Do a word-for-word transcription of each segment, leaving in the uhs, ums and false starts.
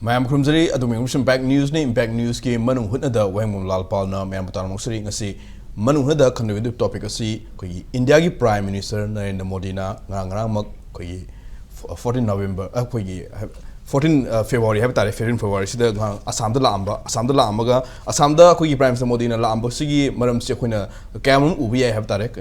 ꯃꯌꯥꯝ ꯈꯨꯔꯨꯝꯖꯔꯤ꯫ ꯑꯗꯨꯝ ꯌꯦꯡꯕꯁꯤꯡ impact ꯅ꯭ꯌꯨꯁꯅꯤ꯫ Impact ꯅ꯭ꯌꯨꯁꯀꯤ ꯃꯅꯨꯡ ꯍꯨꯠꯅꯗ ꯋꯥꯍꯦꯡꯕꯝ ꯂꯥꯜꯄꯥꯜꯅ ꯃꯌꯥꯝꯕꯨ ꯇꯥꯔꯝꯃꯛꯆꯔꯤ꯫ ꯉꯁꯤ ꯃꯅꯨꯡ ꯍꯨꯠꯅꯗ ꯈꯟꯅꯒꯗꯕ ꯇꯣꯄꯤꯛ ꯑꯁꯤ ꯑꯩꯈꯣꯏꯒꯤ ꯏꯟꯗꯤꯌꯥꯒꯤ ꯄ꯭ꯔꯥꯏꯝ ꯃꯤꯅꯤꯁꯇꯔ ꯅꯔꯦꯟꯗ꯭ꯔ ꯃꯣꯗꯤꯅ ꯉꯔꯥꯡ ꯉꯔꯥꯡꯃꯛ ꯑꯩꯈꯣꯏꯒꯤ ꯐꯣꯔꯇꯤꯟ ꯅꯣꯕꯦꯝꯕꯔ, ꯑꯩꯈꯣꯏꯒꯤ ꯐꯣꯔꯇꯤꯟ ꯐꯦꯕ꯭ꯔꯨꯋꯥꯔꯤ ꯍꯥꯏꯕ ꯇꯥꯔꯦ, ꯐꯤꯐꯇꯤꯟ ꯐꯦꯕ꯭ꯔꯨꯋꯥꯔꯤꯁꯤꯗ ꯉꯔꯥꯡ ꯑꯁꯥꯝꯗ ꯂꯥꯛꯑꯝꯕ, ꯑꯁꯥꯝꯗ ꯂꯥꯛꯑꯝꯃꯒ ꯑꯁꯥꯝꯗ ꯑꯩꯈꯣꯏꯒꯤ ꯄ꯭ꯔꯥꯏꯝ ꯃꯤꯅꯤꯁꯇꯔ ꯃꯣꯗꯤꯅ ꯂꯥꯛꯑꯝꯕꯁꯤꯒꯤ ꯃꯔꯝꯁꯤ ꯑꯩꯈꯣꯏꯅ ꯀꯌꯥꯃꯔꯨꯝ ꯎꯕ ꯌꯥꯏ ꯍꯥꯏꯕ ꯇꯥꯔꯦ꯫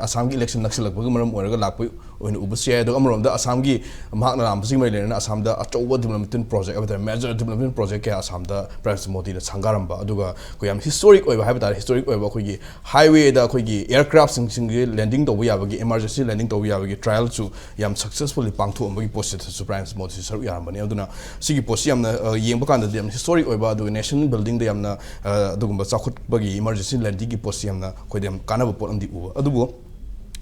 ꯑꯁꯥꯝꯒꯤ ꯏꯂꯦꯛꯁꯟ ꯅꯛꯁꯤꯜꯂꯛꯄꯒꯤ ꯃꯔꯝ ꯑꯣꯏꯔꯒ ꯂꯥꯛꯄ ꯑꯣꯏꯅ ꯎꯕꯁꯨ ꯌꯥꯏ꯫ ꯑꯗꯨꯒ ꯑꯃꯔꯣꯝꯗ ꯑꯁꯥꯝꯒꯤ ꯃꯍꯥꯛꯅ ꯂꯥꯛꯑꯝꯕꯁꯤꯒꯤ ꯃꯔꯤ ꯂꯩꯅꯅ ꯑꯁꯥꯝꯗ ꯑꯆꯧꯕ ꯗꯤꯕꯂꯞꯃꯦꯟ ꯄ꯭ꯔꯣꯖꯦꯛ ꯍꯥꯏꯕ ꯇꯥꯔꯦ, ꯃꯦꯖꯔ ꯗꯤꯕꯂꯞꯃꯦꯟ ꯄ꯭ꯔꯣꯖꯦꯛ ꯀꯌꯥ ꯑꯁꯥꯝꯗ ꯄ꯭ꯔꯥꯏꯝ ꯃꯤꯅꯤꯁꯇꯔ ꯃꯣꯗꯤꯅ ꯁꯪꯒꯥꯔꯝꯕ, ꯑꯗꯨꯒ ꯑꯩꯈꯣꯏ ꯌꯥꯝ ꯍꯤꯁꯇꯣꯔꯤꯛ ꯑꯣꯏꯕ ꯍꯥꯏꯕ ꯇꯥꯔꯦ, ꯍꯤꯁꯇꯣꯔꯤꯛ ꯑꯣꯏꯕ ꯑꯩꯈꯣꯏꯒꯤ ꯍꯥꯏꯋꯦꯗ ꯑꯩꯈꯣꯏꯒꯤ ꯑꯦꯌꯔꯀ꯭ꯔꯥꯐꯁꯤꯡꯁꯤꯡꯒꯤ ꯂꯦꯟꯗꯤꯡ ꯇꯧꯕ ꯌꯥꯕꯒꯤ, ꯏꯃꯥꯔꯖꯦꯟꯁꯤ ꯂꯦꯟꯗꯤꯡ ꯇꯧꯕ ꯌꯥꯕꯒꯤ ꯇ꯭ꯔꯥꯏꯌꯦꯜꯁꯨ ꯌꯥꯝ ꯁꯛꯁꯦꯁꯐꯨꯜꯂꯤ ꯄꯥꯡꯊꯣꯛꯑꯝꯕꯒꯤ ꯄꯣꯠꯁꯤꯗꯁꯨ ꯄ꯭ꯔꯥꯏꯝ ꯃꯤꯅꯤꯁꯇꯔ ꯃꯣꯗꯤꯁꯤ ꯁꯔꯨꯛ ꯌꯥꯔꯝꯕꯅꯤ꯫ ꯑꯗꯨꯅ ꯁꯤꯒꯤ ꯄꯣꯠꯁꯤ ꯌꯥꯝꯅ, ꯑ, ꯌꯦꯡꯕ ꯀꯥꯟꯗꯗꯤ ꯌꯥꯝ ꯍꯤꯁꯇꯣꯔꯤꯛ ꯑꯣꯏꯕ, ꯑꯗꯨꯒ ꯅꯦꯁꯅꯦꯜ ꯕꯤꯜꯗꯤꯡꯗ ꯌꯥꯝꯅ, ꯑ, ꯑꯗꯨꯒꯨꯝꯕ ꯆꯥꯎꯈꯠꯄꯒꯤ ꯏꯃꯥꯔꯖꯦꯟꯁꯤ ꯂꯦꯟꯗꯤꯡꯒꯤ ꯄꯣꯠꯁꯤ ꯌꯥꯝꯅ ꯑꯩꯈꯣꯏꯗ ꯌꯥꯝ ꯀꯥꯟꯅꯕ ꯄꯣꯠ ꯑꯃꯗꯤ ꯎꯕ꯫ ꯑꯗꯨꯕꯨ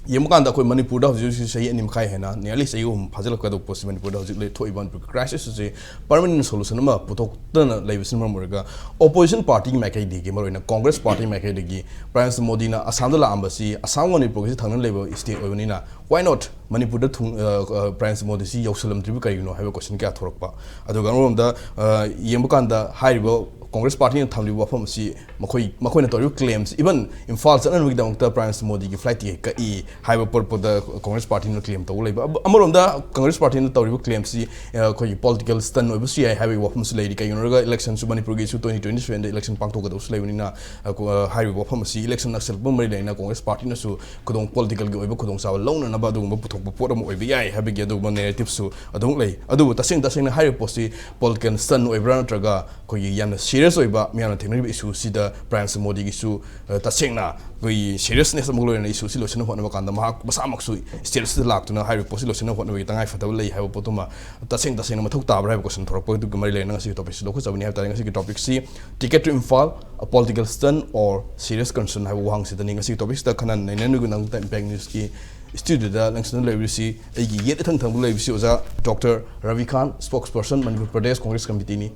ꯌꯦꯡꯕ ꯀꯥꯟꯗ ꯑꯩꯈꯣꯏ ꯃꯅꯤꯄꯨꯔꯗ ꯍꯧꯖꯤꯛ ꯍꯧꯖꯤꯛ ꯆꯍꯤ ꯑꯅꯤ ꯃꯈꯥꯏ ꯍꯦꯟꯅ, nearly ꯆꯍꯤ ꯑꯍꯨꯝ ꯐꯥꯖꯤꯜꯂꯛꯀꯗꯧꯕ ꯄꯣꯠꯁꯤ, ꯃꯅꯤꯄꯨꯔꯗ ꯍꯧꯖꯤꯛ ꯂꯩ-, ꯊꯣꯛꯏꯕ ꯃꯅꯤꯄꯨꯔꯒꯤ ꯀ꯭ꯔꯥꯏꯁꯤꯁ ꯑꯁꯤ ꯄꯔꯃꯅꯦꯟ ꯁꯣꯂꯨꯁꯟ ꯑꯃ ꯄꯨꯊꯣꯛꯇꯅ ꯂꯩꯕꯁꯤꯅ ꯃꯔꯝ ꯑꯣꯏꯔꯒ, ꯑꯣꯄꯣꯖꯤꯁꯟ ꯄꯥꯔꯇꯤꯒꯤ ꯃꯥꯏꯀꯩꯗꯒꯤ, ꯃꯔꯨꯑꯣꯏꯅ ꯀꯣꯡꯒ꯭ꯔꯦꯁ ꯄꯥꯔꯇꯤꯒꯤ ꯃꯥꯏꯀꯩꯗꯒꯤ ꯄ꯭ꯔꯥꯏꯝ ꯃꯤꯅꯤꯁꯇꯔ ꯃꯣꯗꯤꯅ ꯑꯁꯥꯝꯗ ꯂꯥꯛꯑꯝꯕꯁꯤ, ꯑꯁꯥꯝꯒ ꯃꯅꯤꯄꯨꯔꯒꯁꯤ ꯊꯪꯅꯅ ꯂꯩꯕ ꯁ꯭ꯇꯦꯠ ꯑꯣꯏꯕꯅꯤꯅ, why not ꯃꯅꯤꯄꯨꯔꯗ ꯊꯨꯡ-, ꯑ, ꯑ, ꯄ꯭ꯔꯥꯏꯝ ꯃꯤꯅꯤꯁꯇꯔ ꯃꯣꯗꯤꯁꯤ ꯌꯧꯁꯤꯜꯂꯝꯗ꯭ꯔꯤꯕ ꯀꯔꯤꯒꯤꯅꯣ ꯍꯥꯏꯕ ꯀꯣꯏꯁꯟ ꯀꯌꯥ ꯊꯣꯔꯛꯄ꯫ ꯑꯗꯨꯒ ꯑꯃꯔꯣꯝꯗ, ꯑ, ꯌꯦꯡꯕ ꯀꯥꯟꯗ ꯍꯥꯏꯔꯤꯕ ꯀꯣꯡꯒ꯭ꯔꯦꯁ ꯄꯥꯔꯇꯤꯅ ꯊꯝꯂꯤꯕ ꯋꯥꯐꯝ ꯑꯁꯤ ꯃꯈꯣꯏ, ꯃꯈꯣꯏꯅ ꯇꯧꯔꯤꯕ ꯀ꯭ꯂꯦꯝꯁꯤ, even ꯏꯝꯐꯥꯜ ꯆꯠꯅꯅꯕꯒꯤꯗꯃꯛꯇ ꯄ꯭ꯔꯥꯏꯝ ꯃꯤꯅꯤꯁꯇꯔ ꯃꯣꯗꯤꯒꯤ ꯐ꯭ꯂꯥꯏꯠ ꯇꯤꯀꯦꯠ ꯀꯛꯏ ꯍꯥꯏꯕ ꯄꯣꯠꯄꯨꯗ ꯀꯣꯡꯒ꯭ꯔꯦꯁ ꯄꯥꯔꯇꯤꯅ ꯀ꯭ꯂꯦꯝ ꯇꯧꯕ ꯂꯩꯕ꯫ ꯑꯃ-, ꯑꯃꯔꯣꯝꯗ ꯀꯣꯡꯒ꯭ꯔꯦꯁ ꯄꯥꯔꯇꯤꯅ ꯇꯧꯔꯤꯕ ꯀ꯭ꯂꯦꯝꯁꯤ, ꯑ, ꯑꯩꯈꯣꯏꯒꯤ ꯄꯣꯂꯤꯇꯤꯀꯦꯜ ꯁ꯭ꯇꯟ ꯑꯣꯏꯕꯁꯨ ꯌꯥꯏ ꯍꯥꯏꯕꯒꯤ ꯋꯥꯐꯝꯁꯨ ꯂꯩꯔꯤ꯫ ꯀꯩꯒꯤꯅꯣ ꯍꯥꯏꯔꯒ ꯏꯂꯦꯛꯁꯟꯁꯨ ꯃꯅꯤꯄꯨꯔꯒꯤꯁꯨ ꯇ꯭ꯋꯦꯟꯇꯤ ꯇ꯭ꯋꯦꯟꯇꯤ ꯁꯚꯦꯟꯗ ꯏꯂꯦꯛꯁꯟ ꯄꯥꯡꯊꯣꯛꯀꯗꯕꯁꯨ ꯂꯩꯕꯅꯤꯅ, ꯑ, ꯀꯣ-, ꯑ, ꯍꯥꯏꯔꯤꯕ ꯋꯥꯐꯝ ꯑꯁꯤ ꯏꯂꯦꯛꯁꯟ ꯅꯛꯁꯤꯜꯂꯛꯄ ꯃꯔꯤ ꯂꯩꯅꯅ ꯀꯣꯡꯒ꯭ꯔꯦꯁ ꯄꯥꯔꯇꯤꯅꯁꯨ ꯈꯨꯗꯣꯡ-, ꯄꯣꯂꯤꯇꯤꯀꯦꯜꯒꯤ ꯑꯣꯏꯕ ꯈꯨꯗꯣꯡꯆꯥꯕ ꯂꯧꯅꯅꯕ ꯑꯗꯨꯒꯨꯝꯕ ꯄꯨꯊꯣꯛꯄ ꯄꯣꯠ ꯑꯃ ꯑꯣꯏꯕ ꯌꯥꯏ ꯍꯥꯏꯕꯒꯤ ꯑꯗꯨꯒꯨꯝꯕ ꯅꯦꯔꯦꯇꯤꯞꯁꯨ ꯑꯗꯨꯃꯛ ꯂꯩ꯫ ꯑꯗꯨꯕꯨ ꯇꯁꯦꯡ ꯇꯁꯦꯡꯅ ꯍꯥꯏꯔꯤꯕ ꯄꯣꯠꯁꯤ ꯄꯣꯂꯤꯇꯤꯀꯦꯜ ꯁ꯭ꯇꯟ ꯑꯣꯏꯕ꯭ꯔꯥ, ꯅꯠꯇ꯭ꯔꯒ ꯑꯩꯈꯣꯏꯒꯤ ꯌꯥꯝꯅ ꯁꯤꯔꯤꯌꯁ ꯑꯣꯏꯕ ꯃꯤꯌꯥꯝꯅ ꯊꯦꯡꯅꯔꯤꯕ ꯏꯁꯨꯁꯤꯗ ꯄ꯭ꯔꯥꯏꯝ ꯃꯤꯅꯤꯁꯇꯔ ꯃꯣꯗꯤꯒꯤꯁꯨ, ꯑ, ꯇꯁꯦꯡꯅ ꯑꯩꯈꯣꯏꯒꯤ ꯁꯤꯔꯤꯌꯁꯅꯦꯁ ꯑꯃꯒ ꯂꯣꯏꯅꯅ ꯏꯁꯨꯁꯤ ꯂꯣꯏꯁꯤꯟꯅꯕ ꯍꯣꯠꯅꯕ ꯀꯥꯟꯗ ꯃꯍꯥꯛ ꯃꯁꯥꯃꯛꯁꯨ ꯁ꯭ꯇꯦꯠꯁꯤꯗ ꯂꯥꯛꯇꯨꯅ ꯍꯥꯏꯔꯤꯕ ꯄꯣꯠꯁꯤ ꯂꯣꯏꯁꯤꯟꯅꯕ ꯍꯣꯠꯅꯕꯒꯤ ꯇꯉꯥꯏ ꯐꯗꯕ ꯂꯩ ꯍꯥꯏꯕ ꯄꯣꯠꯇꯨꯃ ꯇꯁꯦꯡ ꯇꯁꯦꯡꯅ ꯃꯊꯧ ꯇꯥꯕ꯭ꯔꯥ ꯍꯥꯏꯕ ꯀꯣꯏꯁꯟ ꯊꯣꯔꯛꯄꯗꯨꯒꯤ ꯃꯔꯤ ꯂꯩꯅꯅ ꯉꯁꯤꯒꯤ ꯇꯣꯄꯤꯛꯁꯤ ꯂꯧꯈꯠꯆꯕꯅꯤ ꯍꯥꯏꯕ ꯇꯥꯔꯦ꯫ ꯉꯁꯤꯒꯤ ꯇꯣꯄꯤꯛꯁꯤ "Ticket to Imphal, a political stunt or serious concern" ꯍꯥꯏꯕ ꯋꯥꯍꯪꯁꯤꯗꯅꯤ꯫ ꯉꯁꯤꯒꯤ ꯇꯣꯄꯤꯛꯁꯤꯗ ꯈꯟꯅ ꯅꯩꯅꯅꯕꯒꯤꯗꯃꯛꯇ ꯏꯝꯄꯦꯛ ꯅ꯭ꯌꯨꯁꯀꯤ ꯁ꯭ꯇꯨꯗꯤꯑꯣꯗ ꯂꯪꯁꯤꯟꯗꯨꯅ ꯂꯩꯕꯤꯔꯤꯁꯤ ꯑꯩꯒꯤ ꯌꯦꯠ ꯏꯊꯪ ꯊꯪꯕ ꯂꯩꯕꯁꯤ ꯑꯣꯖꯥ ꯗꯣꯛꯇꯔ ꯔꯕꯤ ꯈꯥꯟ, ꯁ꯭ꯄꯣꯛꯁ ꯄꯔꯁꯟ, ꯃꯅꯤꯄꯨꯔ ꯄ꯭ꯔꯗꯦꯁ ꯀꯣꯡꯒ꯭ꯔꯦꯁ ꯀꯃꯤꯇꯤꯅꯤ꯫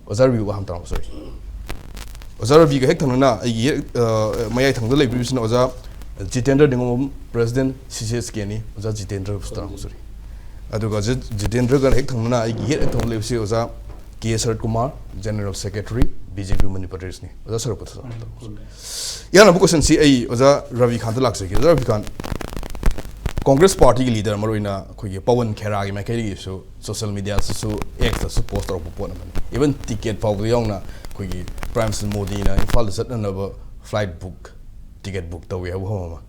ꯑꯣꯖꯥ ꯔꯕꯤꯕꯨ ꯋꯥ ꯍꯪ ꯇꯥꯔꯝꯕꯁꯨ ꯌꯥꯏ꯫ ꯑꯣꯖꯥ ꯔꯕꯤꯒ ꯍꯦꯛ ꯊꯪꯅꯅ ꯑꯩꯒꯤ ꯍꯦꯛ, ꯑ, ꯃꯌꯥꯏ ꯊꯪꯕꯗ ꯂꯩꯕꯤꯔꯤꯕꯁꯤꯅ ꯑꯣꯖꯥ ꯖꯤꯇꯦꯟꯗ꯭ꯔ ꯅꯤꯉꯣꯝꯕꯝ, ꯄ꯭ꯔꯦꯁꯤꯗꯦꯟ ꯁꯤ ꯁꯤ ꯑꯦꯁ ꯀꯦꯅꯤ꯫ ꯑꯣꯖꯥ ꯖꯤꯇꯦꯟꯗ꯭ꯔꯕꯨꯁꯨ ꯇꯥꯔꯝꯕꯁꯨ ꯌꯥꯏ꯫ ꯑꯗꯨꯒ ꯖꯤ-, ꯖꯤꯇꯦꯟꯗ꯭ꯔꯒ ꯍꯦꯛ ꯊꯪꯅꯅ ꯑꯩꯒꯤ ꯍꯦꯛ ꯊꯪꯕ ꯂꯩꯕꯁꯤ ꯑꯣꯖꯥ K Sarat Kumar, General Secretary, B J P Manipur ꯇ꯭ꯔꯦꯁꯅꯤ꯫ ꯑꯣꯖꯥ ꯁꯔꯨꯛꯄꯗ ꯁꯔꯨꯛ ꯇꯧꯖꯒꯦ꯫ ꯏꯌꯥꯝꯕ question ꯁꯤ ꯑꯩ ꯑꯣꯖꯥ ꯔꯕꯤꯀꯥꯟꯇ ꯂꯥꯛꯆꯒꯦ꯫ ꯑꯣꯖꯥ ꯔꯕꯤꯀꯥꯟꯇ, Congress party ꯒꯤ leader, ꯃꯔꯨꯑꯣꯏꯅ ꯑꯩꯈꯣꯏꯒꯤ ꯄꯋꯟ ꯈꯦꯔꯥꯒꯤ ꯃꯥꯏꯀꯩꯗꯒꯤꯁꯨ social media ꯁꯤꯁꯨ, X ꯇꯁꯨ post ꯇꯧꯔꯛꯄ ꯄꯣꯠ ꯑꯃꯅꯤ꯫ Even ticket ꯐꯥꯎꯕꯗ ꯌꯥꯎꯅ ꯑꯩꯈꯣꯏꯒꯤ Prime Minister ꯃꯣꯗꯤꯅ ꯏꯝꯐꯥꯜꯗ ꯆꯠꯅꯅꯕ flight book, ticket book ꯇꯧꯋꯦ ꯍꯥꯏꯕ ꯋꯥꯐꯝ ꯑꯃ꯫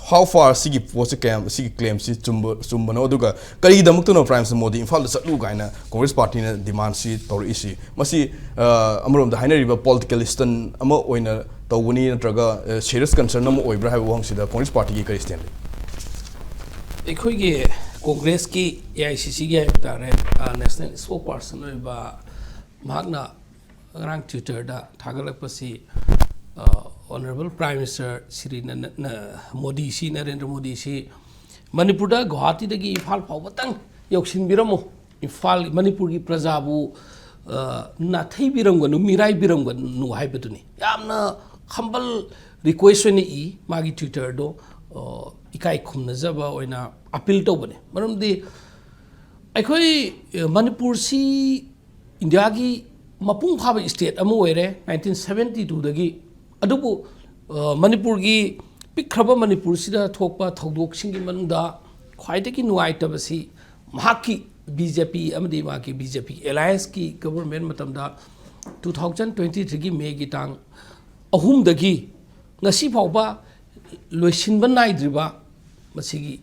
How far ꯁꯤꯒꯤ ꯄꯣꯠꯁꯤ ꯀꯌꯥꯝ, ꯁꯤꯒꯤ claim ꯁꯤ ꯆꯨꯝꯕ, ꯆꯨꯝꯕꯅꯣ, ꯑꯗꯨꯒ ꯀꯔꯤꯒꯤꯗꯃꯛꯇꯅꯣ Prime Minister ꯃꯣꯗꯤ ꯏꯝꯐꯥꯜꯗ ꯆꯠꯂꯨ ꯀꯥꯏꯅ Congress party ꯅ demand ꯁꯤ ꯇꯧꯔꯛꯏꯁꯤ? ꯃꯁꯤ, ꯑ, ꯑꯃꯔꯣꯝꯗ ꯍꯥꯏꯅꯔꯤꯕ political stunt ꯑꯃ ꯑꯣꯏꯅ ꯇꯧꯕꯅꯤ, ꯅꯠꯇ꯭ꯔꯒ, ꯑ, serious concern ꯑꯃ ꯑꯣꯏꯕ꯭ꯔꯥ ꯍꯥꯏꯕ ꯋꯥꯍꯪꯁꯤꯗ Congress party ꯒꯤ ꯀꯔꯤ stand ꯂꯩ? ꯑꯩꯈꯣꯏꯒꯤ Congress ꯀꯤ, ꯑꯦ ꯑꯥꯏ ꯁꯤ ꯁꯤ ꯒꯤ ꯍꯥꯏꯕ ꯇꯥꯔꯦ, ꯑ, national spokesperson ꯑꯣꯏꯕ ꯃꯍꯥꯛꯅ ꯉꯔꯥꯡ Twitter ꯗ ꯊꯥꯒꯠꯂꯛꯄꯁꯤ, ꯑ, Honourable Prime Minister ꯁ꯭ꯔꯤ ꯅ-, ꯅ-, ꯅ-, ꯃꯣꯗꯤꯁꯤ, ꯅꯔꯦꯟꯗ꯭ꯔ ꯃꯣꯗꯤꯁꯤ ꯃꯅꯤꯄꯨꯔꯗ ꯒꯨꯋꯥꯍꯥꯇꯤꯗꯒꯤ ꯏꯝꯐꯥꯜ ꯐꯥꯎꯕꯇꯪ ꯌꯧꯁꯤꯟꯕꯤꯔꯝꯃꯨ, ꯏꯝꯐꯥꯜ, ꯃꯅꯤꯄꯨꯔꯒꯤ ꯄ꯭ꯔꯖꯥꯕꯨ, ꯑ, ꯅꯥꯊꯩꯕꯤꯔꯝꯒꯅꯨ, ꯃꯤꯔꯥꯏꯕꯤꯔꯝꯒꯅꯨ ꯍꯥꯏꯕꯗꯨꯅꯤ꯫ ꯌꯥꯝꯅ humble request ꯑꯣꯏꯅ ꯏ, ꯃꯥꯒꯤ Twitter ꯗꯣ, ꯑ, ꯏꯀꯥꯏ ꯈꯨꯝꯅꯖꯕ ꯑꯣꯏꯅ appeal ꯇꯧꯕꯅꯤ꯫ ꯃꯔꯝꯗꯤ ꯑꯩꯈꯣꯏ, ꯑ, ꯃꯅꯤꯄꯨꯔꯁꯤ ꯏꯟꯗꯤꯌꯥꯒꯤ ꯃꯄꯨꯡ ꯐꯥꯕ state ꯑꯃ ꯑꯣꯏꯔꯦ nineteen seventy two ꯗꯒꯤ꯫ ꯑꯗꯨꯕꯨ, ꯑ, ꯃꯅꯤꯄꯨꯔꯒꯤ, ꯄꯤꯛꯈ꯭ꯔꯕ ꯃꯅꯤꯄꯨꯔꯁꯤꯗ ꯊꯣꯛꯄ ꯊꯧꯗꯣꯛꯁꯤꯡꯒꯤ ꯃꯅꯨꯡꯗ ꯈ꯭ꯋꯥꯏꯗꯒꯤ ꯅꯨꯡꯉꯥꯏꯇꯕꯁꯤ ꯃꯍꯥꯛꯀꯤ ꯕꯤ ꯖꯦ ꯄꯤ ꯑꯃꯗꯤ ꯃꯍꯥꯛꯀꯤ ꯕꯤ ꯖꯦ ꯄꯤ alliance ꯀꯤ government ꯃꯇꯝꯗ two thousand twenty three ꯒꯤ May ꯒꯤ ꯇꯥꯡ ꯑꯍꯨꯝꯗꯒꯤ ꯉꯁꯤ ꯐꯥꯎꯕ ꯂꯣꯏꯁꯤꯟꯕ ꯅꯥꯏꯗ꯭ꯔꯤꯕ ꯃꯁꯤꯒꯤ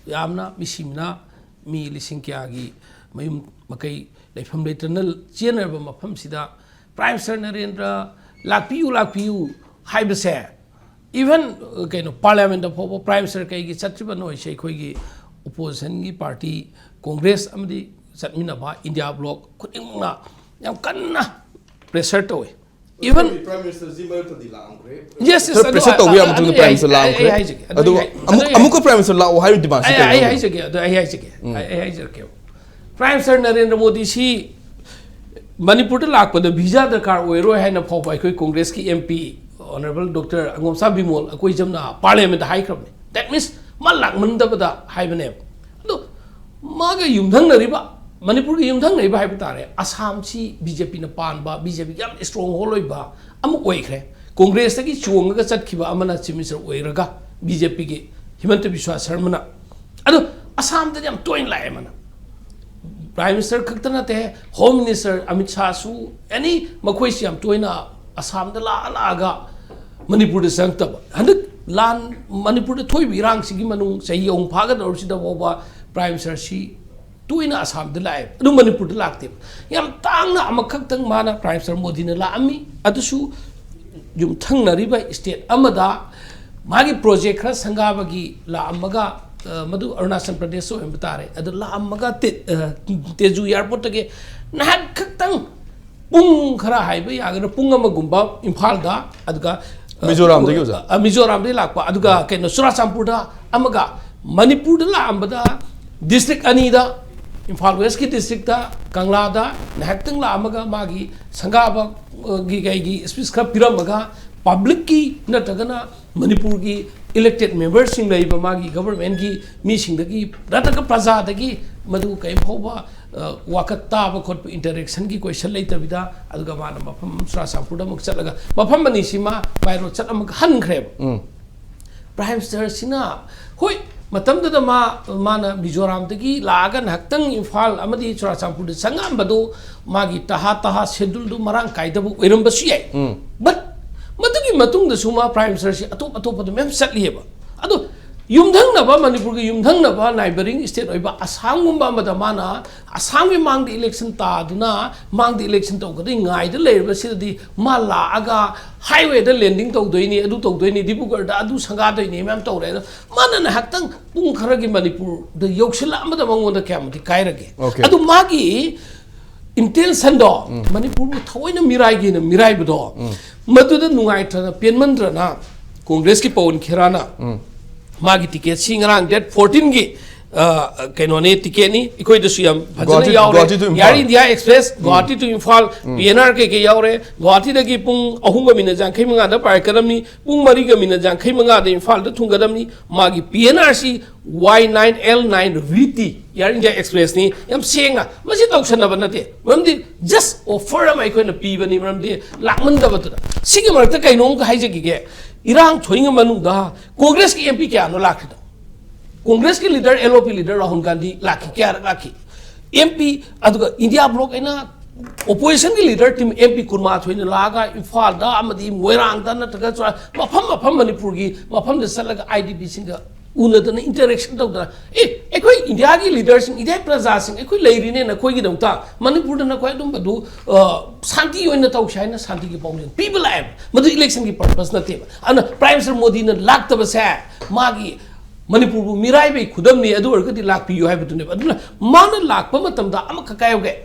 ꯌꯥꯝꯅ ꯃꯤꯁꯤ ꯃꯤꯅꯥ, ꯃꯤ ꯂꯤꯁꯤꯡ ꯀꯌꯥꯒꯤ ꯃꯌꯨꯝ ꯃꯀꯩ ꯂꯩꯐꯝ ꯂꯩꯇꯅ ꯆꯦꯟꯅꯔꯕ ꯃꯐꯝꯁꯤꯗ Prime Minister ꯅꯔꯦꯟꯗ꯭ꯔ ꯂꯥꯛꯄꯤꯌꯨ, ꯂꯥꯛꯄꯤꯌꯨ ꯍꯥꯏꯕꯁꯦ, even, ꯑ, ꯀꯩꯅꯣ, Parliament ꯇ ꯐꯥꯎꯕ Prime Minister ꯀꯩꯒꯤ ꯆꯠꯇ꯭ꯔꯤꯕꯅꯣ ꯍꯥꯏꯁꯦ ꯑꯩꯈꯣꯏꯒꯤ opposition ꯒꯤ party Congress ꯑꯃꯗꯤ ꯆꯠꯃꯤꯟꯅꯕ India bloc ꯈꯨꯗꯤꯡꯃꯛꯅ ꯌꯥꯝ ꯀꯟꯅ pressure ꯇꯧꯋꯤ꯫ Even Prime Minister ꯁꯤ ꯃꯔꯛꯇꯗꯤ ꯂꯥꯛꯑꯝꯈ꯭ꯔꯦ꯫ Yes, yes, sir, ꯑꯗꯨ pressure ꯑꯩ, ꯇꯧꯕ ꯌꯥꯕ ꯑꯗꯨ ꯃꯇꯨꯡꯗ ꯑꯩ, Prime Minister ꯑꯩ, ꯑꯩ ꯂꯥꯛꯑꯝꯈ꯭ꯔꯦ꯫ ꯍꯥꯏꯖꯒꯦ, ꯑꯗꯨ ꯑꯗꯨ ꯑꯩ, ꯑꯃꯨꯛ, ꯑꯗꯨ ꯑꯩ ꯑꯃꯨꯛꯀ Prime Minister ꯂꯥꯛꯑꯣ ꯍꯥꯏꯕ demand ꯁꯤ ꯑꯩ, ꯀꯔꯤ ꯑꯩ ꯑꯣꯏꯒꯦ? ꯍꯥꯏꯖꯒꯦ, ꯑꯗꯨ ꯑꯩ ꯍꯥꯏꯖꯒꯦ꯫ ꯎꯝ꯫ ꯑꯩ, ꯑꯩ ꯍꯥꯏꯖꯔꯛꯀꯦꯕ꯫ Prime Minister ꯅꯔꯦꯟꯗ꯭ꯔ ꯃꯣꯗꯤ ꯁꯤ ꯃꯅꯤꯄꯨꯔꯗ ꯂꯥꯛꯄꯗ visa ꯗꯔꯀꯥꯔ ꯑꯣꯏꯔꯣꯏ ꯍꯥꯏꯅ ꯐꯥꯎꯕ ꯑꯩꯈꯣꯏ Congress ꯀꯤ M P Honourable Doctor ꯑꯉꯣꯝꯆꯥ Bimol ꯑꯩꯈꯣꯏ ꯖꯝꯅ Parliament ꯇ ꯍꯥꯏꯈ꯭ꯔꯕꯅꯤ꯫ That means ꯃꯥ ꯂꯥꯛꯃꯟꯗꯕꯗ ꯍꯥꯏꯕꯅꯦꯕ꯫ ꯑꯗꯣ ꯃꯥꯒ ꯌꯨꯝꯊꯪꯅꯔꯤꯕ ꯃꯅꯤꯄꯨꯔꯒꯤ ꯌꯨꯝꯊꯪꯅꯔꯤꯕ ꯍꯥꯏꯕ ꯇꯥꯔꯦ, ꯑꯁꯥꯝꯁꯤ ꯕꯤ ꯖꯦ ꯄꯤꯅ ꯄꯥꯟꯕ, ꯕꯤ ꯖꯦ ꯄꯤꯒꯤ ꯌꯥꯝ ꯏꯁꯇ꯭ꯔꯣꯡ ꯍꯣꯜ ꯑꯣꯏꯕ ꯑꯃ ꯑꯣꯏꯈ꯭ꯔꯦ꯫ ꯀꯣꯡꯒ꯭ꯔꯦꯁꯇꯒꯤ ꯆꯣꯡꯉꯒ ꯆꯠꯈꯤꯕ ꯑꯃꯅ ꯆꯤꯐ ꯃꯤꯅꯤꯁꯇꯔ ꯑꯣꯏꯔꯒ ꯕꯤ ꯖꯦ ꯄꯤꯒꯤ ꯍꯤꯃꯟꯇ ꯕꯤꯁ꯭ꯋꯥ ꯁꯔꯃꯅ꯫ ꯑꯗꯣ ꯑꯁꯥꯝꯗꯗꯤ ꯌꯥꯝ ꯇꯣꯏꯅ ꯂꯥꯛꯑꯦ ꯃꯥꯅ꯫ ꯄ꯭ꯔꯥꯏꯝ ꯃꯤꯅꯤꯁꯇꯔ ꯈꯛꯇ ꯅꯠꯇꯦ, ꯍꯣꯝ ꯃꯤꯅꯤꯁꯇꯔ ꯑꯃꯤꯠ ꯁꯥꯍꯁꯨ, ꯑꯦꯅꯤ, ꯃꯈꯣꯏꯁꯤ ꯌꯥꯝ ꯇꯣꯏꯅ ꯑꯁꯥꯝꯗ ꯂꯥꯛꯑ ꯂꯥꯛꯑꯒ ꯃꯅꯤꯄꯨꯔꯗ ꯆꯪꯉꯛꯇꯕ꯫ ꯍꯟꯗꯛ ꯂꯥꯟ, ꯃꯅꯤꯄꯨꯔꯗ ꯊꯣꯛꯏꯕ ꯏꯔꯥꯡꯁꯤꯒꯤ ꯃꯅꯨꯡ ꯆꯍꯤ ꯑꯍꯨꯝ ꯐꯥꯒꯗꯧꯔꯤꯁꯤꯗ ꯐꯥꯎꯕ ꯄ꯭ꯔꯥꯏꯝ ꯃꯤꯅꯤꯁꯇꯔꯁꯤ ꯇꯣꯏꯅ ꯑꯁꯥꯝꯗ ꯂꯥꯛꯑꯦ, ꯑꯗꯨ ꯃꯅꯤꯄꯨꯔꯗ ꯂꯥꯛꯇꯦꯕ꯫ ꯌꯥꯝ ꯇꯥꯡꯅ ꯑꯃꯈꯛꯇꯪ ꯃꯥꯅ ꯄ꯭ꯔꯥꯏꯝ ꯃꯤꯅꯤꯁꯇꯔ ꯃꯣꯗꯤꯅ ꯂꯥꯛꯑꯝꯃꯤ, ꯑꯗꯨꯁꯨ ꯌꯨꯝꯊꯪꯅꯔꯤꯕ ꯁ꯭ꯇꯦꯠ ꯑꯃꯗ ꯃꯥꯒꯤ ꯄ꯭ꯔꯣꯖꯦꯛ ꯈꯔ ꯁꯪꯒꯥꯕꯒꯤ ꯂꯥꯛꯑꯝꯃꯒ, ꯑ, ꯃꯗꯨ ꯑꯔꯨꯅꯥꯆꯜ ꯄ꯭ꯔꯗꯦꯁꯇ ꯑꯣꯏꯔꯝꯕ ꯇꯥꯔꯦ, ꯑꯗꯨ ꯂꯥꯛꯑꯝꯃꯒ ꯇꯦ-, ꯑ, ꯇꯦꯖꯨ ꯑꯦꯌꯥꯔꯄꯣꯔꯠꯇꯒꯤ ꯉꯥꯏꯍꯥꯛ ꯈꯛꯇꯪ, ꯄꯨꯡ ꯈꯔ ꯍꯥꯏꯕ ꯌꯥꯒꯗ꯭ꯔꯥ, ꯄꯨꯡ ꯑꯃꯒꯨꯝꯕ ꯏꯝꯐꯥꯜꯗ, ꯑꯗꯨꯒ, ꯑ, ꯃꯤꯖꯣꯔꯥꯝꯗꯒꯤ, ꯑꯣꯖꯥ? ꯑ, ꯃꯤꯖꯣꯔꯥꯝꯗꯒꯤ ꯂꯥꯛꯄ, ꯑꯗꯨꯒ ꯀꯩꯅꯣ, ꯆꯨꯔꯥꯆꯥꯟꯄꯨꯔꯗ ꯑꯃꯒ, ꯃꯅꯤꯄꯨꯔꯗ ꯂꯥꯛꯑꯝꯕꯗ ꯗꯤꯁꯇ꯭ꯔꯤꯛ ꯑꯅꯤꯗ, ꯏꯝꯐꯥꯜ ꯋꯦꯁꯀꯤ ꯗꯤꯁꯇ꯭ꯔꯤꯛꯇ, ꯀꯪꯂꯥꯗ ꯉꯥꯏꯍꯥꯛꯇꯪ ꯂꯥꯛꯑꯝꯃꯒ ꯃꯥꯒꯤ ꯁꯪꯒꯥꯕꯒꯤ ꯀꯩꯒꯤ ꯁ꯭ꯄꯤꯆ ꯈꯔ ꯄꯤꯔꯝꯃꯒ, ꯄꯕ꯭ꯂꯤꯛꯀꯤ ꯅꯠꯇ꯭ꯔꯒꯅ ꯃꯅꯤꯄꯨꯔꯒꯤ ꯏꯂꯦꯛꯇꯦꯠ ꯃꯦꯝꯕꯔꯁꯤꯡ ꯂꯩꯔꯤꯕ ꯃꯥꯒꯤ ꯒꯕꯔꯃꯦꯟꯒꯤ ꯃꯤꯁꯤꯡꯗꯒꯤ ꯅꯠꯇ꯭ꯔꯒ ꯄ꯭ꯔꯖꯥꯗꯒꯤ ꯃꯗꯨ ꯀꯔꯤꯝ ꯐꯥꯎꯕ, ꯑ, ꯋꯥꯀꯠ ꯇꯥꯕ ꯈꯣꯠꯄ ꯏꯟꯇꯔꯦꯛꯁꯟꯒꯤ ꯀꯣꯏꯁꯟ ꯂꯩꯇꯕꯤꯗ, ꯑꯗꯨꯒ ꯃꯥꯅ ꯃꯐꯝ ꯆꯨꯔꯥꯆꯥꯟꯄꯨꯔꯗ ꯑꯃꯨꯛ ꯆꯠꯂꯒ ꯃꯐꯝ ꯑꯅꯤꯁꯤꯃ ꯕꯥꯏ ꯔꯣꯗ ꯆꯠ ꯑꯃꯨꯛ ꯍꯟꯈ꯭ꯔꯦꯕ꯫ ꯎꯝ꯫ ꯄ꯭ꯔꯥꯏꯝ ꯃꯤꯅꯤꯁꯇꯔꯁꯤꯅ, ꯍꯣꯏ, ꯃꯇꯝꯗꯨꯗ ꯃꯥ, ꯃꯥꯅ ꯃꯤꯖꯣꯔꯥꯝꯗꯒꯤ ꯂꯥꯛꯑꯒ ꯉꯥꯏꯍꯥꯛꯇꯪ ꯏꯝꯐꯥꯜ ꯑꯃꯗꯤ ꯆꯨꯔꯥꯆꯥꯟꯄꯨꯔꯗ ꯆꯪꯉꯛꯑꯝꯕꯗꯨ ꯃꯥꯒꯤ ꯇꯍꯥ ꯇꯍꯥ ꯁꯦꯗꯨꯜꯗꯨ ꯃꯔꯥꯡ ꯀꯥꯏꯗꯕ ꯑꯣꯏꯔꯝꯕꯁꯨ ꯌꯥꯏ꯫ ꯎꯝ꯫ But ꯃꯗꯨꯒꯤ ꯃꯇꯨꯡꯗꯁꯨ ꯃꯥ ꯄ꯭ꯔꯥꯏꯝ ꯃꯤꯅꯤꯁꯇꯔꯁꯤ ꯑꯇꯣꯞ ꯑꯇꯣꯞꯄꯗ ꯃꯌꯥꯝ ꯆꯠꯂꯤꯑꯕ꯫ ꯑꯗꯣ ꯌꯨꯝꯊꯪꯅꯕ, ꯃꯅꯤꯄꯨꯔꯒꯤ ꯌꯨꯝꯊꯪꯅꯕ ꯅꯥꯏꯕꯔꯤꯡ ꯁ꯭ꯇꯦꯠ ꯑꯣꯏꯕ ꯑꯁꯥꯝꯒꯨꯝꯕ ꯑꯃꯗ ꯃꯥꯅ ꯑꯁꯥꯝꯒꯤ ꯃꯥꯡꯗ ꯏꯂꯦꯛꯁꯟ ꯇꯥꯗꯨꯅ ꯃꯥꯡꯗ ꯏꯂꯦꯛꯁꯟ ꯇꯧꯒꯗꯣꯏ ꯉꯥꯏꯗ ꯂꯩꯔꯕꯁꯤꯗꯗꯤ ꯃꯥ ꯂꯥꯛꯑꯒ ꯍꯥꯏꯋꯦꯗ ꯂꯦꯟꯗꯤꯡ ꯇꯧꯗꯣꯏꯅꯤ, ꯑꯗꯨ ꯇꯧꯗꯣꯏꯅꯤ, ꯗꯤꯕ꯭ꯔꯨꯒꯔꯗ ꯑꯗꯨ ꯁꯪꯒꯥꯗꯣꯏꯅꯤ ꯃꯌꯥꯝ ꯇꯧꯔꯦ꯫ ꯑꯗꯣ ꯃꯥꯅ ꯉꯥꯏꯍꯥꯛꯇꯪ ꯄꯨꯡ ꯈꯔꯒꯤ ꯃꯅꯤꯄꯨꯔꯗ ꯌꯧꯁꯤꯜꯂꯛꯑꯝꯕꯗ ꯃꯉꯣꯟꯗ ꯀꯌꯥꯃꯨꯛꯇꯤ ꯀꯥꯏꯔꯒꯦ? Okay. ꯑꯗꯨ ꯃꯥꯒꯤ ꯏꯟꯇꯦꯟꯁꯟꯗꯣ, ꯎꯝ꯫ ꯃꯅꯤꯄꯨꯔꯕꯨ ꯊꯑꯣꯏꯅ ꯃꯤꯔꯥꯏꯒꯦꯅ ꯃꯤꯔꯥꯏꯕꯗꯣ, ꯎꯝ꯫ ꯃꯗꯨꯗ ꯅꯨꯡꯉꯥꯏꯇ꯭ꯔꯅ, ꯄꯦꯟꯃꯟꯗ꯭ꯔꯅ ꯀꯣꯡꯒ꯭ꯔꯦꯁꯀꯤ ꯄꯋꯟ ꯈꯦꯔꯥꯅ ꯎꯝ꯫ ꯃꯥꯒꯤ ꯇꯤꯀꯦꯠꯁꯤ ꯉꯔꯥꯡ ꯗꯦꯠ ꯐꯣꯔꯇꯤꯟꯒꯤ ꯑ, ꯀꯩꯅꯣꯅꯤ, ꯇꯤꯀꯦꯠꯅꯤ, ꯑꯩꯈꯣꯏꯗꯁꯨ ꯌꯥꯝ ꯐꯖꯅ ꯒꯨꯋꯥꯍꯥꯇꯤ- ꯌꯥꯎꯔꯦ꯫ Guwahati to Imphal. Air India Express, Guwahati to Imphal, P N R ꯀꯩꯀꯩ ꯌꯥꯎꯔꯦ꯫ ꯒꯨꯋꯥꯍꯥꯇꯤꯗꯒꯤ ꯄꯨꯡ ꯑꯍꯨꯝꯒ ꯃꯤꯅꯠ ꯌꯥꯡꯈꯩ ꯃꯉꯥꯗ ꯄꯥꯏꯔꯛꯀꯗꯕꯅꯤ, ꯄꯨꯡ ꯃꯔꯤꯒ ꯃꯤꯅꯠ ꯌꯥꯡꯈꯩ ꯃꯉꯥꯗ ꯏꯝꯐꯥꯜꯗ ꯊꯨꯡꯒꯗꯕꯅꯤ꯫ ꯃꯥꯒꯤ ꯄꯤ N R C Y nine L nine V T, Air India Expressꯅꯤ꯫ ꯌꯥꯝ ꯁꯦꯡꯅ, ꯃꯁꯤ ꯇꯧꯁꯟꯅꯕ ꯅꯠꯇꯦ, ꯃꯔꯝꯗꯤ just offer ꯑꯃ ꯑꯩꯈꯣꯏꯅ ꯄꯤꯕꯅꯤ, ꯃꯔꯝꯗꯤ ꯂꯥꯛꯃꯟꯗꯕꯗꯨꯗ꯫ ꯁꯤꯒꯤ ꯃꯔꯛꯇ ꯀꯩꯅꯣꯝꯒ ꯍꯥꯏꯖꯈꯤꯒꯦ, ꯏꯔꯥꯡ ꯊꯣꯛꯏꯉꯩ ꯃꯅꯨꯡꯗ ꯀꯣꯡꯒ꯭ꯔꯦꯁꯀꯤ ꯑꯦꯝ ꯄꯤ ꯀꯌꯥꯅꯣ ꯂꯥꯛꯈ꯭ꯔꯤꯗꯣ? ꯀꯣꯡꯒ꯭ꯔꯦꯁꯀꯤ ꯂꯤꯗꯔ, ꯑꯦꯜ ꯑꯣ ꯄꯤ ꯂꯤꯗꯔ ꯔꯥꯍꯨꯜ ꯒꯥꯟꯙꯤ ꯂꯥꯛꯈꯤ, ꯀꯌꯥꯔꯛ ꯂꯥꯛꯈꯤ? ꯑꯦꯝ ꯄꯤ, ꯑꯗꯨꯒ ꯏꯟꯗꯤꯌꯥ ꯕ꯭ꯂꯣꯛ ꯑꯩꯅ ꯑꯣꯄꯣꯖꯤꯁꯟꯒꯤ ꯂꯤꯗꯔ ꯇꯤꯝ ꯑꯦꯝ ꯄꯤ ꯀꯨꯟꯃꯥꯊꯣꯏꯅ ꯂꯥꯛꯑꯒ ꯏꯝꯐꯥꯜꯗ ꯑꯃꯗꯤ ꯃꯣꯏꯔꯥꯡꯗ ꯅꯠꯇ꯭ꯔꯒ ꯆꯨꯔꯥ-, ꯃꯐꯝ ꯃꯐꯝ ꯃꯅꯤꯄꯨꯔꯒꯤ ꯃꯐꯝꯗ ꯆꯠꯂꯒ ꯑꯥꯏ ꯗꯤ ꯄꯤꯁꯤꯡꯒ ꯎꯅꯗꯅ, ꯏꯟꯇꯔꯦꯛꯁꯟ ꯇꯧꯗꯅ, "ꯑꯦ, ꯑꯩꯈꯣꯏ ꯏꯟꯗꯤꯌꯥꯒꯤ ꯂꯤꯗꯔꯁꯤꯡ, ꯏꯟꯗꯤꯌꯥꯒꯤ ꯄ꯭ꯔꯖꯥꯁꯤꯡ, ꯑꯩꯈꯣꯏ ꯂꯩꯔꯤꯅꯦ ꯅꯈꯣꯏꯒꯤꯗꯃꯛꯇ, ꯃꯅꯤꯄꯨꯔꯗ ꯅꯈꯣꯏ ꯑꯗꯨꯝꯕꯗꯨ, ꯑ, ꯁꯥꯟꯇꯤ ꯑꯣꯏꯅ ꯇꯧꯁꯤ" ꯍꯥꯏꯅ ꯁꯥꯟꯇꯤꯒꯤ ꯄꯥꯎꯖꯦꯜ ꯄꯤꯕ ꯂꯥꯛꯑꯦꯕ꯫ ꯃꯗꯨ ꯏꯂꯦꯛꯁꯟꯒꯤ ꯄꯔꯄꯁ ꯅꯠꯇꯦꯕ꯫ ꯑꯗꯨꯅ ꯄ꯭ꯔꯥꯏꯝ ꯃꯤꯅꯤꯁꯇꯔ ꯃꯣꯗꯤꯅ ꯂꯥꯛꯇꯕꯁꯦ ꯃꯥꯒꯤ ꯃꯅꯤꯄꯨꯔꯕꯨ ꯃꯤꯔꯥꯏꯕꯩ ꯈꯨꯗꯝꯅꯤ, ꯑꯗꯨ ꯑꯣꯏꯔꯒꯗꯤ ꯂꯥꯛꯄꯤꯌꯨ ꯍꯥꯏꯕꯗꯨꯅꯦꯕ꯫ ꯑꯗꯨꯅ ꯃꯥꯅ ꯂꯥꯛꯄ ꯃꯇꯝꯗ ꯑꯃꯈꯛ ꯍꯥꯏꯍꯧꯒꯦ,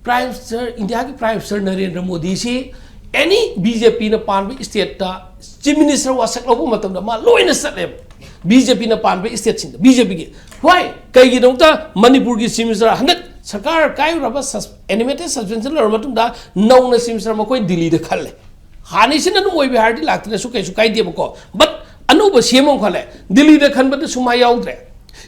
ꯄ꯭ꯔꯥꯏꯝ ꯃꯤꯅꯤꯁꯇꯔ, ꯏꯟꯗꯤꯌꯥꯒꯤ ꯄ꯭ꯔꯥꯏꯝ ꯃꯤꯅꯤꯁꯇꯔ ꯅꯔꯦꯟꯗ꯭ꯔ ꯃꯣꯗꯤꯁꯤ ꯑꯦꯅꯤ ꯕꯤ ꯖꯦ ꯄꯤꯅ ꯄꯥꯟꯕ ꯏꯁꯇꯦꯠꯇ ꯆꯤꯐ ꯃꯤꯅꯤꯁꯇꯔ ꯋꯥꯁꯛ ꯂꯧꯕ ꯃꯇꯝꯗ ꯃꯥ ꯂꯣꯏꯅ ꯆꯠꯂꯦꯕ, ꯕꯤ ꯖꯦ ꯄꯤꯅ ꯄꯥꯟꯕ ꯏꯁꯇꯦꯠꯁꯤꯡꯗ꯫ ꯕꯤ ꯖꯦ ꯄꯤꯒꯤ ꯍꯣꯏ, ꯀꯩꯒꯤꯗꯃꯛꯇ ꯃꯅꯤꯄꯨꯔꯒꯤ ꯆꯤꯐ ꯃꯤꯅꯤꯁꯇꯔ ꯍꯟꯗꯛ ꯁꯔꯀꯥꯔ ꯀꯥꯏꯔꯨꯔꯕ ꯑꯦꯅꯤꯃꯦꯇꯦꯠ ꯁꯁꯄꯦꯟꯁꯟ ꯂꯩꯔꯕ ꯃꯇꯨꯡꯗ ꯅꯧꯅ ꯆꯤꯐ ꯃꯤꯅꯤꯁꯇꯔ ꯃꯈꯣꯏ ꯗꯤꯜꯂꯤꯗ ꯈꯜꯂꯦ? ꯍꯥꯟꯅꯩꯁꯤꯅ ꯑꯗꯨꯝ ꯑꯣꯏꯕ ꯍꯥꯏꯔꯗꯤ ꯂꯥꯛꯇ꯭ꯔꯁꯨ ꯀꯩꯁꯨ ꯀꯥꯏꯗꯦꯕꯀꯣ, ꯕꯠ ꯑꯅꯧꯕ ꯁꯤ ꯑꯦꯝ ꯑꯃ ꯈꯜꯂꯦ, ꯗꯤꯜꯂꯤꯗ ꯈꯟꯕꯗꯁꯨ ꯃꯥ ꯌꯥꯎꯗ꯭ꯔꯦ꯫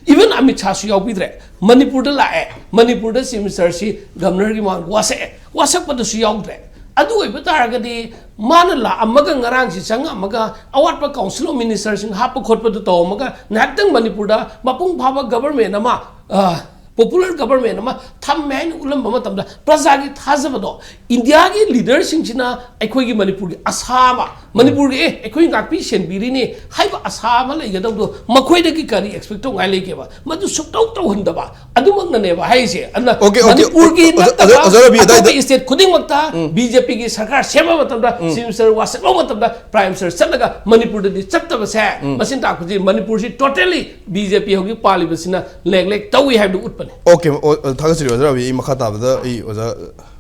ꯏꯚꯟ ꯑꯃꯤꯠ ꯁꯥꯁꯨ ꯌꯥꯎꯕꯤꯗ꯭ꯔꯦ꯫ ꯃꯅꯤꯄꯨꯔꯗ ꯂꯥꯛꯑꯦ, ꯃꯅꯤꯄꯨꯔꯗ ꯆꯤꯐ ꯃꯤꯅꯤꯁꯇꯔꯁꯤ ꯒꯚꯔꯅꯔꯒꯤ ꯃꯃꯥꯡꯗ ꯋꯥꯁꯛꯑꯦ, ꯋꯥꯁꯛꯄꯗꯁꯨ ꯌꯥꯎꯗ꯭ꯔꯦ꯫ ꯑꯗꯨ ꯑꯣꯏꯕ ꯇꯥꯔꯒꯗꯤ ꯃꯥꯅ ꯂꯥꯛꯑꯝꯃꯒ, ꯉꯔꯥꯡꯁꯤ ꯆꯪꯉꯛꯑꯝꯃꯒ, ꯑꯋꯥꯠꯄ ꯀꯥꯎꯟꯁꯤꯜ ꯑꯣꯐ ꯃꯤꯅꯤꯁꯇꯔꯁꯤꯡ ꯍꯥꯞꯄ ꯈꯣꯠꯄꯗꯨ ꯇꯧꯔꯝꯃꯒ, ꯉꯥꯏꯍꯥꯛꯇꯪ ꯃꯅꯤꯄꯨꯔꯗ ꯃꯄꯨꯡ ꯐꯥꯕ ꯒꯚꯔꯟꯃꯦꯟ ꯑꯃ, ꯑ, ꯄꯣꯄꯨꯂꯔ ꯒꯚꯔꯟꯃꯦꯟ ꯑꯃ ꯊꯝꯃꯦ ꯍꯥꯏꯅ ꯎꯠꯂꯝꯕ ꯃꯇꯝꯗ ꯄ꯭ꯔꯖꯥꯒꯤ ꯊꯥꯖꯕꯗꯣ, ꯏꯟꯗꯤꯌꯥꯒꯤ ꯂꯤꯗꯔꯁꯤꯡꯁꯤꯅ ꯑꯩꯈꯣꯏꯒꯤ ꯃꯅꯤꯄꯨꯔꯒꯤ ꯑꯁꯥ ꯑꯃ, ꯃꯅꯤꯄꯨꯔꯒꯤ, "ꯑꯦ, ꯑꯩꯈꯣꯏ ꯉꯥꯛꯄꯤ ꯁꯦꯟꯕꯤꯔꯤꯅꯤ" ꯍꯥꯏꯕ ꯑꯁꯥ ꯑꯃ ꯂꯩꯒꯗꯧꯕꯗꯣ ꯃꯈꯣꯏꯗꯒꯤ ꯀꯔꯤ ꯑꯦꯛꯁꯄꯦꯛ ꯇꯧꯉꯥꯏ ꯂꯩꯒꯦꯕ? ꯃꯗꯨ ꯁꯨꯛꯇꯧ ꯇꯧꯍꯟꯗꯕ ꯑꯗꯨꯃꯛꯅꯅꯦꯕ ꯍꯥꯏꯔꯤꯁꯦ꯫ ꯑꯗꯨꯅ OK, OK. ꯃꯅꯤꯄꯨꯔꯒꯤ ꯑꯣꯖꯥ, ꯅꯠꯇꯕ ꯑꯣꯖꯥ, ꯑꯣꯖꯥ ꯔꯕꯤ, ꯑꯇꯣꯞꯄ ꯑꯗꯥꯏꯗ ꯁ꯭ꯇꯦꯠ ꯈꯨꯗꯤꯡꯃꯛꯇ ꯎꯝ꯫ ꯕꯤ ꯖꯦ ꯄꯤꯒꯤ ꯁꯔꯀꯥꯔ ꯁꯦꯝꯕ ꯃꯇꯝꯗ, ꯎꯝ꯫ ꯆꯤꯐ ꯃꯤꯅꯤꯁꯇꯔ ꯋꯥꯁꯛ ꯂꯧꯕ ꯃꯇꯝꯗ, ꯄ꯭ꯔꯥꯏꯝ ꯃꯤꯅꯤꯁꯇꯔ ꯆꯠꯂꯒ ꯃꯅꯤꯄꯨꯔꯗꯗꯤ ꯆꯠꯇꯕꯁꯦ, ꯎꯝ꯫ ꯃꯁꯤꯅ ꯇꯥꯛꯄꯁꯤ ꯃꯅꯤꯄꯨꯔꯁꯤ totally ꯕꯤ ꯖꯦ ꯄꯤ ꯍꯧꯖꯤꯛ ꯄꯥꯜꯂꯤꯕꯁꯤꯅ neglect ꯇꯧꯏ ꯍꯥꯏꯕꯗꯨ ꯎꯠꯄꯅꯤ꯫ OK, ꯑꯣ, ꯑꯣ, ꯊꯥꯒꯠꯆꯔꯤ ꯑꯣꯖꯥ ꯔꯕꯤ꯫ ꯑꯩ ꯃꯈꯥ ꯇꯥꯕꯗ ꯑꯩ ꯑꯣꯖꯥ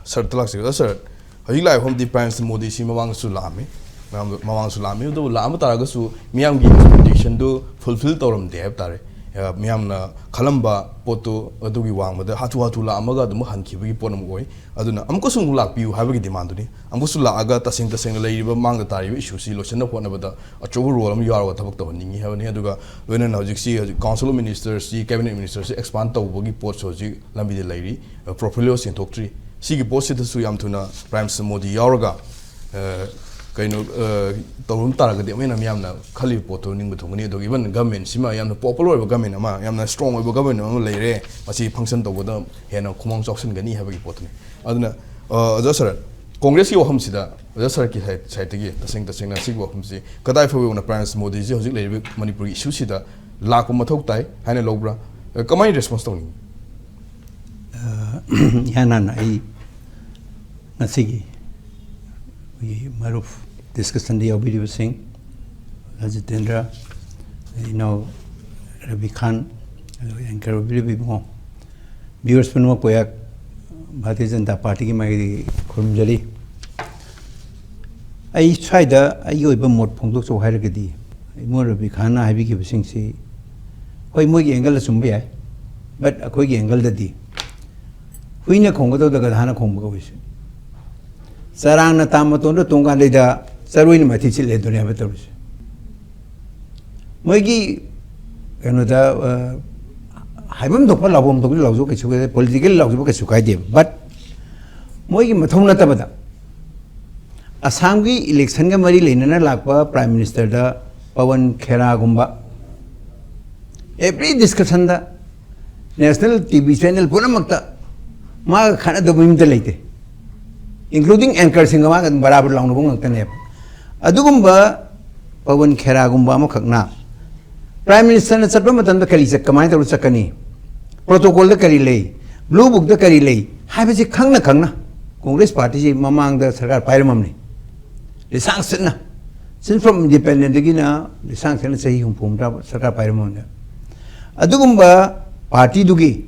ꯁꯔꯗ ꯂꯥꯛꯆꯒꯦ꯫ ꯑꯣꯖꯥ ꯁꯔ, ꯍꯧꯖꯤꯛ ꯂꯥꯛꯏꯕ ꯐꯥꯎꯕꯗꯤ ꯄ꯭ꯔꯥꯏꯝ ꯃꯤꯅꯤꯁꯇꯔ ꯃꯣꯗꯤꯁꯤ ꯃꯃꯥꯡꯗꯁꯨ ꯂꯥꯛꯑꯝꯃꯤ, ꯃꯌꯥꯝ-, ꯃꯃꯥꯡꯁꯨ ꯂꯥꯛꯑꯝꯃꯤ, ꯑꯗꯨꯕꯨ ꯂꯥꯛꯑꯝꯕ ꯇꯥꯔꯒꯁꯨ ꯃꯤꯌꯥꯝꯒꯤ ꯑꯦꯛꯁꯄꯦꯛꯇꯦꯁꯟꯗꯨ ꯐꯨꯜꯐꯤꯜ ꯇꯧꯔꯝꯗꯦ ꯍꯥꯏꯕ ꯇꯥꯔꯦ꯫ ꯑ, ꯃꯤꯌꯥꯝꯅ ꯈꯜꯂꯝꯕ ꯄꯣꯠꯇꯨ ꯑꯗꯨꯒꯤ ꯋꯥꯡꯃꯗ ꯍꯥꯊꯨ ꯍꯥꯊꯨ ꯂꯥꯛꯑꯝꯃꯒ ꯑꯗꯨꯝ ꯍꯟꯈꯤꯕꯒꯤ ꯄꯣꯠ ꯑꯃ ꯑꯣꯏ꯫ ꯑꯗꯨꯅ ꯑꯃꯨꯛꯀꯁꯨ ꯑꯃꯨꯛ ꯂꯥꯛꯄꯤꯌꯨ ꯍꯥꯏꯕꯒꯤ demandꯗꯨꯅꯤ꯫ ꯑꯃꯨꯛꯁꯨ ꯂꯥꯛꯑꯒ ꯇꯁꯦꯡ ꯇꯁꯦꯡꯅ ꯂꯩꯔꯤꯕ ꯃꯥꯡꯗ ꯇꯥꯔꯤꯕ issueꯁꯤ ꯂꯣꯏꯁꯤꯟꯅꯕ ꯍꯣꯠꯅꯕꯗ ꯑꯆꯧꯕ role ꯑꯃ ꯌꯥꯎꯔꯒ ꯊꯕꯛ ꯇꯧꯍꯟꯅꯤꯡꯉꯤ ꯍꯥꯏꯕꯅꯤ꯫ ꯑꯗꯨꯒ ꯂꯣꯏꯅꯅ ꯍꯧꯖꯤꯛꯁꯤ, ꯍꯧꯖꯤꯛ Council of Ministerꯁꯤ, Cabinet Ministerꯁꯤ expand ꯇꯧꯕꯒꯤ ꯄꯣꯠꯁꯨ ꯍꯧꯖꯤꯛ ꯂꯝꯕꯤꯗ ꯂꯩꯔꯤ꯫ ꯑ, portfolioꯁꯨ ꯌꯦꯟꯊꯣꯛꯇ꯭ꯔꯤ꯫ ꯁꯤꯒꯤ ꯄꯣꯠꯁꯤꯗꯁꯨ ꯌꯥꯝ ꯊꯨꯅ Prime Minister ꯃꯣꯗꯤ ꯌꯥꯎꯔꯒ, ꯑ, ꯀꯩꯅꯣ, ꯑ, ꯇꯧꯔꯝ ꯇꯥꯔꯒꯗꯤ ꯑꯃꯨꯛ ꯍꯦꯟꯅ ꯃꯤꯌꯥꯝꯅ ꯈꯜꯂꯤꯕ ꯄꯣꯠꯇꯣ ꯅꯤꯡꯕ ꯊꯨꯡꯒꯅꯤ꯫ ꯑꯗꯨꯒ even governmentꯁꯤꯃ ꯌꯥꯝꯅ popular ꯑꯣꯏꯕ government ꯑꯃ, ꯌꯥꯝꯅ strong ꯑꯣꯏꯕ government ꯑꯃ ꯂꯩꯔꯦ, ꯃꯁꯤ function ꯇꯧꯕꯗ ꯍꯦꯟꯅ ꯈꯨꯃꯥꯡ ꯆꯥꯎꯁꯤꯟꯒꯅꯤ ꯍꯥꯏꯕꯒꯤ ꯄꯣꯠꯇꯨꯅꯤ꯫ ꯑꯗꯨꯅ, ꯑ, ꯑꯣꯖꯥ ꯁꯔꯠ, Congressꯀꯤ ꯋꯥꯐꯝꯁꯤꯗ, ꯑꯣꯖꯥ ꯁꯔꯠꯀꯤ side, sideꯇꯒꯤ ꯇꯁꯦꯡ ꯇꯁꯦꯡꯅ ꯁꯤꯒꯤ ꯋꯥꯐꯝꯁꯤ ꯀꯗꯥꯏ ꯐꯥꯎꯕ ꯌꯧꯅ Prime Minister ꯃꯣꯗꯤꯁꯤ ꯍꯧꯖꯤꯛ ꯂꯩꯔꯤꯕ ꯃꯅꯤꯄꯨꯔꯒꯤ issueꯁꯤꯗ ꯂꯥꯛꯄ ꯃꯊꯧ ꯇꯥꯏ ꯍꯥꯏꯅ ꯂꯧꯕ꯭ꯔꯥ? ꯑ, ꯀꯃꯥꯏꯅ response ꯇꯧꯅꯤꯡꯉꯤ? ꯑ, ꯏꯍꯥꯟ ꯍꯥꯟꯅ ꯑꯩ ꯉꯁꯤꯒꯤ ꯑꯩꯈꯣꯏꯒꯤ ꯃꯔꯨꯞ discussionꯗ ꯌꯥꯎꯕꯤꯔꯤꯕꯁꯤꯡ, ꯑꯣꯖꯥ ꯖꯤꯇꯦꯟꯗ꯭ꯔ, ꯏꯅꯥꯎ ꯔꯕꯤ ꯈꯥꯟ, ꯑꯗꯨꯒ anchor ꯑꯣꯏꯕꯤꯔꯤꯕ ꯏꯕꯨꯡꯉꯣ, viewers ꯄꯨꯝꯅꯃꯛꯄꯨ ꯑꯩꯍꯥꯛ ꯚꯥꯔꯇꯤꯌ ꯖꯅꯇꯥ ꯄꯥꯔꯇꯤꯒꯤ ꯃꯥꯏꯀꯩꯗꯒꯤ ꯈꯨꯔꯨꯝꯖꯔꯤ꯫ ꯑꯩ ꯁ꯭ꯋꯥꯏꯗ ꯑꯩꯒꯤ ꯑꯣꯏꯕ ꯃꯣꯠ ꯐꯣꯡꯗꯣꯛꯆꯧ ꯍꯥꯏꯔꯒꯗꯤ, ꯏꯕꯨꯡꯉꯣ ꯔꯕꯤ ꯈꯥꯟꯅ ꯍꯥꯏꯕꯤꯈꯤꯕꯁꯤꯡꯁꯤ, ꯍꯣꯏ, ꯃꯣꯏꯒꯤ angleꯗ ꯆꯨꯝꯕ ꯌꯥꯏ, but ꯑꯩꯈꯣꯏꯒꯤ angleꯗꯗꯤ ꯍꯨꯏꯅ ꯈꯣꯡꯒꯗꯧꯗ ꯒꯙꯥꯅ ꯈꯣꯡꯕ ꯀꯧꯏꯁꯦ꯫ ꯆꯔꯥꯡꯅ ꯇꯥ ꯃꯇꯣꯟꯗ ꯇꯣꯡꯀꯥꯟꯗꯩꯗ ꯆꯔꯨꯏꯅ ꯃꯊꯤ ꯆꯤꯠꯂꯦ ꯑꯗꯨꯅꯦ ꯍꯥꯏꯕ ꯇꯧꯔꯤꯁꯦ꯫ ꯃꯣꯏꯒꯤ ꯀꯩꯅꯣꯗ, ꯑ, ꯍꯥꯏꯐꯝ ꯊꯣꯛꯄ ꯂꯥꯎꯐꯝ ꯊꯣꯛꯄ ꯂꯥꯎꯖꯧ, ꯀꯩꯁꯨ ꯀꯥꯏꯗꯦ, political ꯂꯥꯎꯖꯕ ꯀꯩꯁꯨ ꯀꯥꯏꯗꯦꯕ, but ꯃꯣꯏꯒꯤ ꯃꯊꯧ ꯅꯠꯇꯕꯗ ꯑꯁꯥꯝꯒꯤ electionꯒ ꯃꯔꯤ ꯂꯩꯅꯅ ꯂꯥꯛꯄ Prime Ministerꯗ Pawan ꯈꯦꯔꯥꯒꯨꯝꯕ every discussionꯗ national TV channel ꯄꯨꯝꯅꯃꯛꯇ ꯃꯥꯒ ꯈꯠꯅꯗꯕ ꯃꯤ ꯑꯝꯇ ꯂꯩꯇꯦ, including anchorꯁꯤꯡꯒ ꯃꯥꯒ ꯑꯗꯨꯝ ꯕꯔꯥꯕꯔ ꯂꯥꯎꯅꯕ ꯉꯥꯛꯇꯅꯦꯕ꯫ ꯑꯗꯨꯒꯨꯝꯕ ꯄꯋꯟ ꯈꯦꯔꯥꯒꯨꯝꯕ ꯑꯃꯈꯛꯅ Prime Ministerꯅ ꯆꯠꯄ ꯃꯇꯝꯗ ꯀꯔꯤ ꯆꯠ-, ꯀꯃꯥꯏꯅ ꯇꯧꯔ ꯆꯠꯀꯅꯤ, protocolꯗ ꯀꯔꯤ ꯂꯩ, blue bookꯇ ꯀꯔꯤ ꯂꯩ ꯍꯥꯏꯕꯁꯤ ꯈꯪꯅ ꯈꯪꯅ Congress partyꯁꯤ ꯃꯃꯥꯡꯗ ꯁꯔꯀꯥꯔ ꯄꯥꯏꯔꯝꯃꯕꯅꯤ꯫ ꯂꯤꯁꯥꯡ ꯁꯤꯠꯅ, since from independentꯗꯒꯤꯅ ꯂꯤꯁꯥꯡ ꯁꯤꯠꯅ ꯆꯍꯤ ꯍꯨꯝꯐꯨ ꯍꯨꯝꯗ꯭ꯔꯥ ꯁꯔꯀꯥꯔ ꯄꯥꯏꯔꯝꯃꯕꯅꯤ꯫ ꯑꯗꯨꯒꯨꯝꯕ partyꯗꯨꯒꯤ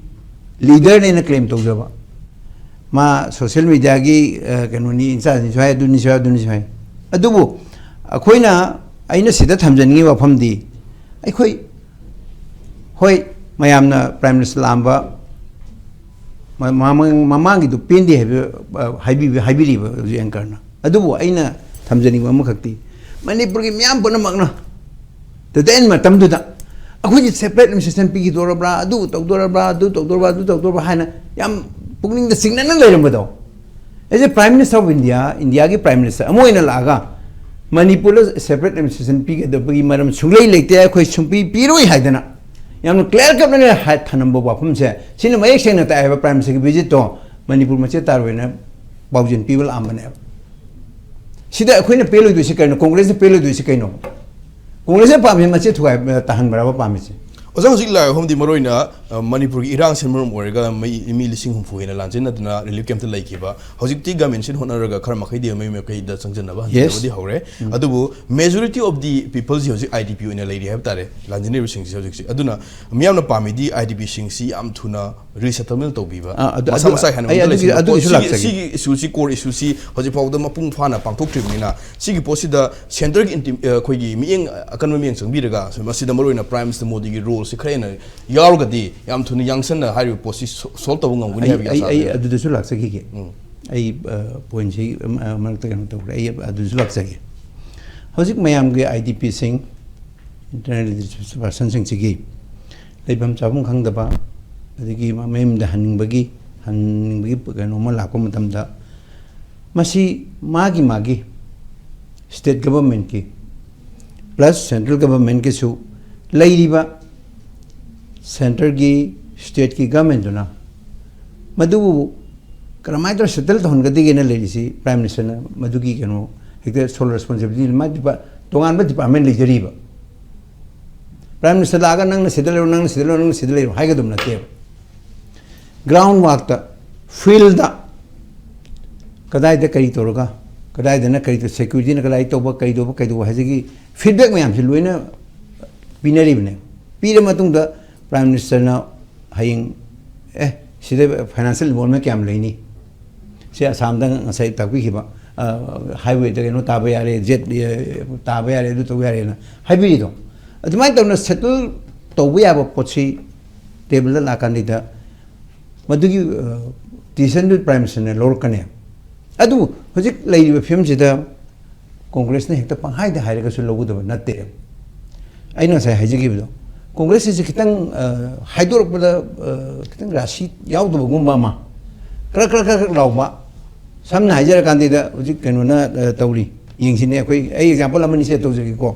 leaderꯅꯦꯅ claim ꯇꯧꯖꯕ, ꯃꯥ social mediaꯒꯤ, ꯑ, ꯀꯩꯅꯣꯅꯤ, inchargeꯅꯤꯁꯨ ꯍꯥꯏ, ꯑꯗꯨꯅꯤꯁꯨ ꯍꯥꯏ, ꯑꯗꯨꯅꯤꯁꯨ ꯍꯥꯏ꯫ ꯑꯗꯨꯕꯨ ꯑꯩꯈꯣꯏꯅ, ꯑꯩꯅ ꯁꯤꯗ ꯊꯝꯖꯅꯤꯡꯉꯤꯕ ꯋꯥꯐꯝꯗꯤ, ꯑꯩꯈꯣꯏ ꯍꯣꯏ, ꯃꯌꯥꯝꯅ Prime Minister ꯂꯥꯛꯑꯝꯕ ꯃ- ꯃꯃꯥꯡ- ꯃꯃꯥꯡꯒꯤꯗꯨ ꯄꯦꯟꯗꯦ ꯍꯥꯏꯕ, ꯑ, ꯍꯥꯏꯕꯤ- ꯍꯥꯏꯕꯤꯔꯤꯕ ꯍꯧꯖꯤꯛ anchorꯅ꯫ ꯑꯗꯨꯕꯨ ꯑꯩꯅ ꯊꯝꯖꯅꯤꯡꯕ ꯑꯃꯈꯛꯇꯤ, ꯃꯅꯤꯄꯨꯔꯒꯤ ꯃꯤꯌꯥꯝ ꯄꯨꯝꯅꯃꯛꯅ the end ꯃꯇꯝꯗꯨꯗ ꯑꯩꯈꯣꯏꯒꯤ separate administration ꯄꯤꯈꯤꯗꯣꯔꯕ꯭ꯔꯥ, ꯑꯗꯨ ꯇꯧꯗꯣꯔꯕ꯭ꯔꯥ, ꯑꯗꯨ ꯇꯧꯗꯣꯔꯕ꯭ꯔꯥ, ꯑꯗꯨ ꯇꯧꯗꯣꯔꯕ꯭ꯔꯥ ꯍꯥꯏꯅ ꯌꯥꯝ ꯄꯨꯛꯅꯤꯡꯗ ꯆꯤꯡꯅꯅ ꯂꯩꯔꯝꯕꯗꯣ, as a Prime Minister of India, ꯏꯟꯗꯤꯌꯥꯒꯤ Prime Minister ꯑꯃ ꯑꯣꯏꯅ ꯂꯥꯛꯑꯒ ꯃꯅꯤꯄꯨꯔꯗ separate administration ꯄꯤꯒꯗꯕꯒꯤ ꯃꯔꯝ ꯁꯨꯡꯂꯩ ꯂꯩꯇꯦ, ꯑꯩꯈꯣꯏ ꯁꯨꯡꯄꯤ ꯄꯤꯔꯣꯏ ꯍꯥꯏꯗꯅ ꯌꯥꯝꯅ clear cut ꯑꯣꯏꯅ ꯍꯥꯏ- ꯊꯅꯝꯕ ꯋꯥꯐꯝꯁꯦ, ꯁꯤꯅ ꯃꯌꯦꯛ ꯁꯦꯡꯅ ꯇꯥꯛꯑꯦꯕ Prime Ministerꯒꯤ visitꯇꯣ ꯃꯅꯤꯄꯨꯔ ꯃꯆꯦꯠ ꯇꯥꯔꯣꯏꯅ ꯄꯥꯎꯖꯦꯜ ꯄꯤꯕ ꯂꯥꯛꯑꯝꯕꯅꯦꯕ꯫ ꯁꯤꯗ ꯑꯩꯈꯣꯏꯅ ꯄꯦꯜꯂꯣꯏꯗꯣꯏꯁꯤ ꯀꯩꯅꯣ? Congressꯅ ꯄꯦꯜꯂꯣꯏꯗꯣꯏꯁꯤ ꯀꯩꯅꯣ? Congressꯅ ꯄꯥꯝꯃꯤ ꯃꯆꯦꯠ ꯊꯨꯒꯥꯏ ꯇꯥꯍꯟꯕ꯭ꯔꯕ ꯄꯥꯝꯃꯤꯁꯦ? ꯑꯣꯖꯥ, ꯍꯧꯖꯤꯛ ꯂꯥꯛꯏꯕ ꯃꯐꯝꯗꯤ ꯃꯔꯨꯑꯣꯏꯅ, ꯑ, ꯃꯅꯤꯄꯨꯔꯒꯤ ꯏꯔꯥꯡꯁꯤꯅ ꯃꯔꯝ ꯑꯣꯏꯔꯒ ꯃꯤ, ꯃꯤ ꯂꯤꯁꯤꯡ ꯍꯨꯝꯐꯨ ꯍꯦꯟꯅ ꯂꯥꯟꯖꯦꯟꯅꯗꯨꯅ relief campꯇ ꯂꯩꯈꯤꯕ꯫ ꯍꯧꯖꯤꯛꯇꯤ governmentꯁꯤꯅ ꯍꯣꯠꯅꯔꯒ ꯈꯔ ꯃꯈꯩꯗꯤ ꯃꯌꯨꯝ ꯃꯀꯩꯗ ꯆꯪꯖꯅꯕ Yes. ꯍꯟꯖꯤꯟꯅꯕꯗꯤ ꯍꯧꯔꯦ꯫ ꯎꯝ꯫ ꯑꯗꯨꯕꯨ majority of the peopleꯁꯤ ꯍꯧꯖꯤꯛ IDP ꯑꯣꯏꯅ ꯂꯩꯔꯤ ꯍꯥꯏꯕ ꯇꯥꯔꯦ, ꯂꯥꯟꯖꯦꯟꯅꯔꯤꯕꯁꯤꯡꯁꯤ ꯍꯧꯖꯤꯛꯁꯦ꯫ ꯑꯗꯨꯅ ꯃꯤꯌꯥꯝꯅ ꯄꯥꯝꯃꯤꯗꯤ IDPꯁꯤꯡꯁꯤ ꯌꯥꯝ ꯊꯨꯅ resettlement ꯇꯧꯕꯤꯕ, ꯑꯥ, ꯑꯗꯨ- ꯃꯁꯥ ꯑꯗꯨ- ꯃꯁꯥꯒꯤ ꯍꯥꯟꯅ ꯑꯩ ꯃꯌꯨꯝꯗ ꯑꯗꯨꯒꯤ- ꯂꯩꯁꯤꯟꯕ ꯑꯗꯨꯒꯤꯁꯨ ꯄꯣꯠ, ꯁꯤꯒꯤ- ꯂꯥꯛꯆꯒꯦ꯫ ꯁꯤꯒꯤ issueꯁꯤ, core issueꯁꯤ ꯍꯧꯖꯤꯛ ꯐꯥꯎꯕꯗ ꯃꯄꯨꯡ ꯐꯥꯅ ꯄꯥꯡꯊꯣꯛꯇ꯭ꯔꯤꯕꯅꯤꯅ, ꯁꯤꯒꯤ ꯄꯣꯠꯁꯤꯗ centreꯒꯤ inti-, ꯑ, ꯑꯩꯈꯣꯏꯒꯤ ꯃꯤꯠꯌꯦꯡ, ꯑꯀꯟꯕ ꯃꯤꯠꯌꯦꯡ ꯆꯪꯕꯤꯔꯒ, ꯃꯁꯤꯗ ꯃꯔꯨꯑꯣꯏꯅ Prime Minister ꯃꯣꯗꯤꯒꯤ roleꯁꯤ ꯈꯔ ꯍꯦꯟꯅ ꯌꯥꯎꯔꯒꯗꯤ, ꯌꯥꯝ ꯊꯨꯅ ꯌꯥꯡꯁꯟꯅ ꯍꯥꯏꯔꯤꯕ ꯄꯣꯠꯁꯤ so-, solve ꯇꯧꯕ ꯉꯝꯒꯅꯤ ꯑꯩ- ꯍꯥꯏꯕꯒꯤ ꯑꯩ- ꯑꯥꯁꯥ ꯑꯩ ꯂꯩ꯫ ꯑꯗꯨꯗꯁꯨ ꯂꯥꯛꯆꯈꯤꯒꯦ꯫ ꯎꯝ꯫ ꯑꯩ, ꯑ, pointꯁꯤ, ꯑ, ꯃꯔꯛꯇ ꯀꯩꯅꯣ ꯇꯧꯈ꯭ꯔꯦ, ꯑꯩ ꯑꯗꯨꯁꯨ ꯂꯥꯛꯆꯒꯦ꯫ ꯍꯧꯖꯤꯛ ꯃꯌꯥꯝꯒꯤ IDPꯁꯤꯡ, internally displaced personꯁꯤꯡꯁꯤꯒꯤ ꯂꯩꯐꯝ ꯆꯥꯐꯝ ꯈꯪꯗꯕ, ꯑꯗꯒꯤ ꯃ- ꯃꯌꯨꯝꯗ ꯍꯟꯅꯤꯡꯕꯒꯤ, ꯍꯟꯅꯤꯡꯕꯒꯤ ꯀꯩꯅꯣꯝꯃ ꯂꯥꯛꯄ ꯃꯇꯝꯗ, ꯃꯁꯤ ꯃꯥꯒꯤ ꯃꯥꯒꯤ state governmentꯀꯤ plus central governmentꯀꯤꯁꯨ, ꯂꯩꯔꯤꯕ centreꯒꯤ, stateꯀꯤ governmentꯗꯨꯅ ꯃꯗꯨꯕꯨ ꯀꯔꯝꯍꯥꯏꯅ ꯇꯧꯔ settle ꯇꯧꯍꯟꯒꯗꯒꯦꯅ ꯂꯩꯔꯤꯁꯤ꯫ Prime Ministerꯅ ꯃꯗꯨꯒꯤ ꯀꯩꯅꯣ ꯍꯦꯛꯇ sole responsibility, ꯃꯥ ꯗꯤꯄꯥ-, ꯇꯣꯉꯥꯟꯕ department ꯂꯩꯖꯔꯤꯕ꯫ Prime Minister ꯂꯥꯛꯑꯒ ꯅꯪꯅ ꯁꯤꯗ ꯂꯩꯔꯣ, ꯅꯪꯅ ꯁꯤꯗ ꯂꯩꯔꯣ, ꯅꯪꯅ ꯁꯤꯗ ꯂꯩꯔꯣ ꯍꯥꯏꯒꯗꯕ ꯅꯠꯇꯦꯕ꯫ Ground workꯇ, fieldꯇ ꯀꯗꯥꯏꯗ ꯀꯔꯤ ꯇꯧꯔꯒ, ꯀꯗꯥꯏꯗꯅ ꯀꯔꯤ ꯇꯧ-, securityꯅ ꯀꯗꯥꯏ ꯇꯧꯕ, ꯀꯩꯗꯧꯕ, ꯀꯩꯗꯧꯕ ꯍꯥꯏꯁꯤꯒꯤ feedback ꯃꯌꯥꯝꯁꯤ ꯂꯣꯏꯅ ꯄꯤꯅꯔꯤꯕꯅꯦ꯫ ꯄꯤꯔ ꯃꯇꯨꯡꯗ Prime Ministerꯅ ꯍꯌꯦꯡ, "ꯑꯦ, ꯁꯤꯗ financial involvement ꯀꯌꯥꯝ ꯂꯩꯅꯤ? ꯁꯤ ꯑꯁꯥꯝꯗ ꯉꯁꯥꯏ ꯇꯥꯛꯄꯤꯈꯤꯕ, ꯑ, highwayꯗ ꯀꯩꯅꯣ ꯇꯥꯕ ꯌꯥꯔꯦ, jet, ꯑ, ꯇꯥꯕ ꯌꯥꯔꯦ, ꯑꯗꯨ ꯇꯧꯕ ꯌꯥꯔꯦꯅ" ꯍꯥꯏꯕꯤꯔꯤꯗꯣ꯫ ꯑꯗꯨꯃꯥꯏꯅ ꯇꯧꯅ settle ꯇꯧꯕ ꯌꯥꯕ ꯄꯣꯠꯁꯤ ꯇꯦꯕꯜꯗ ꯂꯥꯛꯀꯥꯟꯗ ꯃꯗꯨꯒꯤ ꯗꯤꯁꯤꯖꯟꯗꯨ ꯄ꯭ꯔꯥꯏꯝ ꯃꯤꯅꯤꯁꯇꯔꯅ ꯂꯧꯔꯛꯀꯅꯤ꯫ ꯑꯗꯨꯕꯨ ꯍꯧꯖꯤꯛ ꯂꯩꯔꯤꯕ ꯐꯤꯕꯝꯁꯤꯗ ꯀꯣꯡꯒ꯭ꯔꯦꯁꯅ ꯍꯦꯛꯇ ꯄꯪꯍꯥꯏꯗ ꯍꯥꯏꯔꯒꯁꯨ ꯂꯧꯒꯗꯕ ꯅꯠꯇꯦ꯫ ꯑꯩꯅ ꯉꯁꯥꯏ ꯍꯥꯏꯖꯈꯤꯕꯗꯣ, ꯀꯣꯡꯒ꯭ꯔꯦꯁꯁꯤꯁꯨ ꯈꯤꯇꯪ ꯍꯥꯏꯗꯣꯔꯛꯄꯗ ꯈꯤꯇꯪ ꯔꯥꯁꯤ ꯌꯥꯎꯗꯕꯒꯨꯝꯕ ꯑꯃ, ꯀ꯭ꯔꯛ ꯀ꯭ꯔꯛ ꯀ꯭ꯔꯛ ꯀ꯭ꯔꯛ ꯂꯥꯎꯕ꯫ ꯁꯝꯅ ꯍꯥꯏꯖꯔꯀꯥꯟꯗ ꯍꯧꯖꯤꯛ ꯀꯩꯅꯣꯅ ꯇꯧꯔꯤ, ꯌꯦꯡꯁꯤꯅꯦ꯫ ꯑꯩꯈꯣꯏ, ꯑꯩ ꯑꯦꯛꯖꯥꯝꯄꯜ ꯑꯃꯅꯤ ꯁꯦ ꯇꯧꯖꯒꯦꯀꯣ꯫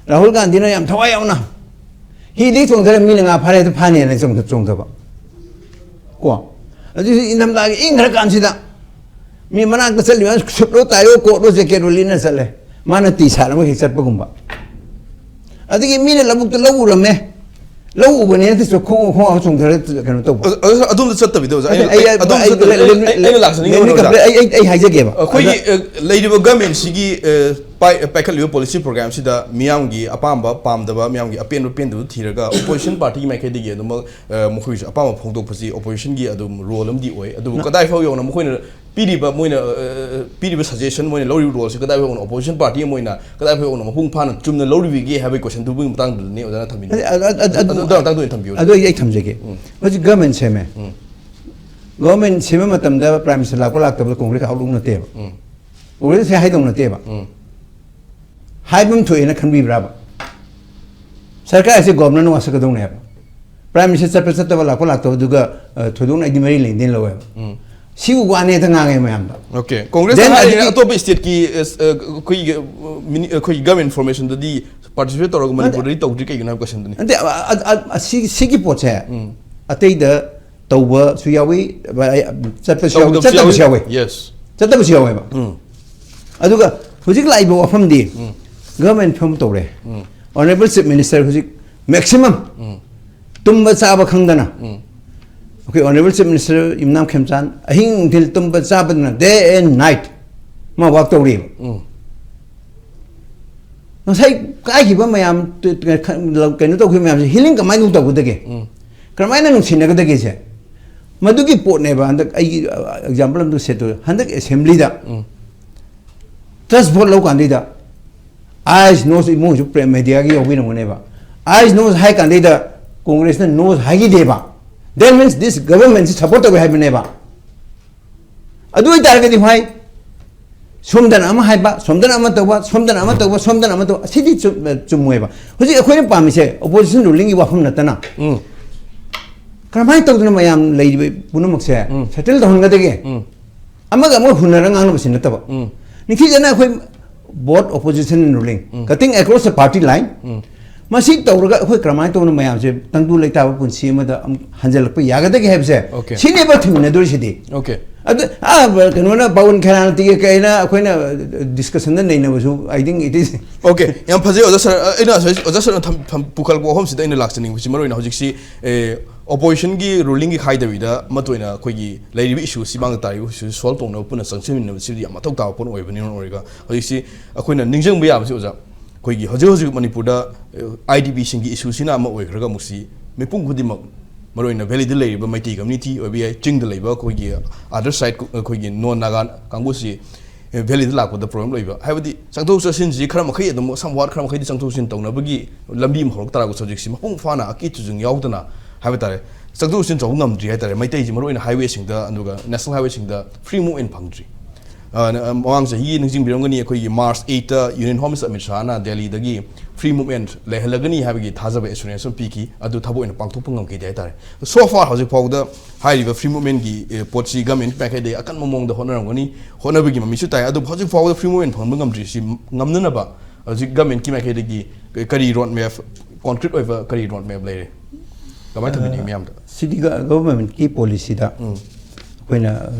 ꯔꯥꯍꯨꯜ ꯒꯥꯟꯙꯤꯅ ꯌꯥꯝ ꯊꯋꯥꯏ ꯌꯥꯎꯅ ꯍꯤꯗꯤ ꯆꯣꯡꯊꯔ ꯃꯤꯅ ꯉꯥ ꯐꯥꯔꯦ ꯍꯦꯛꯇ ꯐꯥꯅꯦꯅ ꯆꯣꯡꯊ-, ꯆꯣꯡꯊꯕ꯫ ꯀꯣ? ꯑꯗꯨꯁꯨ ꯏꯪꯊꯝꯊꯥꯒꯤ ꯏꯪꯈ꯭ꯔ ꯀꯥꯟꯁꯤꯗ ꯃꯤ ꯃꯅꯥꯛꯇ ꯆꯠꯂꯤꯕ ꯁꯨꯠꯂꯣ ꯇꯥꯏꯌꯣ ꯀꯣꯠꯂꯣ ꯖꯦꯀꯦꯠꯂꯣ ꯂꯤꯠꯅ ꯆꯠꯂꯦ꯫ ꯃꯥꯅ ꯇꯤ ꯁꯥꯔꯠ ꯑꯃ ꯍꯦꯛ ꯆꯠꯄꯒꯨꯝꯕ꯫ ꯑꯗꯒꯤ ꯃꯤꯅ ꯂꯧꯕꯨꯛꯇ ꯂꯧ ꯎꯔꯝꯃꯦ꯫ ꯂꯧ ꯎꯕꯅꯦ ꯅꯠꯇꯦ, ꯈꯣꯡ-, ꯈꯣꯡ ꯆꯣꯡꯊꯔ ꯀꯩꯅꯣ ꯇꯧꯕ꯫ ꯑꯗꯨ, ꯑꯗꯨ, ꯑꯗꯣꯝꯗ ꯆꯠꯇꯕꯤꯗ ꯑꯣꯖꯥ, ꯑꯩꯅ, ꯑꯩ, ꯑꯩ, ꯑꯗꯣꯝꯗ ꯑꯩ, ꯆꯠꯇꯕꯤꯗ let me, ꯑꯩ, ꯑꯩ, ꯑꯩꯅ ꯂꯥꯛꯆꯅꯤꯡꯉꯤ let me ꯃꯔꯝ ꯑꯣꯖꯥ꯫ Complete-, ꯑꯩ, ꯑꯩ, ꯑꯩ ꯍꯥꯏꯖꯒꯦꯕ꯫ ꯑꯩꯈꯣꯏꯒꯤ, ꯑꯗ ꯑ, ꯂꯩꯔꯤꯕ ꯒꯃꯦꯟꯁꯤꯒꯤ, ꯑ, ꯄꯥꯏ-, ꯄꯥꯏꯈꯠꯂꯤꯕ ꯄꯣꯂꯤꯁꯤ ꯄ꯭ꯔꯣꯒ꯭ꯔꯥꯝꯁꯤꯗ ꯃꯤꯌꯥꯝꯒꯤ ꯑꯄꯥꯝꯕ ꯄꯥꯝꯗꯕ, ꯃꯤꯌꯥꯝꯒꯤ ꯑꯄꯦꯟꯕ ꯄꯦꯟꯗꯕ ꯊꯤꯔꯒ ꯑꯣꯄꯣꯖꯤꯁꯟ ꯄꯥꯔꯇꯤꯒꯤ ꯃꯥꯏꯀꯩꯗꯒꯤ ꯑꯗꯨꯃꯛ, ꯑ, ꯃꯈꯣꯏꯒꯤꯁꯨ ꯑꯄꯥꯝꯕ ꯐꯣꯡꯗꯣꯛꯄꯁꯤ ꯑꯣꯄꯣꯖꯤꯁꯟꯒꯤ ꯑꯗꯨꯝ ꯔꯣꯜ ꯑꯃꯗꯤ ꯑꯣꯏ꯫ ꯑꯗꯨꯕꯨ ꯅ- ꯀꯗꯥꯏ ꯐꯥꯎ ꯌꯧꯅ ꯃꯈꯣꯏꯅ ꯄꯤꯔꯤꯕ, ꯃꯣꯏꯅ, ꯑ, ꯑ, ꯄꯤꯔꯤꯕ ꯁꯖꯦꯁꯟ, ꯃꯣꯏꯅ ꯂꯧꯔꯤꯕ ꯔꯣꯜꯁꯤ ꯀꯗꯥꯏ ꯐꯥꯎ ꯌꯧꯅ ꯑꯣꯄꯣꯖꯤꯁꯟ ꯄꯥꯔꯇꯤ ꯑꯃ ꯑꯣꯏꯅ ꯀꯗꯥꯏ ꯐꯥꯎ ꯌꯧꯅ ꯃꯄꯨꯡ ꯐꯥꯅ ꯆꯨꯝꯅ ꯂꯧꯔꯤꯕꯒꯦ ꯍꯥꯏꯕꯒꯤ ꯀꯣꯏꯁꯟꯗꯨꯒꯤ ꯃꯇꯥꯡꯗꯨꯗꯅꯤ ꯑꯣꯖꯥꯅ ꯊꯝꯕꯤꯅꯤꯡꯉꯤ꯫ ꯑꯗꯨ, ꯑꯗꯨ, ꯑꯗꯨ, ꯑꯗꯨ, ꯑꯗꯨ, ꯑꯗꯨ ꯑꯝꯇꯪ ꯑꯣꯏꯅ ꯊꯝꯕꯤꯌꯨ꯫ ꯑꯗꯨ ꯑꯩ, ꯑꯩ ꯊꯝꯖꯒꯦ꯫ ꯎꯝ꯫ ꯍꯧꯖꯤꯛ ꯒꯚꯔꯟꯃꯦꯟ ꯁꯦꯝꯃꯦ꯫ ꯎꯝ꯫ ꯒꯚꯔꯟꯃꯦꯟ ꯁꯦꯝꯕ ꯃꯇꯝꯗ ꯄ꯭ꯔꯥꯏꯝ ꯃꯤꯅꯤꯁꯇꯔ ꯂꯥꯛꯄ ꯂꯥꯛꯇꯕꯗ ꯀꯣꯡꯒ꯭ꯔꯦꯁ ꯑꯥꯎꯠꯂꯨꯛ ꯅꯠꯇꯦꯕ꯫ ꯎꯝ꯫ ꯀꯣꯡꯒ꯭ꯔꯦꯁꯁꯦ ꯍꯥꯏꯗꯧ ꯅꯠꯇꯦꯕ꯫ ꯎꯝ꯫ ꯍꯥꯏꯕ ꯑꯃ ꯊꯣꯛꯑꯦꯅ ꯈꯟꯕꯤꯕ꯭ꯔꯥꯕ? ꯁꯔꯀꯥꯔ ꯑꯁꯤ ꯒꯣꯕꯔꯅꯔꯅ ꯋꯥꯁꯛꯀꯗꯧꯅꯦꯕ꯫ ꯄ꯭ꯔꯥꯏꯝ ꯃꯤꯅꯤꯁꯇꯔ ꯆꯠꯄ ꯆꯠꯇꯕ, ꯂꯥꯛꯄ ꯂꯥꯛꯇꯕꯗꯨꯒ, ꯑ, ꯊꯣꯏꯗꯣꯛꯅ ꯑꯩꯗꯤ ꯃꯔꯤ ꯂꯩꯅꯗꯦꯅ ꯂꯧꯋꯦꯕ꯫ ꯎꯝ꯫ ꯁꯤꯕꯨ ꯋꯥꯅꯦ ꯍꯦꯛꯇ ꯉꯥꯡꯉꯦ ꯃꯌꯥꯝꯗ꯫ ꯑꯣꯀꯦ꯫ ꯀꯣꯡꯒ꯭ꯔꯦꯁꯅ Then ꯍꯥꯏꯔꯤꯅ ꯑꯗꯨꯗꯤ ꯑꯇꯣꯞꯄ ꯁ꯭ꯇꯦꯠꯀꯤ, ꯑ, ꯑ, ꯑꯩꯈꯣꯏꯒꯤ, ꯑ, ꯃꯤꯅꯤ-, ꯑꯩꯈꯣꯏꯒꯤ ꯒꯚꯔꯟꯃꯦꯟ ꯐꯣꯔꯃꯦꯁꯟꯗꯗꯤ ꯄꯥꯔꯇꯤꯁꯤꯄꯦꯠ ꯇꯧꯔꯒ ꯅꯠꯇꯦ꯫ ꯃꯅꯤꯄꯨꯔꯗꯗꯤ ꯇꯧꯗ꯭ꯔꯤ ꯀꯩꯒꯤꯅꯣ ꯍꯥꯏꯕ ꯀꯣꯏꯁꯟꯗꯨꯅꯤ꯫ ꯅꯠꯇꯦ, ꯑ, ꯑ, ꯑ, ꯑ, ꯁꯤ-, ꯁꯤꯒꯤ ꯄꯣꯠꯁꯦ ꯎꯝ꯫ ꯑꯇꯩꯗ ꯇꯧꯕꯁꯨ ꯌꯥꯎꯏ, ꯑ, ꯆꯠꯄꯁꯨ ꯌꯥꯎꯏ, ꯇꯧꯗꯕꯁꯨ ꯆꯠꯇꯕꯁꯨ ꯌꯥꯎꯏ꯫ ꯌꯥꯎꯏ꯫ Yes꯫ ꯆꯠꯇꯕꯁꯨ ꯌꯥꯎꯋꯦꯕ꯫ ꯎꯝ꯫ ꯑꯗꯨꯒ ꯍꯧꯖꯤꯛ ꯂꯥꯛꯏꯕ ꯋꯥꯐꯝꯗꯤ ꯎꯝ꯫ ꯒꯚꯔꯟꯃꯦꯟ ꯐꯣꯔꯝ ꯇꯧꯔꯦ꯫ ꯎꯝ꯫ Honourable Chief Minister ꯍꯧꯖꯤꯛ maximum ꯎꯝ꯫ ꯇꯨꯝꯕ ꯆꯥꯕ ꯈꯪꯗꯅ ꯎꯝ꯫ ꯑꯩꯈꯣꯏ Honourable Chief Minister ꯌꯨꯝꯅꯥꯝ ꯈꯦꯝꯆꯥꯟ ꯑꯍꯤꯡ ꯅꯨꯡꯊꯤꯜ ꯇꯨꯝꯕ ꯆꯥꯕꯗꯅ day and night ꯃꯥ work ꯇꯧꯔꯤꯕ꯫ ꯎꯝ꯫ ꯉꯁꯥꯏ ꯀꯥꯏꯈꯤꯕ ꯃꯌꯥꯝ, ꯀꯩꯅꯣ ꯇꯧꯈꯤꯕ ꯃꯌꯥꯝꯁꯦ healing ꯀꯃꯥꯏꯅ ꯇꯧꯒꯗꯒꯦ? ꯎꯝ꯫ ꯀꯔꯝꯍꯥꯏꯅ ꯅꯨꯡꯁꯤꯅꯒꯗꯒꯦꯁꯦ? ꯃꯗꯨꯒꯤ ꯄꯣꯠꯅꯦꯕ ꯍꯟꯗꯛ ꯑꯩꯒꯤ, ꯑ, example ꯑꯝꯇ set ꯇꯧ-, ꯍꯟꯗꯛ assembly ꯗ ꯎꯝ꯫ Trust vote ꯂꯧ ꯀꯥꯟꯗꯩꯗ, ꯑꯥꯏꯁ ꯅꯣꯁ ꯏꯃꯨꯡꯁꯨ ꯄ꯭ꯔꯦ-, media ꯒꯤ ꯌꯥꯎꯕꯤꯔꯝꯒꯅꯦꯕ꯫ ꯑꯥꯏꯁ ꯅꯣ ꯍꯥꯏ ꯀꯥꯟꯗꯩꯗ ꯀꯣꯡꯒ꯭ꯔꯦꯁꯅ ꯅꯣ ꯍꯥꯏꯈꯤꯗꯦꯕ꯫ That means this government ꯁꯤ ꯁꯞꯄꯣꯔꯠ ꯇꯧꯋꯦ ꯍꯥꯏꯕꯅꯦꯕ꯫ ꯑꯗꯨ ꯑꯣꯏꯇꯥꯔꯒꯗꯤ ꯍꯣꯏ, ꯁꯣꯝꯗꯅ ꯑꯃ ꯍꯥꯏꯕ, ꯁꯣꯝꯗꯅ ꯑꯃ ꯇꯧꯕ, ꯁꯣꯝꯗꯅ ꯑꯃ ꯇꯧꯕ, ꯁꯣꯝꯗꯅ ꯑꯃ ꯇꯧꯕ, ꯑꯁꯤꯗꯤ ꯆꯨꯝ-, ꯆꯨꯝꯃꯣꯏꯕ꯫ ꯍꯧꯖꯤꯛ ꯑꯩꯈꯣꯏꯅ ꯄꯥꯝꯃꯤꯁꯦ ꯑꯣꯄꯣꯖꯤꯁꯟ ꯔꯨꯂꯤꯡꯒꯤ ꯋꯥꯐꯝ ꯅꯠꯇꯅ, ꯎꯝ ꯀꯔꯝꯍꯥꯏꯅ ꯇꯧꯗꯅ ꯃꯌꯥꯝ ꯂꯩꯔꯤꯕ ꯄꯨꯝꯅꯃꯛꯁꯦ ꯎꯝ꯫ ꯁꯦꯇꯜ ꯇꯧꯍꯟꯒꯗꯒꯦ? ꯎꯝ ꯑꯃꯒ ꯑꯃꯒ ꯍꯨꯟꯅꯔ ꯉꯥꯡꯅꯕꯁꯤ ꯅꯠꯇꯕ꯫ ꯎꯝ ꯅꯤꯡꯊꯤꯖꯅ ꯑꯩꯈꯣꯏ both opposition and ruling, um. cutting across the party line, ꯎꯝ ꯃꯁꯤ ꯇꯧꯔꯒ ꯑꯩꯈꯣꯏ ꯀꯔꯝꯍꯥꯏꯅ ꯇꯧꯅ ꯃꯌꯥꯝꯁꯦ ꯇꯪꯗꯨ ꯂꯩꯇꯥꯕ ꯄꯨꯟꯁꯤ ꯑꯃꯗ ꯑꯃꯨꯛ ꯍꯟꯖꯤꯜꯂꯛꯄ ꯌꯥꯒꯗꯒꯦ ꯍꯥꯏꯕꯁꯦ Okay. ꯁꯤꯅꯦꯕ ꯊꯤꯃꯤꯟꯅꯗꯣꯔꯤꯁꯤꯗꯤ꯫ Okay. ꯑꯗꯨ ꯑꯥ, ꯀꯩꯅꯣꯅ ꯄꯥꯎꯟ ꯈꯦꯔꯥꯅꯇꯤꯒ ꯀꯩꯅ ꯑꯩꯈꯣꯏꯅ ꯗꯤꯁꯀꯁꯟꯗ ꯅꯩꯅꯕꯁꯨ, I think it is Okay, ꯌꯥꯝ ꯐꯖꯩ ꯑꯣꯖꯥ ꯁꯥꯔ꯫ ꯑꯩꯅ ꯉꯁꯥꯏ ꯑꯣꯖꯥ ꯁꯥꯔꯅ ꯊꯝ-, ꯊꯝ-, ꯄꯨꯈꯠꯂꯛꯄ ꯋꯥꯐꯝꯁꯤꯗ ꯑꯩꯅ ꯂꯥꯛꯆꯅꯤꯡꯕꯁꯤ, ꯃꯔꯨꯑꯣꯏꯅ ꯍꯧꯖꯤꯛꯁꯤ, ꯑꯦ, ꯑꯣꯄꯣꯖꯤꯁꯟꯒꯤ ꯔꯨꯂꯤꯡꯒꯤ ꯈꯥꯏꯗꯕꯤꯗ ꯃꯇꯨꯡ ꯑꯣꯏꯅ ꯑꯩꯈꯣꯏꯒꯤ ꯂꯩꯔꯤꯕ ꯏꯁꯨ, ꯁꯤ ꯃꯥꯡꯗ ꯇꯥꯔꯤꯕ ꯏꯁꯨ ꯁꯣꯜꯕ ꯇꯧꯅꯕ ꯄꯨꯟꯅ ꯆꯪꯁꯤꯟꯃꯤꯟꯅꯕꯁꯤꯗꯤ ꯌꯥꯝ ꯃꯊꯧ ꯇꯥꯕ ꯄꯣꯠ ꯑꯣꯏꯕꯅꯤꯅ ꯑꯣꯏꯔꯒ, ꯍꯧꯖꯤꯛꯁꯤ ꯑꯩꯈꯣꯏꯅ ꯅꯤꯡꯁꯤꯡꯕ ꯌꯥꯕꯁꯤ ꯑꯣꯖꯥ, ꯑꯩꯈꯣꯏꯒꯤ ꯍꯧꯖꯤꯛ ꯍꯧꯖꯤꯛ ꯃꯅꯤꯄꯨꯔꯗ ꯑꯥꯏ ꯗꯤ ꯄꯤꯁꯤꯡꯒꯤ ꯏꯁꯨꯁꯤꯅ ꯑꯃ ꯑꯣꯏꯈ꯭ꯔꯒ, ꯑꯃꯨꯛꯁꯤ ꯃꯤꯄꯨꯝ ꯈꯨꯗꯤꯡꯃꯛ, ꯃꯔꯨꯑꯣꯏꯅ ꯚꯦꯂꯤꯗ ꯂꯩꯔꯤꯕ ꯃꯩꯇꯩ ꯀꯝꯃ꯭ꯌꯨꯅꯤꯇꯤ ꯑꯣꯏꯕ ꯌꯥꯏ, ꯆꯤꯡꯗ ꯂꯩꯕ ꯑꯩꯈꯣꯏꯒꯤ other side, ꯑꯩꯈꯣꯏꯒꯤ ꯅꯣꯟ ꯅꯥꯒꯥ ꯀꯥꯡꯕꯨꯁꯤ ꯚꯦꯂꯤꯗ ꯂꯥꯛꯄꯗ ꯄ꯭ꯔꯣꯕ꯭ꯂꯦꯝ ꯂꯩꯕ꯫ ꯍꯥꯏꯕꯗꯤ ꯆꯪꯊꯣꯛ ꯆꯠꯁꯤꯟꯁꯤ ꯈꯔ ꯃꯈꯩ ꯑꯗꯨꯝ, ꯁꯝ ꯋꯥꯠ ꯈꯔ ꯃꯈꯩꯗꯤ ꯆꯪꯊꯣꯛ ꯆꯠꯁꯤꯟ ꯇꯧꯅꯕꯒꯤ ꯂꯝꯕꯤ ꯑꯃ ꯍꯧꯔꯛ ꯇꯥꯔꯒꯁꯨ, ꯍꯧꯖꯤꯛꯁꯤ ꯃꯄꯨꯡ ꯐꯥꯅ ꯑꯀꯤ ꯇꯨꯖꯨꯡ ꯌꯥꯎꯗꯅ ꯍꯥꯏꯕ ꯇꯥꯔꯦ, ꯆꯪꯊꯣꯛ ꯆꯠꯁꯤꯟ ꯇꯧꯕ ꯉꯝꯗ꯭ꯔꯤ ꯍꯥꯏ ꯇꯥꯔꯦ꯫ ꯃꯩꯇꯩꯁꯤ ꯃꯔꯨꯑꯣꯏꯅ ꯍꯥꯏꯋꯦꯁꯤꯡꯗ ꯑꯗꯨꯒ ꯅꯦꯁꯅꯦꯜ ꯍꯥꯏꯋꯦꯁꯤꯡꯗ ꯐ꯭ꯔꯤ ꯃꯨꯚꯃꯦꯟ ꯐꯪꯗ꯭ꯔꯤ꯫ ꯑ, ꯅ-, ꯑ, ꯃꯃꯥꯡ ꯆꯍꯤ ꯅꯤꯡꯁꯤꯡꯕꯤꯔꯝꯒꯅꯤ, ꯑꯩꯈꯣꯏꯒꯤ ꯃꯥꯔꯆ ꯑꯩꯠꯇ ꯌꯨꯅꯤꯌꯟ ꯍꯣꯝ ꯃꯤꯅꯤꯁꯇꯔ ꯑꯃꯤꯠ ꯁꯥꯍꯅ ꯗꯦꯜꯂꯤꯗꯒꯤ ꯐ꯭ꯔꯤ ꯃꯨꯚꯃꯦꯟ ꯂꯩꯍꯜꯂꯒꯅꯤ ꯍꯥꯏꯕꯒꯤ ꯊꯥꯖꯕ ꯑꯦꯁꯨꯔꯦꯟꯁ ꯑꯃ ꯄꯤꯈꯤ꯫ ꯑꯗꯨ ꯊꯕꯛ ꯑꯣꯏꯅ ꯄꯥꯡꯊꯣꯛꯄ ꯉꯝꯈꯤꯗꯦ ꯍꯥꯏ ꯇꯥꯔꯦ꯫ So far ꯍꯧꯖꯤꯛ ꯐꯥꯎꯕꯗ ꯍꯥꯏꯔꯤꯕ ꯐ꯭ꯔꯤ ꯃꯨꯚꯃꯦꯟꯒꯤ, ꯑꯦ, ꯄꯣꯠꯁꯤ ꯒꯃꯦꯟꯒꯤ ꯃꯥꯏꯀꯩꯗꯒꯤ ꯑꯀꯟꯕ ꯃꯑꯣꯡꯗ ꯍꯣꯠꯅꯔꯝꯒꯅꯤ, ꯍꯣꯠꯅꯕꯒꯤ ꯃꯃꯤꯁꯨ ꯇꯥꯏ꯫ ꯑꯗꯨꯕꯨ ꯍꯧꯖꯤꯛ ꯐꯥꯎꯕꯗ ꯐ꯭ꯔꯤ ꯃꯨꯚꯃꯦꯟ ꯐꯪꯍꯟꯕ ꯉꯝꯗ꯭ꯔꯤꯁꯤ ꯉꯝꯅꯅꯕ ꯍꯧꯖꯤꯛ ꯒꯃꯦꯟꯒꯤ ꯃꯥꯏꯀꯩꯗꯒꯤ ꯀꯔꯤ ꯔꯣꯗ ꯃꯦꯞ, ꯀꯣꯟꯀ꯭ꯔꯤꯠ ꯑꯣꯏꯕ ꯀꯔꯤ ꯔꯣꯗ ꯃꯦꯞ ꯂꯩꯔꯦ? ꯀꯃꯥꯏꯅ ꯊꯝꯕꯤꯅꯤꯡꯉꯤ ꯃꯌꯥꯝꯗ? ꯁꯤꯗꯤ ꯒ-, ꯒꯚꯔꯟꯃꯦꯟꯠꯀꯤ ꯄꯣꯂꯤꯁꯤꯗ ꯎꯝ ꯑꯩꯈꯣꯏꯅ, ꯑ,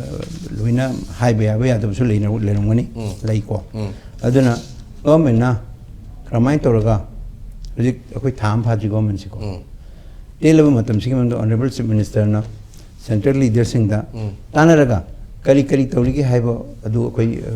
ꯂꯣꯏꯅ ꯍꯥꯏꯕ ꯌꯥꯕ ꯌꯥꯗꯕꯁꯨ ꯂꯩꯅ-, ꯂꯩꯔꯝꯒꯅꯤ, ꯎꯝ꯫ ꯂꯩꯀꯣ꯫ ꯎꯝ꯫ ꯑꯗꯨꯅ ꯒꯚꯔꯟꯃꯦꯟꯠꯅ ꯀꯔꯝꯍꯥꯏꯅ ꯇꯧꯔꯒ, ꯍꯧꯖꯤꯛ ꯑꯩꯈꯣꯏ ꯊꯥ ꯑꯃ ꯐꯥꯗ꯭ꯔꯤ ꯒꯚꯔꯟꯃꯦꯟꯠꯁꯤꯀꯣ, ꯎꯝ꯫ ꯇꯦꯜꯂꯕ ꯃꯇꯝꯁꯤꯒꯤ ꯃꯅꯨꯡꯗ ꯑꯣꯅꯔꯦꯕꯜ ꯆꯤꯐ ꯃꯤꯅꯤꯁꯇꯔꯅ ꯁꯦꯟꯇ꯭ꯔꯦꯜ ꯂꯤꯗꯔꯁꯤꯡꯗ ꯎꯝ꯫ ꯇꯥꯟꯅꯔꯒ ꯀꯔꯤ ꯀꯔꯤ ꯇꯧꯔꯤꯒꯦ ꯍꯥꯏꯕ ꯑꯗꯨ ꯑꯩꯈꯣꯏ, ꯑ,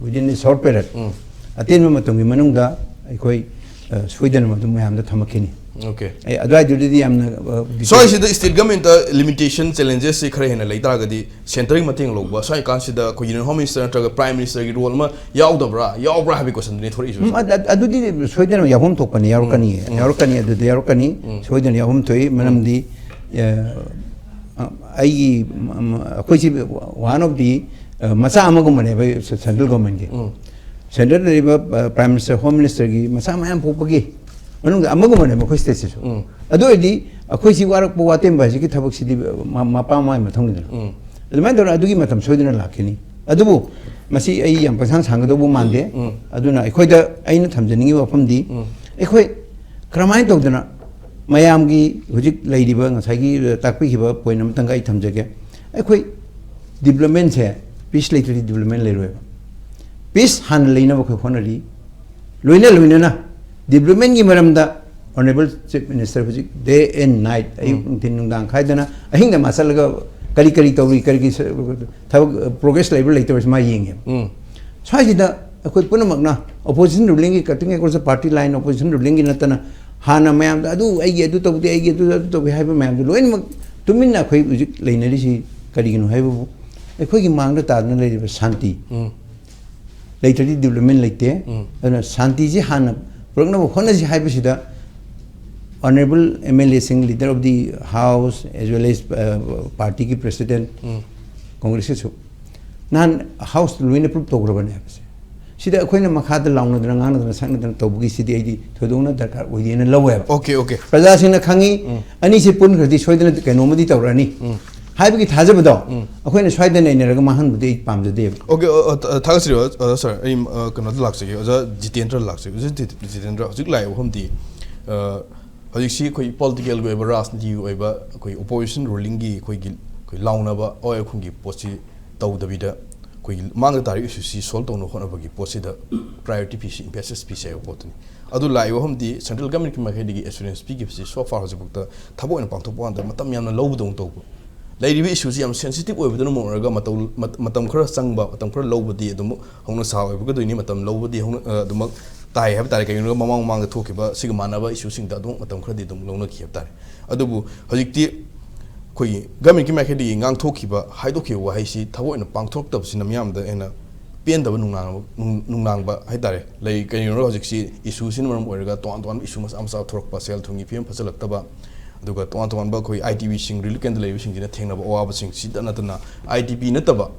within a short period, ꯎꯝ꯫ ꯑꯇꯦꯟꯕ ꯃꯇꯝꯒꯤ ꯃꯅꯨꯡꯗ ꯑꯩꯈꯣꯏ, ꯑ, ꯁꯣꯏꯗꯅ ꯃꯗꯨ ꯃꯌꯥꯝꯗ ꯊꯝꯃꯛꯈꯤꯅꯤ꯫ ꯑꯣꯀꯦ꯫ ꯑꯩ ꯑꯗꯨꯋꯥꯏꯗꯨꯗꯗꯤ ꯌꯥꯝꯅ, ꯑ, detail- ꯁ꯭ꯋꯥꯏꯁꯤꯗ state government ꯂꯤꯃꯤꯇꯦꯁꯟ ꯆꯦꯂꯦꯟꯖꯦꯁꯁꯤ ꯈꯔ ꯍꯦꯟꯅ ꯂꯩ ꯇꯥꯔꯒꯗꯤ ꯁꯦꯟꯇꯔꯒꯤ ꯃꯇꯦꯡ ꯂꯧꯕ, ꯁ꯭ꯋꯥꯏ ꯀꯥꯟꯁꯤꯗ ꯑꯩꯈꯣꯏ ꯌꯨꯅꯤꯌꯟ ꯍꯣꯝ ꯃꯤꯅꯤꯁꯇꯔ ꯅꯠꯇ꯭ꯔꯒ ꯄ꯭ꯔꯥꯏꯝ ꯃꯤꯅꯤꯁꯇꯔꯒꯤ ꯔꯣꯜ ꯑꯃ ꯌꯥꯎꯗꯕ꯭ꯔꯥ, ꯌꯥꯎꯕ꯭ꯔꯥ ꯍꯥꯏꯕꯒꯤ ꯀꯣꯏꯁꯟꯗꯨꯅꯤ ꯊꯣꯔꯛꯏꯁꯦ꯫ ꯎꯝ, ꯑꯗ- ꯑꯗꯨꯗꯤ ꯁꯣꯏꯗꯅ ꯌꯥꯎꯐꯝ ꯊꯣꯛꯄꯅꯤ, ꯌꯥꯎꯔꯛꯀꯅꯤ, ꯌꯥꯎꯔꯛꯀꯅꯤ, ꯑꯗꯨꯗ ꯌꯥꯎꯔꯛꯀꯅꯤ, ꯁꯣꯏꯗꯅ ꯌꯥꯎꯐꯝ ꯊꯣꯛꯏ꯫ ꯃꯔꯝꯗꯤ, ꯑ, ꯑ, ꯑꯩꯒꯤ, ꯎꯝ, ꯑꯩꯈꯣꯏꯁꯤ one of the, ꯑ, ꯃꯆꯥ ꯑꯃꯒꯨꯝꯕꯅꯦꯕ ꯁꯦꯟꯇ꯭ꯔꯦꯜ ꯒꯣꯔꯃꯦꯟꯒꯤ꯫ ꯎꯝ꯫ ꯁꯦꯟꯇ꯭ꯔꯦꯜꯗ ꯂꯩꯔꯤꯕ, ꯑ, ꯄ꯭ꯔꯥꯏꯝ ꯃꯤꯅꯤꯁꯇꯔ, ꯍꯣꯝ ꯃꯤꯅꯤꯁꯇꯔꯒꯤ ꯃꯆꯥ ꯃꯌꯥꯝ ꯄꯣꯛꯄꯒꯤ ꯃꯅꯨꯡꯗ ꯑꯃꯒꯨꯝꯕꯅꯦꯕ ꯑꯩꯈꯣꯏ ꯁ꯭ꯇꯦꯠꯁꯤꯁꯨ꯫ ꯎꯝ꯫ ꯑꯗꯨ ꯑꯣꯏꯔꯗꯤ ꯑꯩꯈꯣꯏꯁꯤ ꯋꯥꯔꯛꯄ ꯋꯥꯇꯦꯝꯕ ꯍꯥꯏꯁꯤꯒꯤ ꯊꯕꯛꯁꯤꯗꯤ ꯃ-, ꯃꯄꯥ ꯃꯃꯥꯏ ꯃꯊꯧꯅꯤꯗꯅ꯫ ꯎꯝ꯫ ꯑꯗꯨꯃꯥꯏꯅ ꯇꯧꯔꯒ ꯑꯗꯨꯒꯤ ꯃꯇꯝ ꯁꯣꯏꯗꯅ ꯂꯥꯛꯈꯤꯅꯤ꯫ ꯑꯗꯨꯕꯨ ꯃꯁꯤ ꯑꯩ ꯌꯥꯝ ꯄꯪꯁꯥꯡ ꯁꯥꯡꯒꯗꯧꯕ ꯃꯥꯟꯗꯦ꯫ ꯎꯝ꯫ ꯑꯗꯨꯅ ꯑꯩꯈꯣꯏꯗ ꯑꯩꯅ ꯊꯝꯖꯅꯤꯡꯉꯤꯕ ꯋꯥꯐꯝꯗꯤ, ꯎꯝ꯫ ꯑꯩꯈꯣꯏ ꯀꯔꯝꯍꯥꯏꯅ ꯇꯧꯗꯅ ꯃꯌꯥꯝꯒꯤ ꯍꯧꯖꯤꯛ ꯂꯩꯔꯤꯕ ꯉꯁꯥꯏꯒꯤ ꯇꯥꯛꯄꯤꯈꯤꯕ ꯄꯣꯏꯟ ꯑꯃꯇꯪꯒ ꯑꯩ ꯊꯝꯖꯒꯦ꯫ ꯑꯩꯈꯣꯏ ꯗꯤꯕ꯭ꯂꯞꯃꯦꯟꯁꯦ, ꯄꯤꯁ ꯂꯩꯇ꯭ꯔꯗꯤ ꯗꯤꯕ꯭ꯂꯞꯃꯦꯟ ꯂꯩꯔꯣꯏꯕ꯫ ꯄꯤꯁ ꯍꯥꯟꯅ ꯂꯩꯅꯕ ꯑꯩꯈꯣꯏ ꯍꯣꯠꯅꯔꯤ꯫ ꯂꯣꯏꯅ ꯂꯣꯏꯅꯅ ꯗꯤꯕ꯭ꯂꯞꯃꯦꯟꯒꯤ ꯃꯔꯝꯗ ꯑꯣꯅꯔꯦꯕꯜ ꯆꯤꯐ ꯃꯤꯅꯤꯁꯇꯔ ꯍꯧꯖꯤꯛ day and night, ꯑꯌꯨꯛ ꯅꯨꯡꯊꯤꯟ ꯅꯨꯡꯗꯥꯡ ꯈꯥꯏꯗꯅ ꯑꯍꯤꯡꯗ ꯃꯥ ꯆꯠꯂꯒ ꯀꯔꯤ ꯀꯔꯤ ꯇꯧꯔꯤ, ꯀꯔꯤꯒꯤ ꯊꯕꯛ ꯄ꯭ꯔꯣꯒ꯭ꯔꯦꯁ ꯂꯩꯕ꯭ꯔꯥ ꯂꯩꯇꯕ꯭ꯔꯥ ꯃꯥ ꯌꯦꯡꯉꯦꯕ꯫ ꯎꯝ꯫ ꯁ꯭ꯋꯥꯏꯁꯤꯗ ꯑꯩꯈꯣꯏ ꯄꯨꯝꯅꯃꯛꯅ opposition rulingꯒꯤ, cutting across the party line, opposition rulingꯒꯤ ꯅꯠꯇꯅ ꯍꯥꯟꯅ ꯃꯌꯥꯝꯗ ꯑꯗꯨ ꯑꯩꯒꯤ ꯑꯗꯨ ꯇꯧꯗꯦ, ꯑꯩꯒꯤ ꯑꯗꯨ ꯑꯗꯨ ꯇꯧꯏ ꯍꯥꯏꯕ ꯃꯌꯥꯝꯗꯨ ꯂꯣꯏꯅꯃꯛ ꯇꯨꯃꯤꯟꯅ ꯑꯩꯈꯣꯏ ꯍꯧꯖꯤꯛ ꯂꯩꯅꯔꯤꯁꯤ ꯀꯔꯤꯒꯤꯅꯣ ꯍꯥꯏꯕꯕꯨ ꯑꯩꯈꯣꯏꯒꯤ ꯃꯥꯡꯗ ꯇꯥꯗꯨꯅ ꯂꯩꯔꯤꯕ ꯁꯥꯟꯇꯤ꯫ ꯎꯝ꯫ ꯂꯩꯇ꯭ꯔꯗꯤ ꯗꯤꯕ꯭ꯂꯞꯃꯦꯟ ꯂꯩꯇꯦ꯫ ꯎꯝ꯫ ꯑꯗꯨꯅ ꯁꯥꯟꯇꯤꯁꯤ ꯍꯥꯟꯅ ꯄꯨꯔꯛꯅꯕ ꯍꯣꯠꯅꯁꯤ ꯍꯥꯏꯕꯁꯤꯗ honourable MLAꯁꯤꯡ, leader of the house as well as, uh, partyꯒꯤ president, ꯎꯝ꯫ ꯀꯣꯡꯒ꯭ꯔꯦꯁꯀꯤꯁꯨ ꯅꯍꯥꯟ ꯍꯥꯎꯁꯇ ꯂꯣꯏꯅ ꯑꯦꯄ꯭ꯔꯨꯞ ꯇꯧꯈ꯭ꯔꯕꯅꯦ ꯍꯥꯏꯕꯁꯦ꯫ ꯁꯤꯗ ꯑꯩꯈꯣꯏꯅ ꯃꯈꯥꯗ ꯂꯥꯎꯅꯗꯅ ꯉꯥꯡꯅꯗꯅ ꯁꯛꯅꯗꯅ ꯇꯧꯕꯒꯤꯁꯤꯗꯤ ꯑꯩꯗꯤ ꯊꯣꯏꯗꯣꯛꯅ ꯗꯔꯀꯥꯔ ꯑꯣꯏꯗꯦꯅ ꯂꯧꯋꯦꯕ꯫ Okay, okay. ꯄ꯭ꯔꯖꯥꯁꯤꯡꯅ ꯈꯪꯉꯤ, ꯑꯅꯤꯁꯤ ꯄꯨꯟꯈ꯭ꯔꯗꯤ ꯁꯣꯏꯗꯅ ꯀꯩꯅꯣꯝꯃꯗꯤ ꯇꯧꯔꯛꯑꯅꯤ ꯍꯥꯏꯕꯒꯤ ꯊꯥꯖꯕꯗꯣ ꯑꯩꯈꯣꯏꯅ ꯁ꯭ꯋꯥꯏꯗ ꯅꯩꯅꯔꯒ ꯃꯥꯡꯍꯟꯕꯗꯤ ꯑꯩ ꯄꯥꯝꯖꯗꯦꯕ꯫ ꯑꯣꯀꯦ, ꯑ, ꯑ, ꯊꯥꯒꯠꯆꯔꯤ, ꯑꯣꯖꯥ, ꯁꯥꯔ꯫ ꯑꯩ, ꯑ, ꯀꯩꯅꯣꯗ ꯂꯥꯛꯆꯒꯦ, ꯑꯣꯖꯥ ꯖꯤꯇꯦꯟꯗ꯭ꯔ ꯂꯥꯛꯆꯒꯦ꯫ ꯑꯣꯖꯥ ꯖꯤ-, ꯖꯤꯇꯦꯟꯗ꯭ꯔ, ꯍꯧꯖꯤꯛ ꯂꯥꯛꯏꯕ ꯋꯥꯐꯝꯗꯤ, ꯑ, ꯍꯧꯖꯤꯛꯁꯤ ꯑꯩꯈꯣꯏ ꯄꯣꯂꯤꯇꯤꯀꯦꯜꯒꯤ ꯑꯣꯏꯕ, ꯔꯥꯖꯅꯤꯇꯤꯒꯤ ꯑꯣꯏꯕ, ꯑꯩꯈꯣꯏ ꯑꯣꯄꯣꯖꯤꯁꯟ ꯔꯨꯂꯤꯡꯒꯤ ꯑꯩꯈꯣꯏꯒꯤ, ꯑꯩꯈꯣꯏ ꯂꯥꯎꯅꯕ ꯑꯋꯥꯏ ꯑꯈꯨꯝꯒꯤ ꯄꯣꯠꯁꯤ ꯇꯧꯗꯕꯤꯗ, ꯑꯩꯈꯣꯏꯒꯤ ꯃꯥꯡꯗ ꯇꯥꯔꯤꯕ ꯏꯁꯨꯁꯤ ꯁꯣꯜꯕ ꯇꯧꯅꯕ ꯍꯣꯠꯅꯕꯒꯤ ꯄꯣꯠꯁꯤꯗ ꯄ꯭ꯔꯥꯏꯌꯣꯔꯤꯇꯤ ꯄꯤꯁꯤ, ꯏꯝꯄꯦꯁꯤꯁ ꯄꯤꯁꯤ ꯍꯥꯏꯕ ꯄꯣꯠꯇꯨꯅꯤ꯫ ꯑꯗꯨ ꯂꯥꯛꯏꯕ ꯋꯥꯐꯝꯗꯤ ꯁꯦꯟꯇ꯭ꯔꯦꯜ ꯒꯚꯔꯟꯃꯦꯟꯠꯀꯤ ꯃꯥꯏꯀꯩꯗꯒꯤ ꯑꯦꯁꯨꯔꯦꯟꯁ ꯄꯤꯈꯤꯕꯁꯤ so far ꯍꯧꯖꯤꯛꯐꯥꯎꯗ ꯊꯕꯛ ꯑꯣꯏꯅ ꯄꯥꯡꯊꯣꯛꯄ ꯀꯥꯟꯗ ꯃꯇꯝ ꯌꯥꯝꯅ ꯂꯧꯕꯗꯧꯅ ꯇꯧꯕ꯫ ꯂꯩꯔꯤꯕ ꯏꯁꯨꯁꯤ ꯌꯥꯝ ꯁꯦꯟꯁꯤꯇꯤꯚ ꯑꯣꯏꯕꯗꯨꯅ ꯃꯔꯝ ꯑꯣꯏꯔꯒ ꯃꯇꯧ-, ꯃꯠ-, ꯃꯇꯝ ꯈꯔ ꯆꯪꯕ, ꯃꯇꯝ ꯈꯔ ꯂꯧꯕꯗꯤ ꯑꯗꯨꯝ ꯍꯧꯅ ꯁꯥ ꯑꯣꯏꯕꯒꯗꯣꯏꯅꯤ꯫ ꯃꯇꯝ ꯂꯧꯕꯗꯤ ꯍꯧꯅ-, ꯑ, ꯑꯗꯨꯃꯛ ꯇꯥꯏ ꯍꯥꯏꯕ ꯇꯥꯔꯦ꯫ ꯀꯩꯒꯤꯅꯣꯗ ꯃꯃꯥꯡ ꯃꯃꯥꯡꯗ ꯊꯣꯛꯈꯤꯕ ꯁꯤꯒ ꯃꯥꯟꯅꯕ ꯏꯁꯨꯁꯤꯡꯗ ꯑꯗꯨꯝ ꯃꯇꯝ ꯈꯔꯗꯤ ꯑꯗꯨꯝ ꯂꯧꯅꯈꯤ ꯍꯥꯏꯕ ꯇꯥꯔꯦ꯫ ꯑꯗꯨꯕꯨ ꯍꯧꯖꯤꯛꯇꯤ ꯑꯩꯈꯣꯏꯒꯤ ꯒꯃꯦꯟꯒꯤ ꯃꯥꯏꯀꯩꯗꯒꯤ ꯉꯥꯡꯊꯣꯛꯈꯤꯕ, ꯍꯥꯏꯗꯣꯛꯈꯤꯕ ꯋꯥꯍꯩꯁꯤ ꯊꯑꯣꯏꯅ ꯄꯥꯡꯊꯣꯔꯛꯇꯕꯁꯤꯅ ꯃꯤꯌꯥꯝꯗ ꯍꯦꯟꯅ ꯄꯦꯟꯗꯕ, ꯅꯨꯡꯅꯥꯡꯕ, ꯅꯨꯡ-, ꯅꯨꯡꯅꯥꯡꯕ ꯍꯥꯏ ꯇꯥꯔꯦ꯫ ꯂꯩ, ꯀꯩꯒꯤꯅꯣꯗ ꯍꯧꯖꯤꯛꯁꯤ ꯏꯁꯨꯁꯤꯅ ꯃꯔꯝ ꯑꯣꯏꯔꯒ ꯇꯣꯉꯥꯟ ꯇꯣꯉꯥꯟꯕ ꯏꯁꯨ ꯃꯆꯥ ꯃꯆꯥ ꯊꯣꯔꯛꯄ, ꯁꯦꯜ ꯊꯨꯝꯒꯤ ꯐꯤꯕꯝ ꯐꯠꯆꯜꯂꯛꯇꯕ, ꯑꯗꯨꯒ ꯇꯣꯉꯥꯟ ꯇꯣꯉꯥꯟꯕ ꯑꯩꯈꯣꯏ ꯑꯥꯏ ꯗꯤ ꯄꯤꯁꯤꯡ, ꯔꯤꯂꯤꯐ ꯀꯦꯝꯞꯇ ꯂꯩꯕꯁꯤꯡꯁꯤꯅ ꯊꯦꯡꯅꯕ ꯑꯋꯥꯕꯁꯤꯡꯁꯤꯗ ꯅꯠꯇꯅ, ꯑꯥꯏ ꯗꯤ ꯄꯤ ꯅꯠꯇꯕ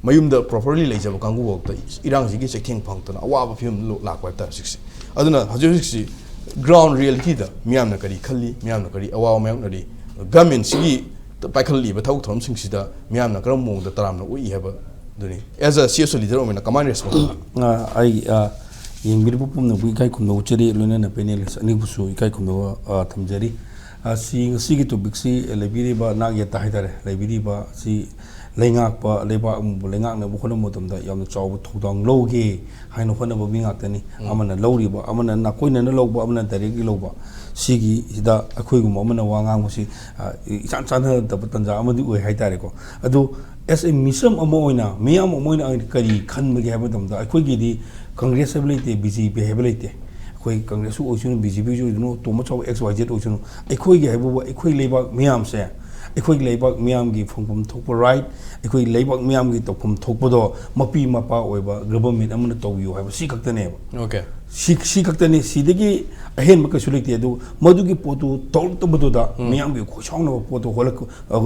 ꯃꯌꯨꯝꯗ ꯄ꯭ꯔꯣꯄꯔꯂꯤ ꯂꯩꯖꯕ ꯀꯥꯡꯕꯨ ꯐꯥꯎꯗ ꯏꯔꯥꯡꯁꯤꯒꯤ ꯆꯩꯊꯦꯡ ꯐꯪꯗꯅ ꯑꯋꯥꯕ ꯐꯤꯕꯝꯗ ꯂꯥꯛꯄ ꯍꯥꯏꯕ ꯇꯥꯔꯦ ꯍꯧꯖꯤꯛꯁꯦ꯫ ꯑꯗꯨꯅ ꯍꯧꯖꯤꯛ ꯍꯧꯖꯤꯛꯁꯤ ꯒ꯭ꯔꯥꯎꯟ ꯔꯤꯌꯦꯂꯤꯇꯤꯗ ꯃꯤꯌꯥꯝꯅ ꯀꯔꯤ ꯈꯜꯂꯤ, ꯃꯤꯌꯥꯝꯅ ꯀꯔꯤ ꯑꯋꯥꯕ ꯃꯥꯌꯣꯛꯅꯔꯤ, ꯒꯃꯦꯟꯁꯤꯒꯤ ꯄꯥꯏꯈꯠꯂꯛꯂꯤꯕ ꯊꯕꯛ ꯊꯧꯔꯝꯁꯤꯡꯁꯤꯗ ꯃꯤꯌꯥꯝꯅ ꯀꯔꯝꯕ ꯃꯑꯣꯡꯗ ꯇꯔꯥꯝꯅ ꯑꯣꯛꯏ ꯍꯥꯏꯕꯗꯨꯅꯤ꯫ As a C S O leader ꯑꯣꯏꯅ ꯀꯃꯥꯏꯅ ꯔꯦꯁꯄꯣꯟꯁ ꯇꯧꯕ? ꯑ, ꯑꯩ, ꯑ, ꯌꯦꯡꯕꯤꯔꯤꯕ ꯄꯨꯝꯅꯃꯛꯄꯨ ꯏꯀꯥꯏ ꯈꯨꯝꯅꯕ ꯎꯠꯆꯔꯤ, ꯂꯣꯏꯅꯅ ꯄꯦꯅꯦꯂꯤꯁ ꯑꯅꯤꯕꯨꯁꯨ ꯏꯀꯥꯏ ꯈꯨꯝꯅꯕ, ꯑ, ꯊꯝꯖꯔꯤ꯫ ꯑ, ꯁꯤ, ꯉꯁꯤꯒꯤ ꯇꯣꯄꯤꯛꯁꯤ ꯂꯩꯕꯤꯔꯤꯕ ꯅꯥꯛ ꯌꯦꯠꯇ ꯍꯥꯏꯇꯥꯔꯦ, ꯂꯩꯕꯤꯔꯤꯕ ꯁꯤ ꯂꯩꯉꯥꯛꯄ, ꯂꯩꯕꯥꯛ ꯑꯃꯕꯨ ꯂꯩꯉꯥꯛꯅꯕ ꯍꯣꯠꯅꯕ ꯃꯇꯝꯗ ꯌꯥꯝꯅ ꯆꯥꯎꯕ ꯊꯧꯗꯥꯡ ꯂꯧꯒꯦ ꯍꯥꯏꯅ ꯍꯣꯠꯅꯕ ꯃꯤ ꯉꯥꯛꯇꯅꯤ꯫ ꯎꯝ꯫ ꯑꯃꯅ ꯂꯧꯔꯤꯕ, ꯑꯃꯅ ꯅꯥꯀꯣꯏꯅꯅ ꯂꯧꯕ, ꯑꯃꯅ ꯗꯥꯏꯔꯦꯛꯂꯤ ꯂꯧꯕ꯫ ꯁꯤꯒꯤ ꯁꯤꯗ ꯑꯩꯈꯣꯏꯒꯨꯝꯕ ꯑꯃꯅ ꯋꯥ ꯉꯥꯡꯕꯁꯤ, ꯑ, ꯏꯆꯥꯟ ꯆꯥꯟꯅꯗꯕ ꯇꯥꯟꯖꯥ ꯑꯃꯗꯤ ꯑꯣꯏ ꯍꯥꯏꯇꯥꯔꯦꯀꯣ꯫ ꯑꯗꯨ as a ꯃꯤꯁꯝ ꯑꯃ ꯑꯣꯏꯅ, ꯃꯤꯌꯥꯝ ꯑꯃ ꯑꯣꯏꯅ ꯑꯩꯅ ꯀꯔꯤ ꯈꯟꯕꯒꯦ ꯍꯥꯏꯕ ꯃꯇꯝꯗ, ꯑꯩꯈꯣꯏꯒꯤꯗꯤ ꯀꯪꯒ꯭ꯔꯦꯁ ꯍꯥꯏꯕ ꯂꯩꯇꯦ, ꯕꯤ ꯖꯦ ꯄꯤ ꯍꯥꯏꯕ ꯂꯩꯇꯦ꯫ ꯑꯩꯈꯣꯏ ꯀꯪꯒ꯭ꯔꯦꯁꯁꯨ ꯑꯣꯏꯁꯅꯨ, ꯕꯤ ꯖꯦ ꯄꯤꯁꯨ ꯑꯣꯏꯁꯅꯨ, ꯇꯣꯝꯕ ꯆꯥꯎꯕ ꯑꯦꯛꯁ ꯋꯥꯏ ꯖꯦꯠ ꯑꯣꯏꯁꯅꯨ, ꯑꯩꯈꯣꯏꯒꯤ ꯍꯥꯏꯕꯕꯨ ꯑꯩꯈꯣꯏ ꯂꯩꯕꯥꯛ ꯃꯤꯌꯥꯝꯁꯦ, ꯑꯩꯈꯣꯏꯒꯤ ꯂꯩꯕꯥꯛ ꯃꯤꯌꯥꯝꯒꯤ ꯐꯪꯐꯝ ꯊꯣꯛꯄ ꯔꯥꯏꯠ, ꯑꯩꯈꯣꯏ ꯂꯩꯕꯥꯛ ꯃꯤꯌꯥꯝꯒꯤ ꯇꯧꯐꯝ ꯊꯣꯛꯄꯗꯣ ꯃꯄꯤ ꯃꯄꯥ ꯑꯣꯏꯕ ꯒꯚꯔꯟꯃꯦꯟ ꯑꯃꯅ ꯇꯧꯕꯤꯌꯨ ꯍꯥꯏꯕ ꯁꯤ ꯈꯛꯇꯅꯦꯕ꯫ ꯑꯣꯀꯦ꯫ ꯁꯤ, ꯁꯤ ꯈꯛꯇꯅꯤ, ꯁꯤꯗꯒꯤ ꯑꯍꯦꯟꯕ ꯀꯩꯁꯨ ꯂꯩꯇꯦ꯫ ꯑꯗꯨ ꯃꯗꯨꯒꯤ ꯄꯣꯠꯇꯨ ꯇꯧꯔꯛꯇꯕꯗꯨꯗ ꯎꯝ꯫ ꯃꯤꯌꯥꯝꯒꯤ ꯈꯣꯏꯁꯥꯎꯅꯕ ꯄꯣꯠꯇꯨ ꯍꯣꯜꯂꯛ-, ꯑ,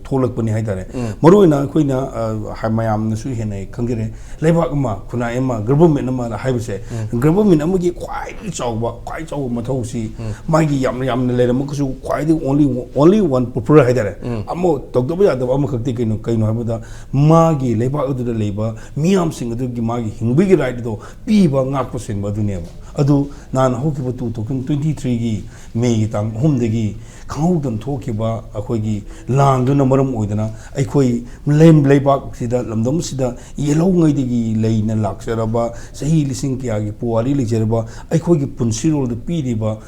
ꯊꯣꯛꯂꯛꯄꯅꯤ ꯍꯥꯏꯇꯥꯔꯦ꯫ ꯎꯝ꯫ ꯃꯔꯨ ꯑꯣꯏꯅ ꯑꯩꯈꯣꯏꯅ, ꯑ, ꯍꯥꯏ-, ꯃꯌꯥꯝꯅꯁꯨ ꯍꯦꯟꯅ ꯈꯪꯖꯔꯦ, ꯂꯩꯕꯥꯛ ꯑꯃ, ꯈꯨꯟꯅꯥꯏ ꯑꯃ, ꯒꯚꯔꯟꯃꯦꯟ ꯑꯃ ꯍꯥꯏꯕꯁꯦ, ꯎꯝ꯫ ꯒꯚꯔꯟꯃꯦꯟ ꯑꯃꯒꯤ ꯈ꯭ꯋꯥꯏꯗꯒꯤ ꯆꯥꯎꯕ, ꯈ꯭ꯋꯥꯏ ꯆꯥꯎꯕ ꯃꯊꯧꯁꯤ ꯎꯝ꯫ ꯃꯥꯒꯤ ꯌꯥꯝꯅ, ꯌꯥꯝꯅ ꯂꯩꯔꯝꯃꯒꯁꯨ ꯈ꯭ꯋꯥꯏꯗꯒꯤ only, only one popular ꯍꯥꯏꯇꯥꯔꯦ꯫ ꯎꯝ꯫ ꯑꯃ ꯇꯧꯗꯕ ꯌꯥꯗꯕ ꯑꯃꯈꯛꯇꯤ ꯀꯩꯅꯣ, ꯀꯩꯅꯣ ꯍꯥꯏꯕꯗ ꯃꯥꯒꯤ ꯂꯩꯕꯥꯛ ꯑꯗꯨꯗ ꯂꯩꯕ ꯃꯤꯌꯥꯝꯁꯤꯡ ꯑꯗꯨꯒꯤ ꯃꯥꯒꯤ ꯍꯤꯡꯕꯒꯤ ꯔꯥꯏꯠ ꯑꯗꯣ ꯄꯤꯕ, ꯉꯥꯛꯄ ꯁꯦꯟꯕ ꯑꯗꯨꯅꯦꯕ꯫ ꯑꯗꯨ ꯅꯍꯥꯟ ꯍꯧꯈꯤꯕ two thousand twenty threeꯒꯤ ꯃꯦꯒꯤ ꯇꯥꯡ ꯑꯍꯨꯝꯗꯒꯤ ꯈꯪꯍꯧꯗꯅ ꯊꯣꯛꯈꯤꯕ ꯑꯩꯈꯣꯏꯒꯤ ꯂꯥꯟꯗꯨꯅ ꯃꯔꯝ ꯑꯣꯏꯗꯅ ꯑꯩꯈꯣꯏ ꯂꯩ-, ꯂꯩꯕꯥꯛꯁꯤꯗ, ꯂꯝꯗꯝꯁꯤꯗ ꯌꯦꯜꯍꯧꯉꯩꯗꯒꯤ ꯂꯩꯅ ꯂꯥꯛꯆꯔꯕ, ꯆꯍꯤ ꯂꯤꯁꯤꯡ ꯀꯌꯥꯒꯤ ꯄꯨꯋꯥꯔꯤ ꯂꯩꯖꯔꯕ ꯑꯩꯈꯣꯏꯒꯤ ꯄꯨꯟꯁꯤꯔꯣꯜꯗ ꯄꯤꯔꯤꯕ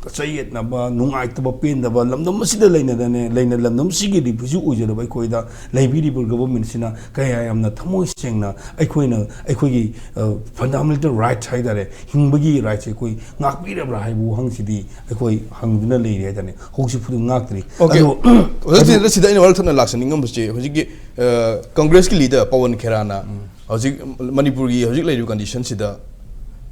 ꯆꯌꯦꯠꯅꯕ, ꯅꯨꯡꯉꯥꯏꯇꯕ, ꯄꯦꯟꯗꯕ ꯂꯝꯗꯝ ꯑꯁꯤꯗ ꯂꯩꯅꯗꯅꯦ, ꯂꯩꯅ ꯂꯝꯗꯝ ꯑꯁꯤꯒꯤ refugee ꯑꯣꯏꯖꯔꯕ ꯑꯩꯈꯣꯏꯗ ꯂꯩꯕꯤꯔꯤꯕ government ꯁꯤꯅ ꯀꯌꯥ ꯌꯥꯝꯅ ꯊꯃꯣꯏ ꯁꯦꯡꯅ ꯑꯩꯈꯣꯏꯅ, ꯑꯩꯈꯣꯏꯒꯤ, ꯑ, fundamental right ꯍꯥꯏꯇꯥꯔꯦ, ꯍꯤꯡꯕꯒꯤ right ꯁꯦ ꯑꯩꯈꯣꯏ ꯉꯥꯛꯄꯤꯔꯕ꯭ꯔꯥ ꯍꯥꯏꯕ ꯋꯥꯍꯪꯁꯤꯗꯤ ꯑꯩꯈꯣꯏ ꯍꯪꯗꯨꯅ ꯂꯩꯔꯤ ꯍꯥꯏꯇꯥꯔꯦ꯫ ꯍꯧꯖꯤꯛ ꯐꯥꯎꯗ ꯉꯥꯛꯇ꯭ꯔꯤ꯫ Okay. ꯑꯗꯣ, ꯑꯣꯖꯥ, ꯑꯗꯨ ꯁꯤꯗ, ꯁꯤꯗ ꯑꯩꯅ ꯋꯥꯔꯛ ꯊꯠꯅ ꯂꯥꯛꯆꯅꯤꯡꯉꯝꯕꯁꯦ, ꯍꯧꯖꯤꯛꯀꯤ, ꯑ, ꯀꯪꯒ꯭ꯔꯦꯁꯀꯤ leader ꯄꯋꯟ ꯈꯦꯔꯥꯅ ꯎꯝ꯫ ꯍꯧꯖꯤꯛ ꯃꯅꯤꯄꯨꯔꯒꯤ ꯍꯧꯖꯤꯛ ꯂꯩꯔꯤꯕ condition ꯁꯤꯗ